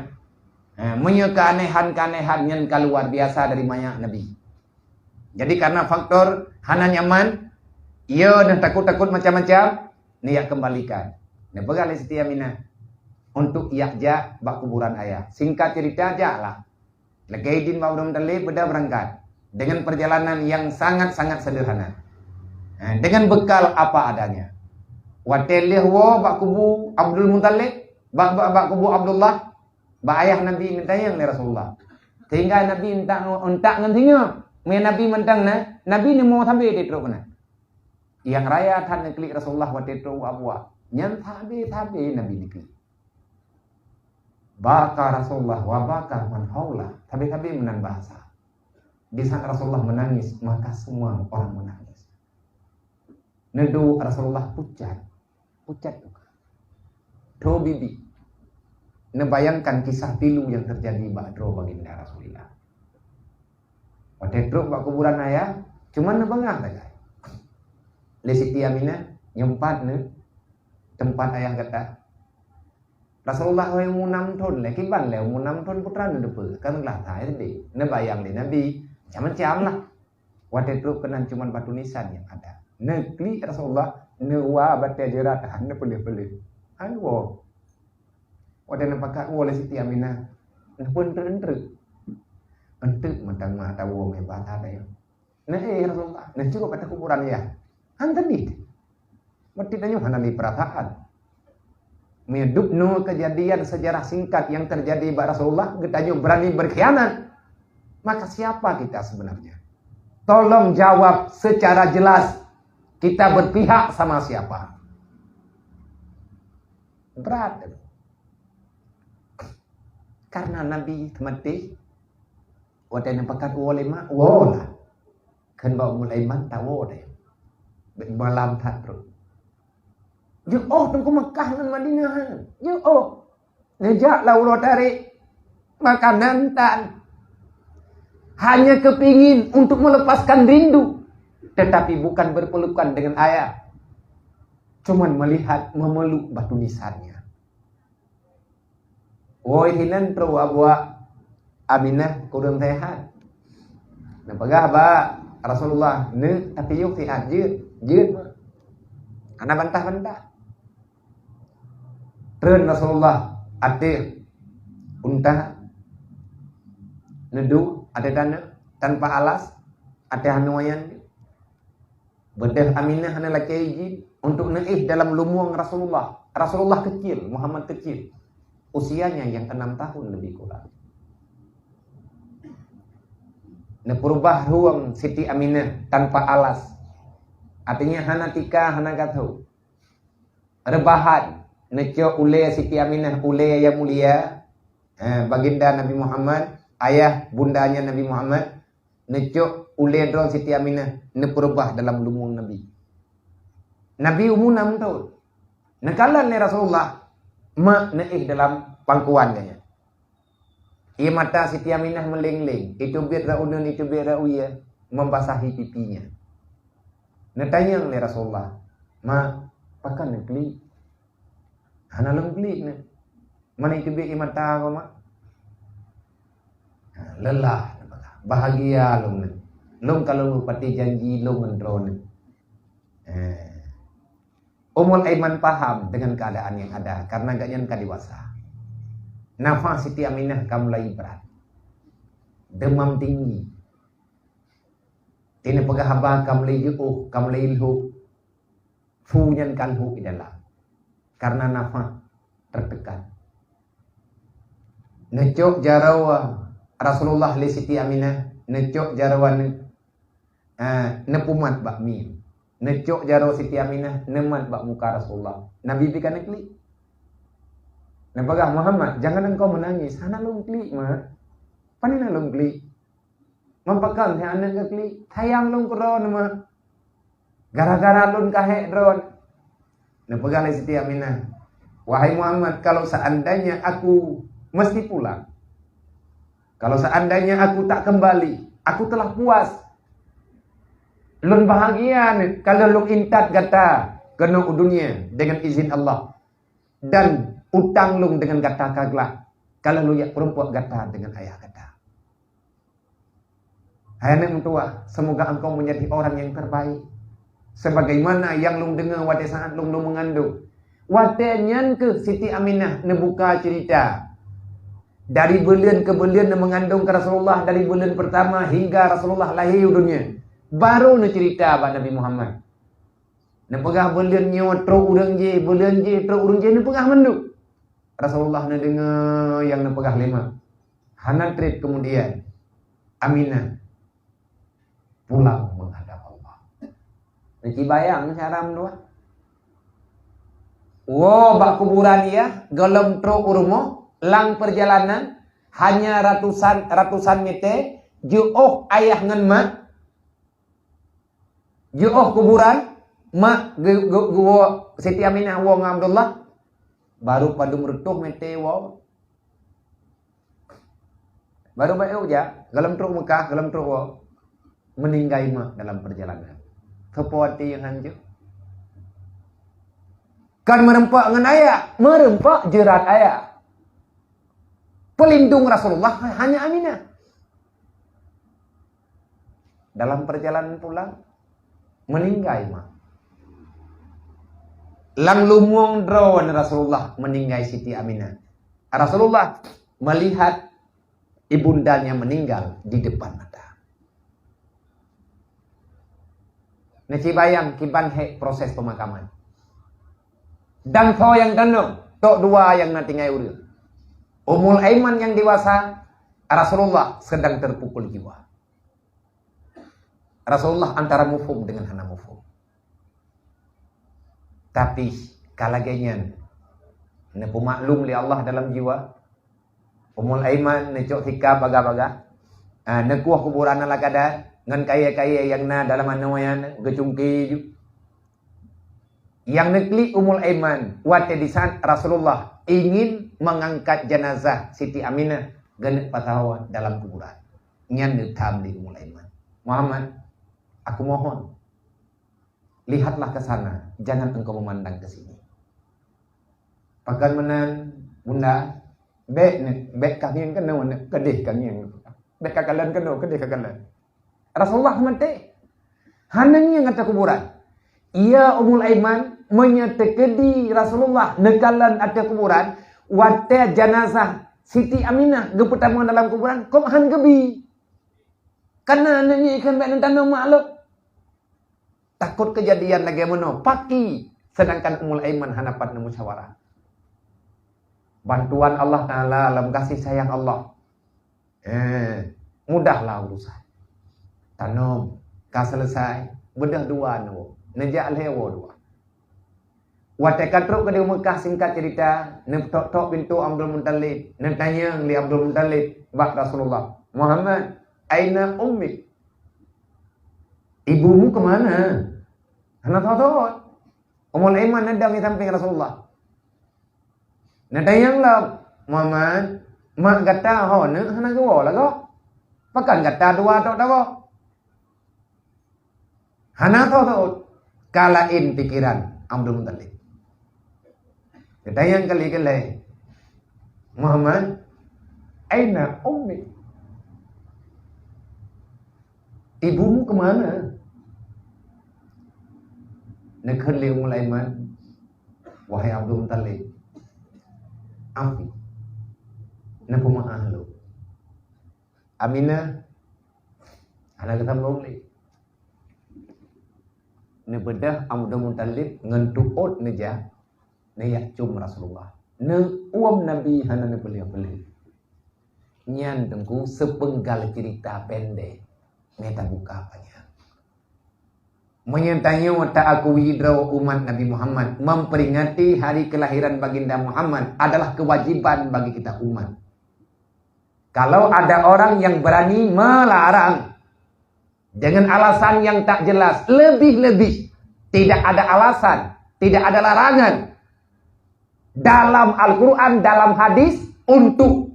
Ha, meunyoe keanehan-keanehan nyan ka luar biasa dari manyak Nabi. Jadi karena faktor hana nyaman, iya neutakot-takot macam-macam, neujak kembalikan. Neupeugah lé Siti Aminah untuk ijak jak bak kuburan ayah. Singkat cerita, jaklah. Lagée idin bak Abdul Muthalib, beda berangkat dengan perjalanan yang sangat-sangat sederhana. Ha, dengan bekal apa adanya. Watée lheueh woe bak kubu Abdul Muthalib, bak, bak, bak kubu Abdullah, bak ayah Nabi, neutanyong lé Rasulullah. Sehingga Nabi untak, untak ngon singoh. Meunyo Nabi mantong na, Nabi neumo sabe di trok na. Nyang raya that neuklik Rasulullah watée trok u Abwa. Nyan sabe-sabe Nabi neuklik. Baka Rasulullah wa baka man haula. Sabe-sabe meunan bahasa. Di saat Rasulullah menangis, maka semua orang menangis. Neuduek Rasulullah pucat. Pucat muka. Tho bibi. Neubayangkan kisah pilu nyang terjadi bak droe baginda Rasulullah. Watèe trok bak kuburan ayah, cuman neubeungah sagai lé Siti Aminah, "Nyoe pat neuh teumpat ayah gata." "Rasulullah, wahai umu nam thon lé, kiban lé umu nam thon putra neuh teupeue, kan glah that SD." Neubayang lé Nabi, macam-macam lah. Watèe trok keunan cuman batu nisan nyang ada. Neuklik Rasulullah, neuwa batèe jeurat, han neupeuleueh-peuleueh. Han woe. Watèe neupakat woe lé Siti Aminah, neupeue eunteuk-eunteuk. Eunteuk mantong mata woe meuhebat that ayah. Neuéh Rasulullah, neucok ateueh kuburan ayah. Han teudit. Berarti tanyoe hana lé peurasaan. Meunyoe dubnoe kejadian sejarah singkat yang terjadi bak Rasulullah, geutanyoe berani berkhianat, maka siapa kita sebenarnya? Tolong jawab secara jelas. Kita berpihak sama siapa? Brat. Karena Nabi teumaté, watèe neupakat woe lé mak, woe lah. Kheun bak Ummul Aiman, tawoe deh. Bèk malam that trok. Jiôh Teungku Makkah ngon Madinah. Jiôh. Neujak lam uroe tarek. Makanan tan. Hanya kepingin untuk melepaskan rindu. Tetapi bukan berpelukan dengan ayah. Cuman melihat, memeluk batu nisannya. Woe hinan trok buak Aminah kureueng sehat. Neupeugah bak Rasulullah, "Neuk, tapi yôh siat jeuet, jeuet." Hana bantah-bantah. Treun Rasulullah ateueh unta, neuduek ateueh taneuk tanpa alas, ateueh hanoe nyan. Beudôh Aminah hana lakèe izin untuk neuéh dalam lumueng Rasulullah. Rasulullah kecil, Muhammad kecil. Usianya yang enam tahun lebih kurang. Neupeurubah rueng Siti Aminah tanpa alas. Artinya hana tika, hana gathô. Reubahan, neucok ulèe Siti Aminah, ulèe nyang mulia, eh, baginda Nabi Muhammad, ayah bundanya Nabi Muhammad, neucok ulèe droe Siti Aminah, neupeurubah dalam lumueng Nabi. Nabi umu nam thon. Neukalon lé Rasulullah, mak neuéh dalam pangkuan geuh nyan. Ié mata Siti Aminah meuleng-leng, iteubiet rot uneun, iteubiet rot uye, membasahi pipinya. Neutanyong lé Rasulullah, "Mak, pakon neuklik?" "Hana lôn klik neuh." "Meunan iteubiet ié mata ko, Mak?" "Ha, leulah," neupeugah. "Bahagia lôn neuh. Lôn ka lôn meupati janji lôn ngon droeneuh." Eh. Ummul Aiman paham dengan keadaan yang ada karena gobnyan ka dewasa. Nafas Siti Aminah ka mulai brat. Demam tinggi. Neupeugah haba ka mulai jiôh, ka mulai lhôk. Fu nyan ka lhôk di dalam. Karena nafas tertekan. Neucok jaroe Rasulullah lé Siti Aminah, neucok jaroe neuh, eh, neupeumat bak mié. Neucok jaroe Siti Aminah, neumat bak muka Rasulullah. Nabi pih ka neuklik. Neupeugah, "Muhammad, jangan engkau menangis." "Hana lôn klik, Mak." "Pane na lôn klik?" "Meupakon hai aneuk keu klik?" "Sayang lôn keu droeneuh, Mak. Gara-gara lôn ka hék droeneuh." Neupeugah lé Siti Aminah, "Wahai Muhammad, kalau seandainya aku mesti pulang, kalau seandainya aku tak kembali, aku telah puas. Lôn bahagia neuh kalau lôn intat gata keunoe u dunia dengan izin Allah, dan utang lôn dengan gata ka glah kalau lôn jak peurumpok gata dengan ayah gata." Hai aneuk meutuwah, semoga engkau menjadi orang yang terbaik. Sebagaimana nyang lôn deungoe watée saát lôn, lôn meungandong. Watée nyan kheueh Siti Aminah neubuka cerita. Dari buleuen keu buleuen neumeungandong keu Rasulullah, dari buleuen peurtama hingga Rasulullah lahé u donya. Baru neucerita bak Nabi Muhammad. Neupeugah buleuen nyoe trok ureuëng jéh, buleuen jéh trok ureuëng jéh, neupeugah mandum. Rasulullah neudeungoe nyang neupeugah lé mak. Hana treb keumudian, Aminah pulang menghadap Allah. Neucibayang cara meutuwah. Woe bak kuburan, ya, gohlom trok u rumoh, lam peurjalanan hanya ratusan, ratusan meter, jiôh ayah ngon mak, jiôh kuburan, mak geu-, geu-, geuwoe Siti Aminah woe ngon Abdullah, baru padum reutôh meter woe. Baru bak jak, gohlom trok Mekah, gohlom trok woe. Meuninggai mak dalam peurjalanan. Soe po até nyang hanco? Kon meureumpok ngon ayah, meureumpok jeurat ayah. Peulindung Rasulullah hanya Aminah. Dalam peurjalanan pulang, meuninggai mak. Lam lumueng droe Rasulullah meuninggai Siti Aminah. Rasulullah melihat ibundanya meninggal di depan mata. Neucibayang kiban hék proses pemakaman. Dan soe nyang tanoh, trok dua nyang na tinggai ureuëng. Ummul Aiman nyang dewasa, Rasulullah sedang terpukul jiwa. Rasulullah antara muphom dengan hana muphom. Tapi ka lagée nyan, neupeumaklum lé Allah dalam jiwa. Ummul Aiman neucok sikap bagah-bagah. Ah, neukueh kuburan ala kada ngon kayée-kayée nyang na dalam anoe nyan geucungke ju. Nyang neuklik Ummul Aiman watée di saat Rasulullah ingin mengangkat jenazah Siti Aminah geuneuk patawa dalam kuburan. Nyan neutham lé Ummul Aiman, "Muhammad, aku mohon, lihatlah ke sana, jangan engkau memandang ke sini." "Pakon meunan, Bunda?" "Bék, bék ka ngieng keunoe, keudeh ka ngieng. Bék ka kalon keunoe, keudeh ka kalon." Rasulullah maté. Hana ngieng ateueh kuburan. Iya Ummul Aiman, meunyoe teukeudi Rasulullah neukalon ateueh kuburan, watée jenazah Siti Aminah geupeutamong dalam kuburan, kok han geubi. Kana aneuk ngieng kheun bék neutanoh mak lom. Takot keujadian lagée meunoe, paki, sedangkan Ummul Aiman hana pat neumusyawarah. Bantuan Allah Taala lam kasih sayang Allah. Eh, mudahlah urusan. Tanom, ka selesai, beudôh dua nyoe, neujak lhée woe dua. Watée ka trok keudeh Meukah, singkat cerita, neutok-tok pintoe Abdul Muthalib, neutanyong lé Abdul Muthalib bak Rasulullah, "Muhammad, aina ummik? Ibumu kemana?" Hana thot-thot. Ummul Aiman neudong di sampéng Rasulullah. Neutanyong lom, "Muhammad, mak gata ho neuk hana geuwoe lagoe? Pakon gata dua tok tawoe?" Hana thot-thot, ka laén pikeran Abdul Muthalib. Geutanyong kali keulhée, "Muhammad, aina ummik? Ibumu kemana?" Neukheun lé Ummul Aiman, "Wahai Abdul Muthalib, afi, neupeumeu'ah lôn." Aminah hana geusambong lé. Neubeudôh Abdul Muthalib ngon tuôt neujak, neujak com Rasulullah. Neuuem Nabi hana neupeuleueh-peuleueh. Nyan teungku sepeunggal cerita pendek. Mita buka panyang. Meunyoe tanyoe taakui droe umat Nabi Muhammad, memperingati hari kelahiran Baginda Muhammad adalah kewajiban bagi kita umat. Kalau ada orang yang berani melarang dengan alasan yang tak jelas, lebih-lebih tidak ada alasan, tidak ada larangan dalam Al-Quran, dalam hadis untuk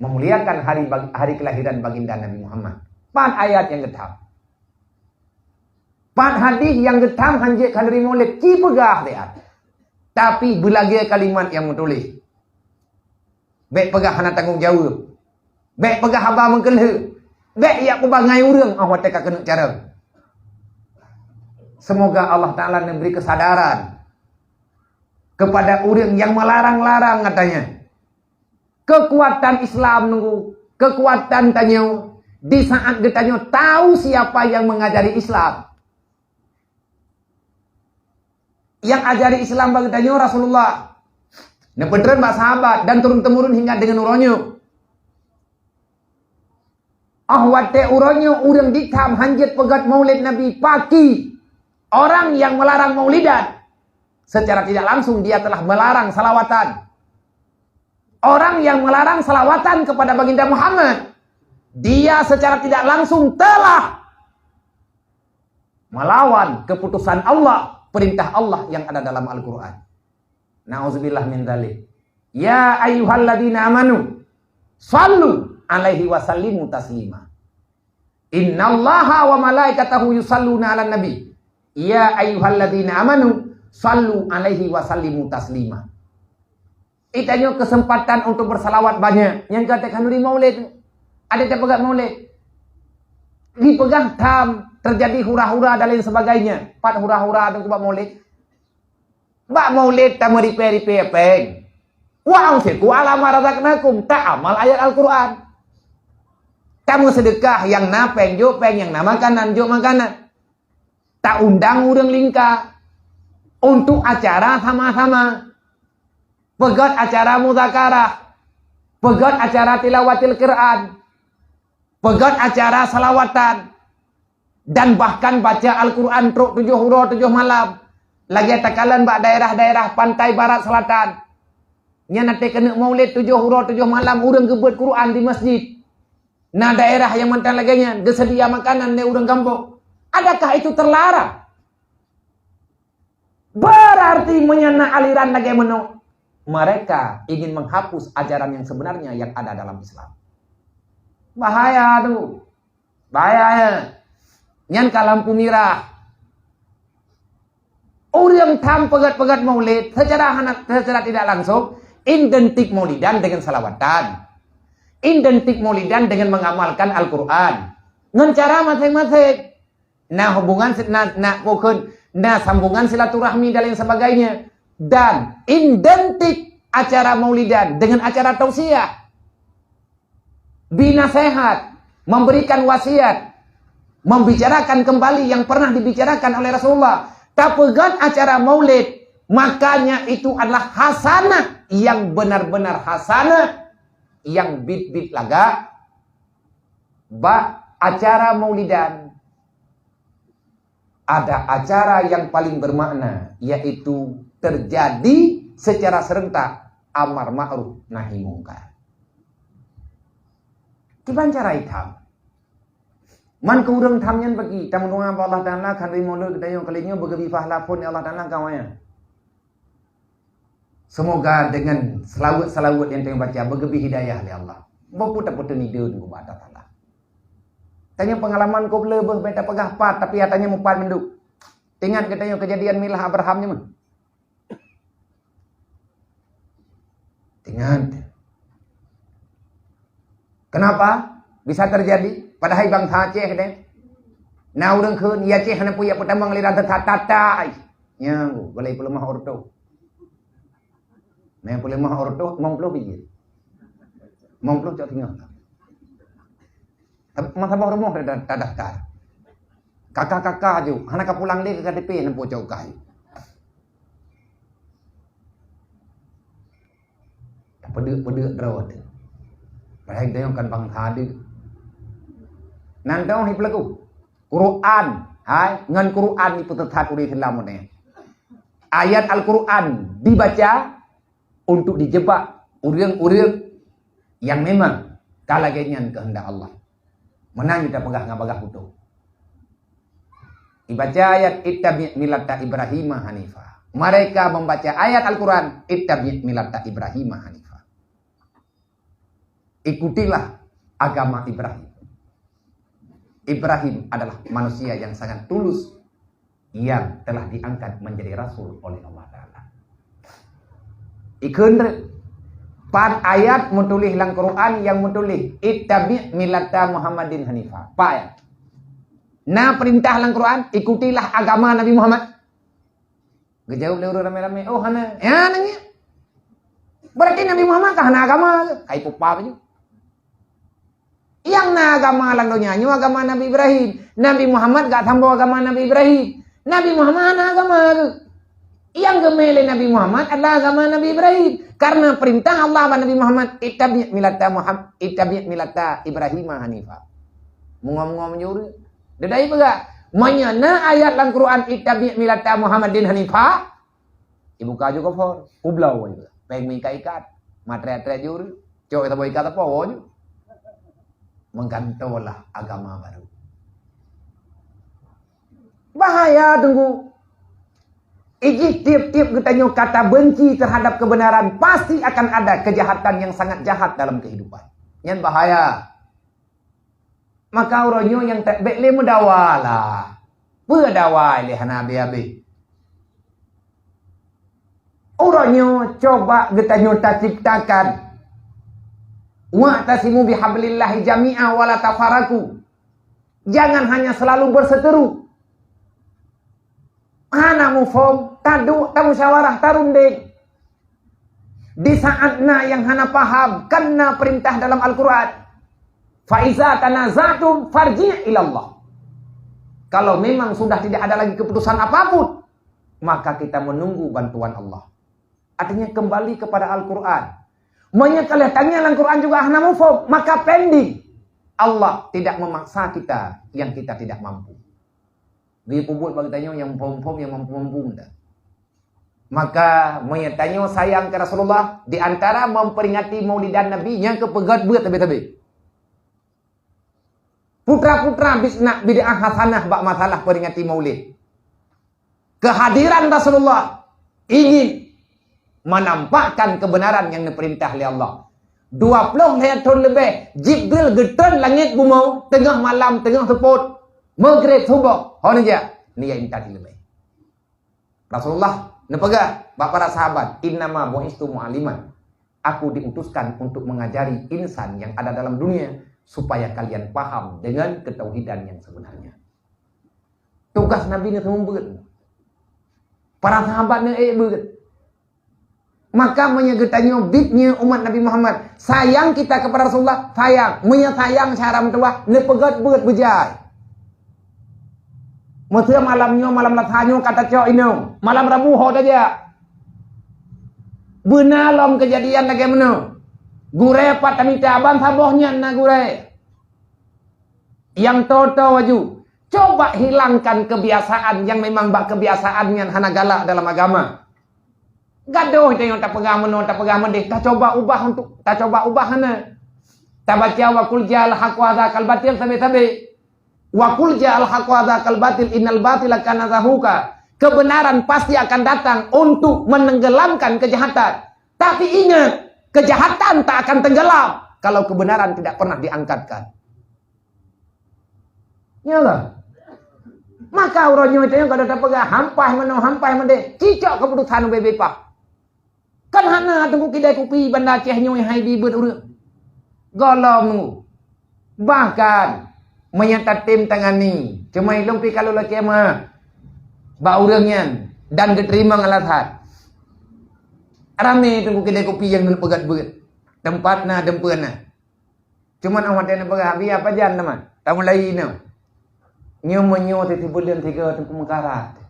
memuliakan hari bag-, hari kelahiran Baginda Nabi Muhammad. Pat ayat nyang geutham? Pat hadis nyang geutham hanjeuet khanduri Maulid? Ci peugah siat. Tapi beulagée kalimat nyang meutuléh. Bék peugah hana tanggong jaweueb. Bék peugah haba meukeulheueh. Bék jak peugah ngon ureuëng óh watée ka keuneuk carông. Semoga Allah Taala neubri keusadaran kepada ureuëng nyang melarang-larang, katanya. Keukuatan Islam nunggu, keukuatan tanyoe di saat geutanyoe tahu siapa yang mengajari Islam. Nyang ajari Islam bak geutanyoe Rasulullah. Neupeutreun bak sahabat dan turun-temurun hingga deungon uroe nyoe. Óh watée uroe nyoe ureuëng ditham hanjeuet peugét Maulid Nabi, paki. Orang yang melarang maulidan, secara tidak langsung dia telah melarang salawatan. Orang yang melarang salawatan kepada Baginda Muhammad, dia secara tidak langsung telah melawan keputusan Allah, perintah Allah yang ada dalam Al-Quran. Na'udzubillah min dzalik. Ya ayyuhalladzina amanu, sallu alaihi wa sallimu taslima. "Innallaha wa malaikatahu yusalluna 'alan nabi. Ya ayyuhalladzina amanu sallu 'alaihi wa sallimu taslima." Itanyoe kesempatan untuk bersalawat banyak. Nyang kata khanuri maulid. Ada tak peugah maulid? Dipeugah tham terjadi hura-hura dan lain sebagainya. Pat hura-hura tu bak maulid. Bak maulid tameuripée-ripée péng. "Wa anfiqu 'ala ma razaqnakum", ta amal ayat Al-Quran. Tameuseudekah nyang na péng jok péng, nyang na makanan jok makanan. Ta undang ureuëng lingka untuk acara sama-sama. Peugét acara muzakarah, peugét acara tilawatil Quran, peugét acara salawatan, dan bahkan baca Al-Quran trok tujoh uroe tujoh malam. Lagée takalon bak daerah-daerah pantai barat selatan. Nyan até keuneuk maulid tujoh uroe tujoh malam ureuëng geubeuet Quran di masjid. Na daerah nyang mantong lagée nyan geuseudia makanan lé ureuëng gampông. Adakah itu terlarang? Berarti meunyoe na aliran lagée meunoe, mereka ingin menghapus ajaran yang sebenarnya yang ada dalam Islam. Bahaya tu. Bahaya nyan. Nyan ka lampu mirah. Ureuëng tham peugét-peugét maulid secara hana, secara tidak langsung identik maulidan dengan salawatan. Identik maulidan dengan mengamalkan Al-Quran. Ngon cara masing-masing. Na hubungan si-, na, na, bukan, na sambungan silaturahmi dan lain sebagainya. Dan identik acara maulidan dengan acara tausiah. Binasehat, memberikan wasiat, membicarakan kembali yang pernah dibicarakan oleh Rasulullah. Tapeugét acara maulid, makanya itu adalah hasanah yang benar-benar hasanah, yang bit-bit lagak bak acara maulidan. Ada acara yang paling bermakna, yaitu terjadi secara serentak amar ma'ruf nahi mungkar. Kiban cara itam. Man keu ureuëng tham nyan bagi, tameudoa bak Allah Taala, khanuri maulid geutanyoe kali nyoe beugeubri pahala phon lé Allah Taala keu awaknyan. Semoga dengan selawat-selawat nyang tanyoe baca beugeubri hidayah lé Allah. Boh peue tapeuteun ide nibak Allah Taala. Tanyoe pengalaman kobleubeh beta peugah pat, tapi tanyoe mupat menduk. Ingat geutanyoe kejadian milah Abraham nyoe meuh? Ingat. Kenapa bisa terjadi? Padahai bangsa Aceh deh. Na ureuëng kheun, ya Aceh hana puyak peutamong aliran teutat-tata ai. Nyang, balai peuleumah orto. Nah, peuleumah orto, limong puluh biji. Limong puluh cok singoh. Masa boh rumoh dah, dah daftar. Kakak-kakak aju, hana ka pulang deh ke K T P, nampak cok kai. Peudeuek-peudeuek droe teuh. Padahai geutanyoe kan bangsa deuek. Nan dong hi peulaku. Quran, hai, ngon Quran ipeuteutat ureuëng Islam nyoe. Ayat Al-Quran dibaca untuk dijebak ureuëng-ureuëng yang memang ka lagée nyan keuheundak Allah. Meunan kita peugah ngon bagah beutôi. Ibaca ayat, "Ittabi' millata Ibrahima hanifa." Mereka membaca ayat Al-Quran, "Ittabi' millata Ibrahima hanifa." Ikutilah agama Ibrahim. Ibrahim adalah manusia yang sangat tulus yang telah diangkat menjadi rasul oleh Allah Taala. Ikheun, pat ayat meutuléh lam Quran nyang meutuléh, "Ittabi' millata Muhammadin hanifa." Pat ayat? Na peurintah lam Quran, "Ikutilah agama Nabi Muhammad." Geujaweueb lé ureuëng ramé-ramé, "Oh, hana." Ya, nyan. Berarti Nabi Muhammad ka hana agama, ka ipeupah baju. Nyang na agama lam donya nyoe agama Nabi Ibrahim. Nabi Muhammad gak sambông agama Nabi Ibrahim. Nabi Muhammad hana agama geuh. Nyang geumé lé Nabi Muhammad adalah agama Nabi Ibrahim. Karena perintah Allah bak Nabi Muhammad, "Ittabi' millata Muham-, ittabi' millata Ibrahima hanifa." Mungom-ngom juri. Dedai peugah, meunyoe na ayat lam Quran, "Ittabi' millata Muhammadin hanifa," ibuka ju kofon. Ublau, péng meuikat-ikat. Matrek-trek juri. Cok ita boh ikat apa, wo ju. Menggantolah agama baru. Bahaya, Teungku. Ijih tiep-tiep geutanyoe kata benci terhadap kebenaran, pasti akan ada kejahatan yang sangat jahat dalam kehidupan. Nyan bahaya. Maka uroe nyoe nyang tak bék lé meudawa lah. Peue dawa lé hana habéh-habéh. Uroe nyoe coba geutanyoe taciptakan, "Wa'tasimu bihablillahi jami'a wa la tafarraqu." Jangan hanya selalu berseteru. Hana muphom, taduek, tamusyawarah, tarundeng. Di saat na nyang hana paham, kan na peurintah dalam Al-Quran, "Fa iza tanaza'tum farji' ilallah." Kalau memang sudah tidak ada lagi keputusan apapun, maka kita menunggu bantuan Allah. Artinya kembali kepada Al-Quran. Meunyoe ka lheueh tanyong lam Quran juga hana muphom, maka pending. Allah tidak memaksa kita yang kita tidak mampu. Geupeubuet bak geutanyoe nyang muphom-muphom, nyang mampu-mampu mantong. Maka meunyoe tanyoe sayang keu Rasulullah, di antara memperingati Maulidan Nabi nyang keupeugét beuet sabe-sabe. Putra-putra bisna bid'ah hasanah bak masalah peringati Maulid. Kehadiran Rasulullah ingin menampakkan kebenaran nyang neupeurintah lé Allah. Dua ploh lhèe thon leubeh, Jibril geutreun langét bumoe, teungoh malam, teungoh seupôt, Maghrib, Suboh, hana jak, nyan intat leubeh. Rasulullah neupeugah bak para sahabat, "Innama bu'istu mu'alliman." Aku diutuskan untuk mengajari insan yang ada dalam dunia supaya kalian paham dengan ketauhidan yang sebenarnya. Tugas Nabi ni seumeubeuet. Para sahabat ni ék beuet. Maka meunyoe geutanyoe biet nyoe umat Nabi Muhammad, sayang kita kepada Rasulullah, sayang. Meunyoe sayang syara meutuwah, neupeugét beuet beujai. Meuseu malam nyoe, malam Lasa nyoe ka tacok inong, malam Rabu ho tajak. Beuna lom keujadian lagée meunoe. Gurée pat tamita ban saboh nyan na gurée. Nyang toe-toe laju, coba hilangkan kebiasaan yang memang bak kebiasaan nyan hana galak dalam agama. Gadoh tanyoe tapeugah meunoe, tapeugah meudeh, tacoba ubah untuk, tacoba ubah hana. Tabaca wa qul ja'al haqq wa zahaqal batil sabe-sabe. Wa qul ja'al haqq wa zahaqal batil innal batila kana zahuqa. Kebenaran pasti akan datang untuk menenggelamkan kejahatan. Tapi ingat, kejahatan tak akan tenggelam kalau kebenaran tidak pernah diangkatkan. Nyoe lah. Maka uroe nyoe tanyoe kada tapeugah hampai meunoe, hampai meudeh, cicok keuputosan ubé-bé paih. Kan hana teungku kidai kupi Banda Aceh nyoe hai bibeuet ureuëng. Gohlom teungku. Bahkan meunyoe tatem tangani, cuma ilong pi kalau lakée meuah bak ureuëng nyan dan geuteurimong alasan. Ramé teungku kidai kupi nyang neupeugét-beugét. Teumpat na, deumpeu na. Cuman awak watée neupeugah, "Abi, apa jan teuma?" Tamulai inoe. Nyoe meunyoe teuti buleuen tiga teungku meukarat.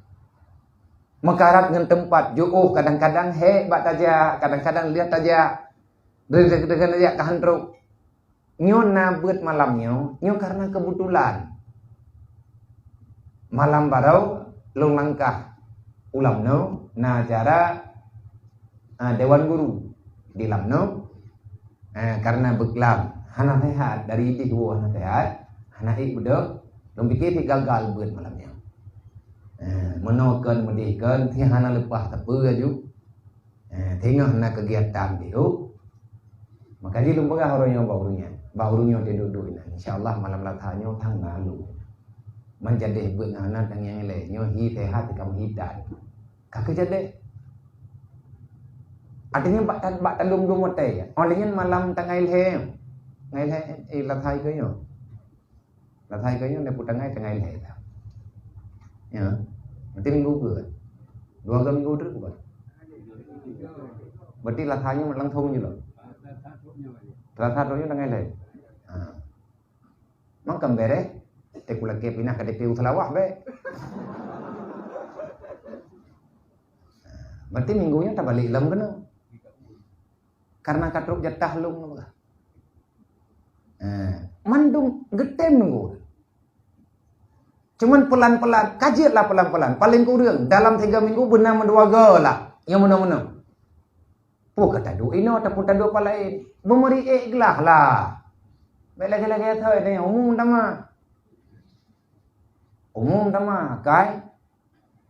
Meukarat ngon teumpat, jiôh kadang-kadang hék bak tajak, kadang-kadang lheueh tajak. Deungon tajak ka han trok. Nyoe na beuet malam nyoe, nyoe karena kebetulan. Malam barô lôn langkah u Lamno na acara, ah, dewan guru di Lamno. Ah, karena beuklam hana sehat, dari idéh woe hana sehat, hana ék beudôh, lôn pike si gagal beuet malam nyoe. Ah, meunoe kon meudeh kon, si hana leupah sapeue laju. Eh, teungoh na keugiatan di u. Maka jih lôn peugah uroe nyoe bak ureuëng nyan. Bak ureuëng nyoe teuduek-duek inan. Insya Allah malam Lasa nyoe tanggalu. Meunjadeh beuet na-na tangieng ilée nyoe hi sehat ka meuhitan. Ka keujadeh. Artinya bak tan-, bak tandum dum watée ya. Oleh nyan malam tanggai lhée. Tanggai lhée, eh, Lasa ikoe nyoe. Lasa ikoe nyoe neupeu tanggai, tanggai lhée dah. Ya. Nanti minggu ke? Dua ga minggu terus bukan? Berarti Lasa nyoe langsung je lah. Lasa tu nyoe tanggai lhée. Ha. Mangkam bereh, eh, ku lakée pinah K T P u Seulawah be. Berarti minggu nyoe tabalik lom keunoe. Karena ka trok jatah lôn. Eh, mandum geutem nunggu. Cuman pelan-pelan, ka jeuet lah pelan-pelan. Paling kurang dalam tiga minggu beuna meudua go lah. Nyang meunoe-meunoe. Peue ka taduek inoe ataupun taduek pat laén? Beumeriek glah lah. Bék lagée-lagée thoi teuh umum tamah. Umum tamah, kai.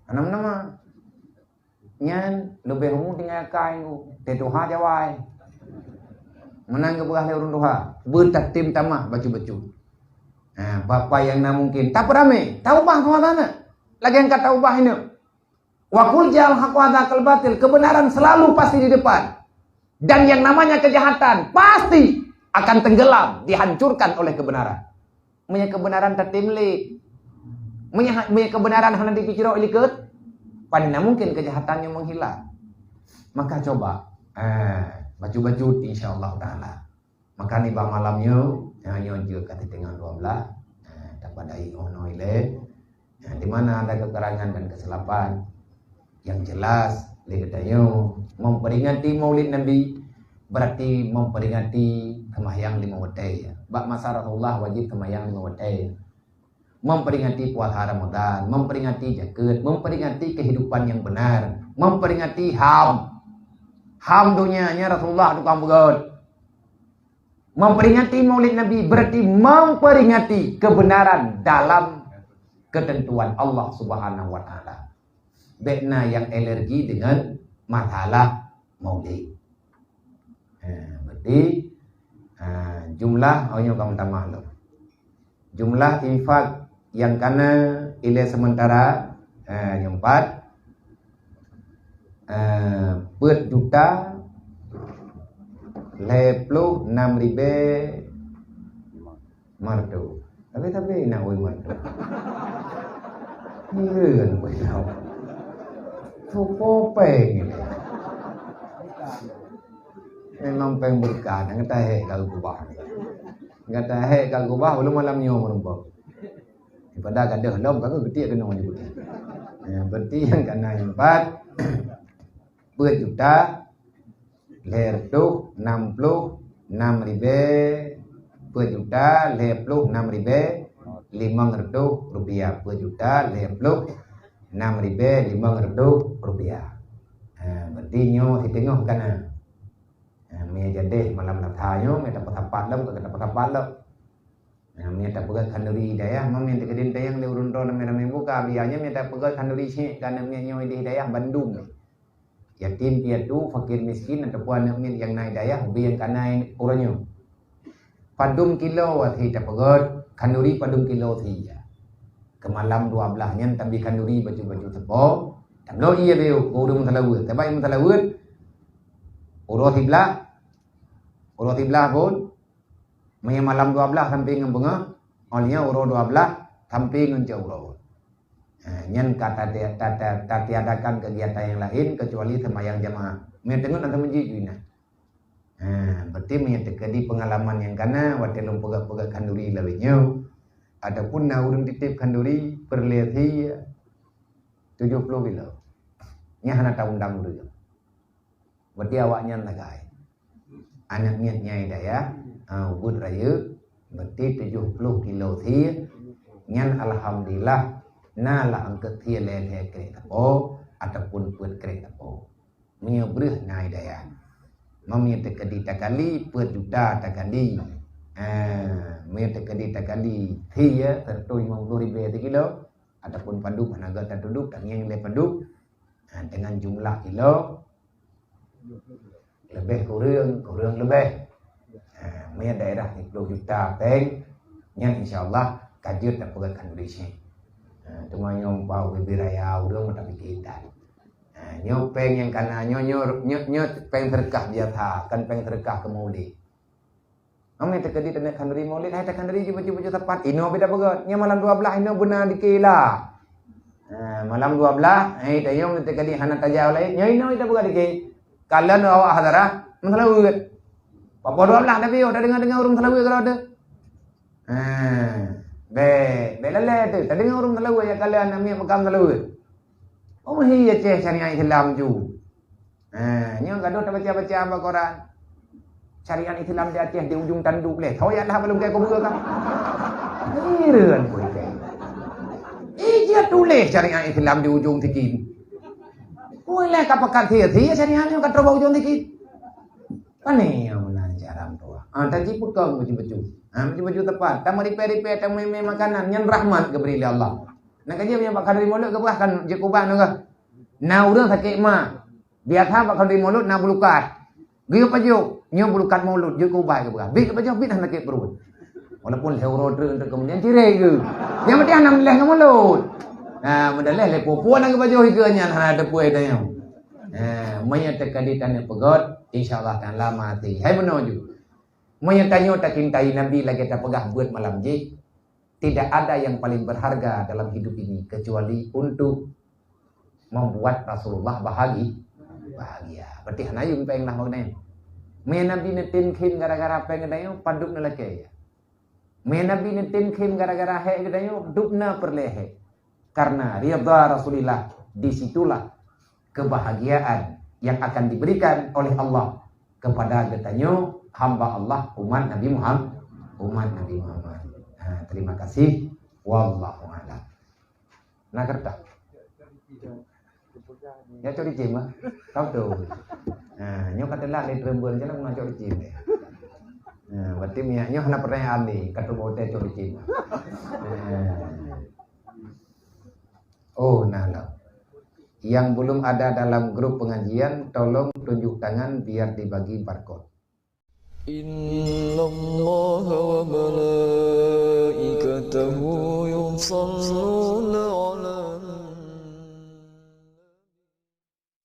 Hana meunan. Nyan leubeh umu tinggai akai ngu, teuh tuha jawai. Meunan geupeugah lé ureuëng tuha, beutatém tamah bacut-bacut. Ha, bapa nyang na mungkin tapeuramé, taubah suasana. Lagèe nyang ka taubah inoe. Wa qul ja'al haqqu wa zahaqal batil, kebenaran selalu pasti di depan. Dan yang namanya kejahatan pasti akan tenggelam, dihancurkan oleh kebenaran. Meunyoe kebenaran tatem lé, meunyoe, meunyoe kebenaran hana jipeucrok likot, pane na mungkin kejahatan nyoe menghilang. Maka coba, eh, bacut-bacut, insya Allah Ta'ala. Maka nibak malam nyoe, nyoe jeuet ka siteungoh dua belas, eh, tapadai 'oh noe ilée. Nah, di mana ada kekurangan dan kesilapan, yang jelas, lé geutanyoe memperingati Maulid Nabi, berarti memperingati seumayang lima watèe. Bak masa Rasulullah wajib seumayang lima watèe. Memperingati puasa Ramadan, memperingati jakeuet, memperingati kehidupan yang benar, memperingati HAM. HAM donya nyan Rasulullah tukang peugöt. Memperingati Maulid Nabi berarti memperingati kebenaran dalam ketentuan Allah Subhanahu wa Ta'ala. Bèk na nyang alergi dengan masalah Maulid. Ha, berarti, ha, jumlah, oh, nyoe ka meutamah lom. Jumlah infak nyang kana ilée sementara, eh, nyoe pat, eh, peuet juta lhèe ploh nam ribèe marto. Tapi, tapi nak woi marto. Hireuen woi tau. Sopo péng ini? Memang péng berkah, nyang gata hék ka geubah. Gata hék ka geubah, ulôn malam nyoe meurumpok. Daripada gadôh lom, ka geutiek keunoe jipeuté. Ya, berarti nyang kana nyoe pat, peuet juta, lhèe reutôh nam ploh nam ribèe, peuet juta, lhèe ploh nam ribèe, limong reutôh rupiah. Peuet juta, lhèe ploh nam ribèe, limong reutôh rupiah. Ha, berarti nyoe siteungoh kana. Nah, meunyoe jadeh malam Lasa nyoe, meunyoe tapeusapat lom, ka tapeusapat lom. Nah, meunyoe tapeugöt khanduri dayah, meunyoe teukeudin tayang lé ureueng droe ramé-ramé buka, biasanya meunyoe tapeugöt khanduri syèk, ka aneuk miet nyoe idéh dayah bandum. Yatim piatu, fakir miskin, ataupun aneuk miet nyang na dayah, ubé nyang kana uroe nyoe. Padum kilo até tapeugöt khanduri, padum kilo até. Keu malam dua belas nyan tabri khanduri bacut-bacut sapo, tabloe ie beu keu ureueng meusalaweuet. Sabab ie meusalaweuet, uroe siblaih, Uroe siblaih phôn, meunyoe malam dua blaih sampoe ngon beungoh, óh lheueh nyan uroe dua blaih sampoe ngon cot uroe. Ha, nyan ka tate-, tate-, tatiadakan kegiatan nyang laén keucuali seumayang jamaah. Meunyoe teungeut lam meuseujid ju inan. Ha, berarti meunyoe teukeudi peungalaman nyang kana, watèe lôn peugöt-peugöt khanduri lawét nyoe, ataupun na ureueng titép khanduri peureulèe sie tujoh ploh kilo. Nyan hana taundang ureueng. Berarti awaknyan sagai. Aneuk miet nyang i dayah, ha, ubit rayeuk, berarti tujoh ploh kilo sie, nyan alhamdulillah, na lah angkot sie lhèe-lhèe krek sapo, ataupun peuet krek sapo. Meunyoe breuh na i dayah. Meunyoe teukeudi takali, peuet juta takali. Ha, meunyoe teukeudi takali sie, seratus lima puluh ribèe sikilo, ataupun padum, hana gèt tatudôk, tangieng lé padum. Ha, dengan jumlah kilo, leubeh kureueng, kureueng leubeh. Ha, meunyoe daerah siploh juta péng, nyan insya Allah ka jeuet tapeugöt khanduri syèk. Ha, teuma nyoe bak ubé-ubé raya ureueng meuta piké that. Ha, nyoe péng nyang kana, nyoe, nyoe, nyoe, nyoe péng seudeukah biasa, kon péng seudeukah keu maulid. Meunyoe teukeudi taneuk khanduri maulid, hai takhanduri ju baju-baju sapat, inoe beda beugöt. Nyoe malam dua blaih, inoe beuna dikila. Ha, malam dua blaih, hai tayong teukeudi hana tajak laén, nyoe inoe beda beugöt dikit. Kalon awak hadarat, meusalaweuet. Papoh dua blaih tapi, oh, tadeungoe-deungoe ureueng salaweuet kalau tu. Ha, bèk, bèk lalai tu. Tadeungoe ureueng salaweuet, ya kalon aneuk miet makam salaweuet. Oh, hi Aceh syariat Islam ju. Ha, nyoe gadoh tabaca-baca bak koran. Syariat Islam di Aceh di ujung tanduk lé. Tho ya lah balum kai kubur ka. Ireuen pun kai. Ija tuléh syariat Islam di ujung tikin. Uleh ka pakat thie-thie syariat nyoe ka troh bak ujung tikin. Pane nyang meunan cara meutuah. Ha, taji peukong baju-baju. Ha, baju-baju tepat. Tameuripèe-ripèe, tamé-mé makanan. Nyan rahmat geubri lé Allah. Nak kaji nyang bak khanduri mulod geupeugah kan jeuet kubah nangah. Na ureueng sakét ma. Biasa bak khanduri mulod na bulukat. Geuyue pajoh, nyoe bulukat mulod, jeuet keu ubat geupeugah. Bit geupajoh, bit hana sakét pruet. Walaupun lhèe uroe treuk untuk kemudian cirek ke. Nyang penting hana meuleh ngon mulut. Ha, meudaleh lé pupuan lagi baju ikeue nyan hana teupeu tanyoe. Ha, meunyoe teuka di tanyoe peugöt, insya Allah taala mati. Hai bunoe ju. Meunyoe tanyoe tacintai Nabi lagèe tapeugah beuet malam jih, tidak ada yang paling berharga dalam hidup ini kecuali untuk membuat Rasulullah bahagi-, bahagia. Berarti hana yum péng lah maknanya. Meunyoe Nabi neutem khem gara-gara péng geutanyoe, padub neulakèe. Meunyoe Nabi neutem khem gara-gara hèk geutanyoe, dubna peureulèe hèk. Karena ridha Rasulillah, di situlah kebahagiaan yang akan diberikan oleh Allah kepada geutanyoe hamba Allah umat Nabi Muhammad, umat Nabi Muhammad. Ha, terima kasih. Wallahu a'lam. Na kertas. Ya cok licin mah. Kau tu. Ha, nyoe kata lah ni trembel je lah nak cok licin deh. Ha, berarti minyak nyoe hana pertanyaan ni, kata mau teh cok licin mah. Ha. Oh, nah lah. Yang belum ada dalam grup pengajian, tolong tunjuk tangan biar dibagi barcode. إن الله وملائكته يصلون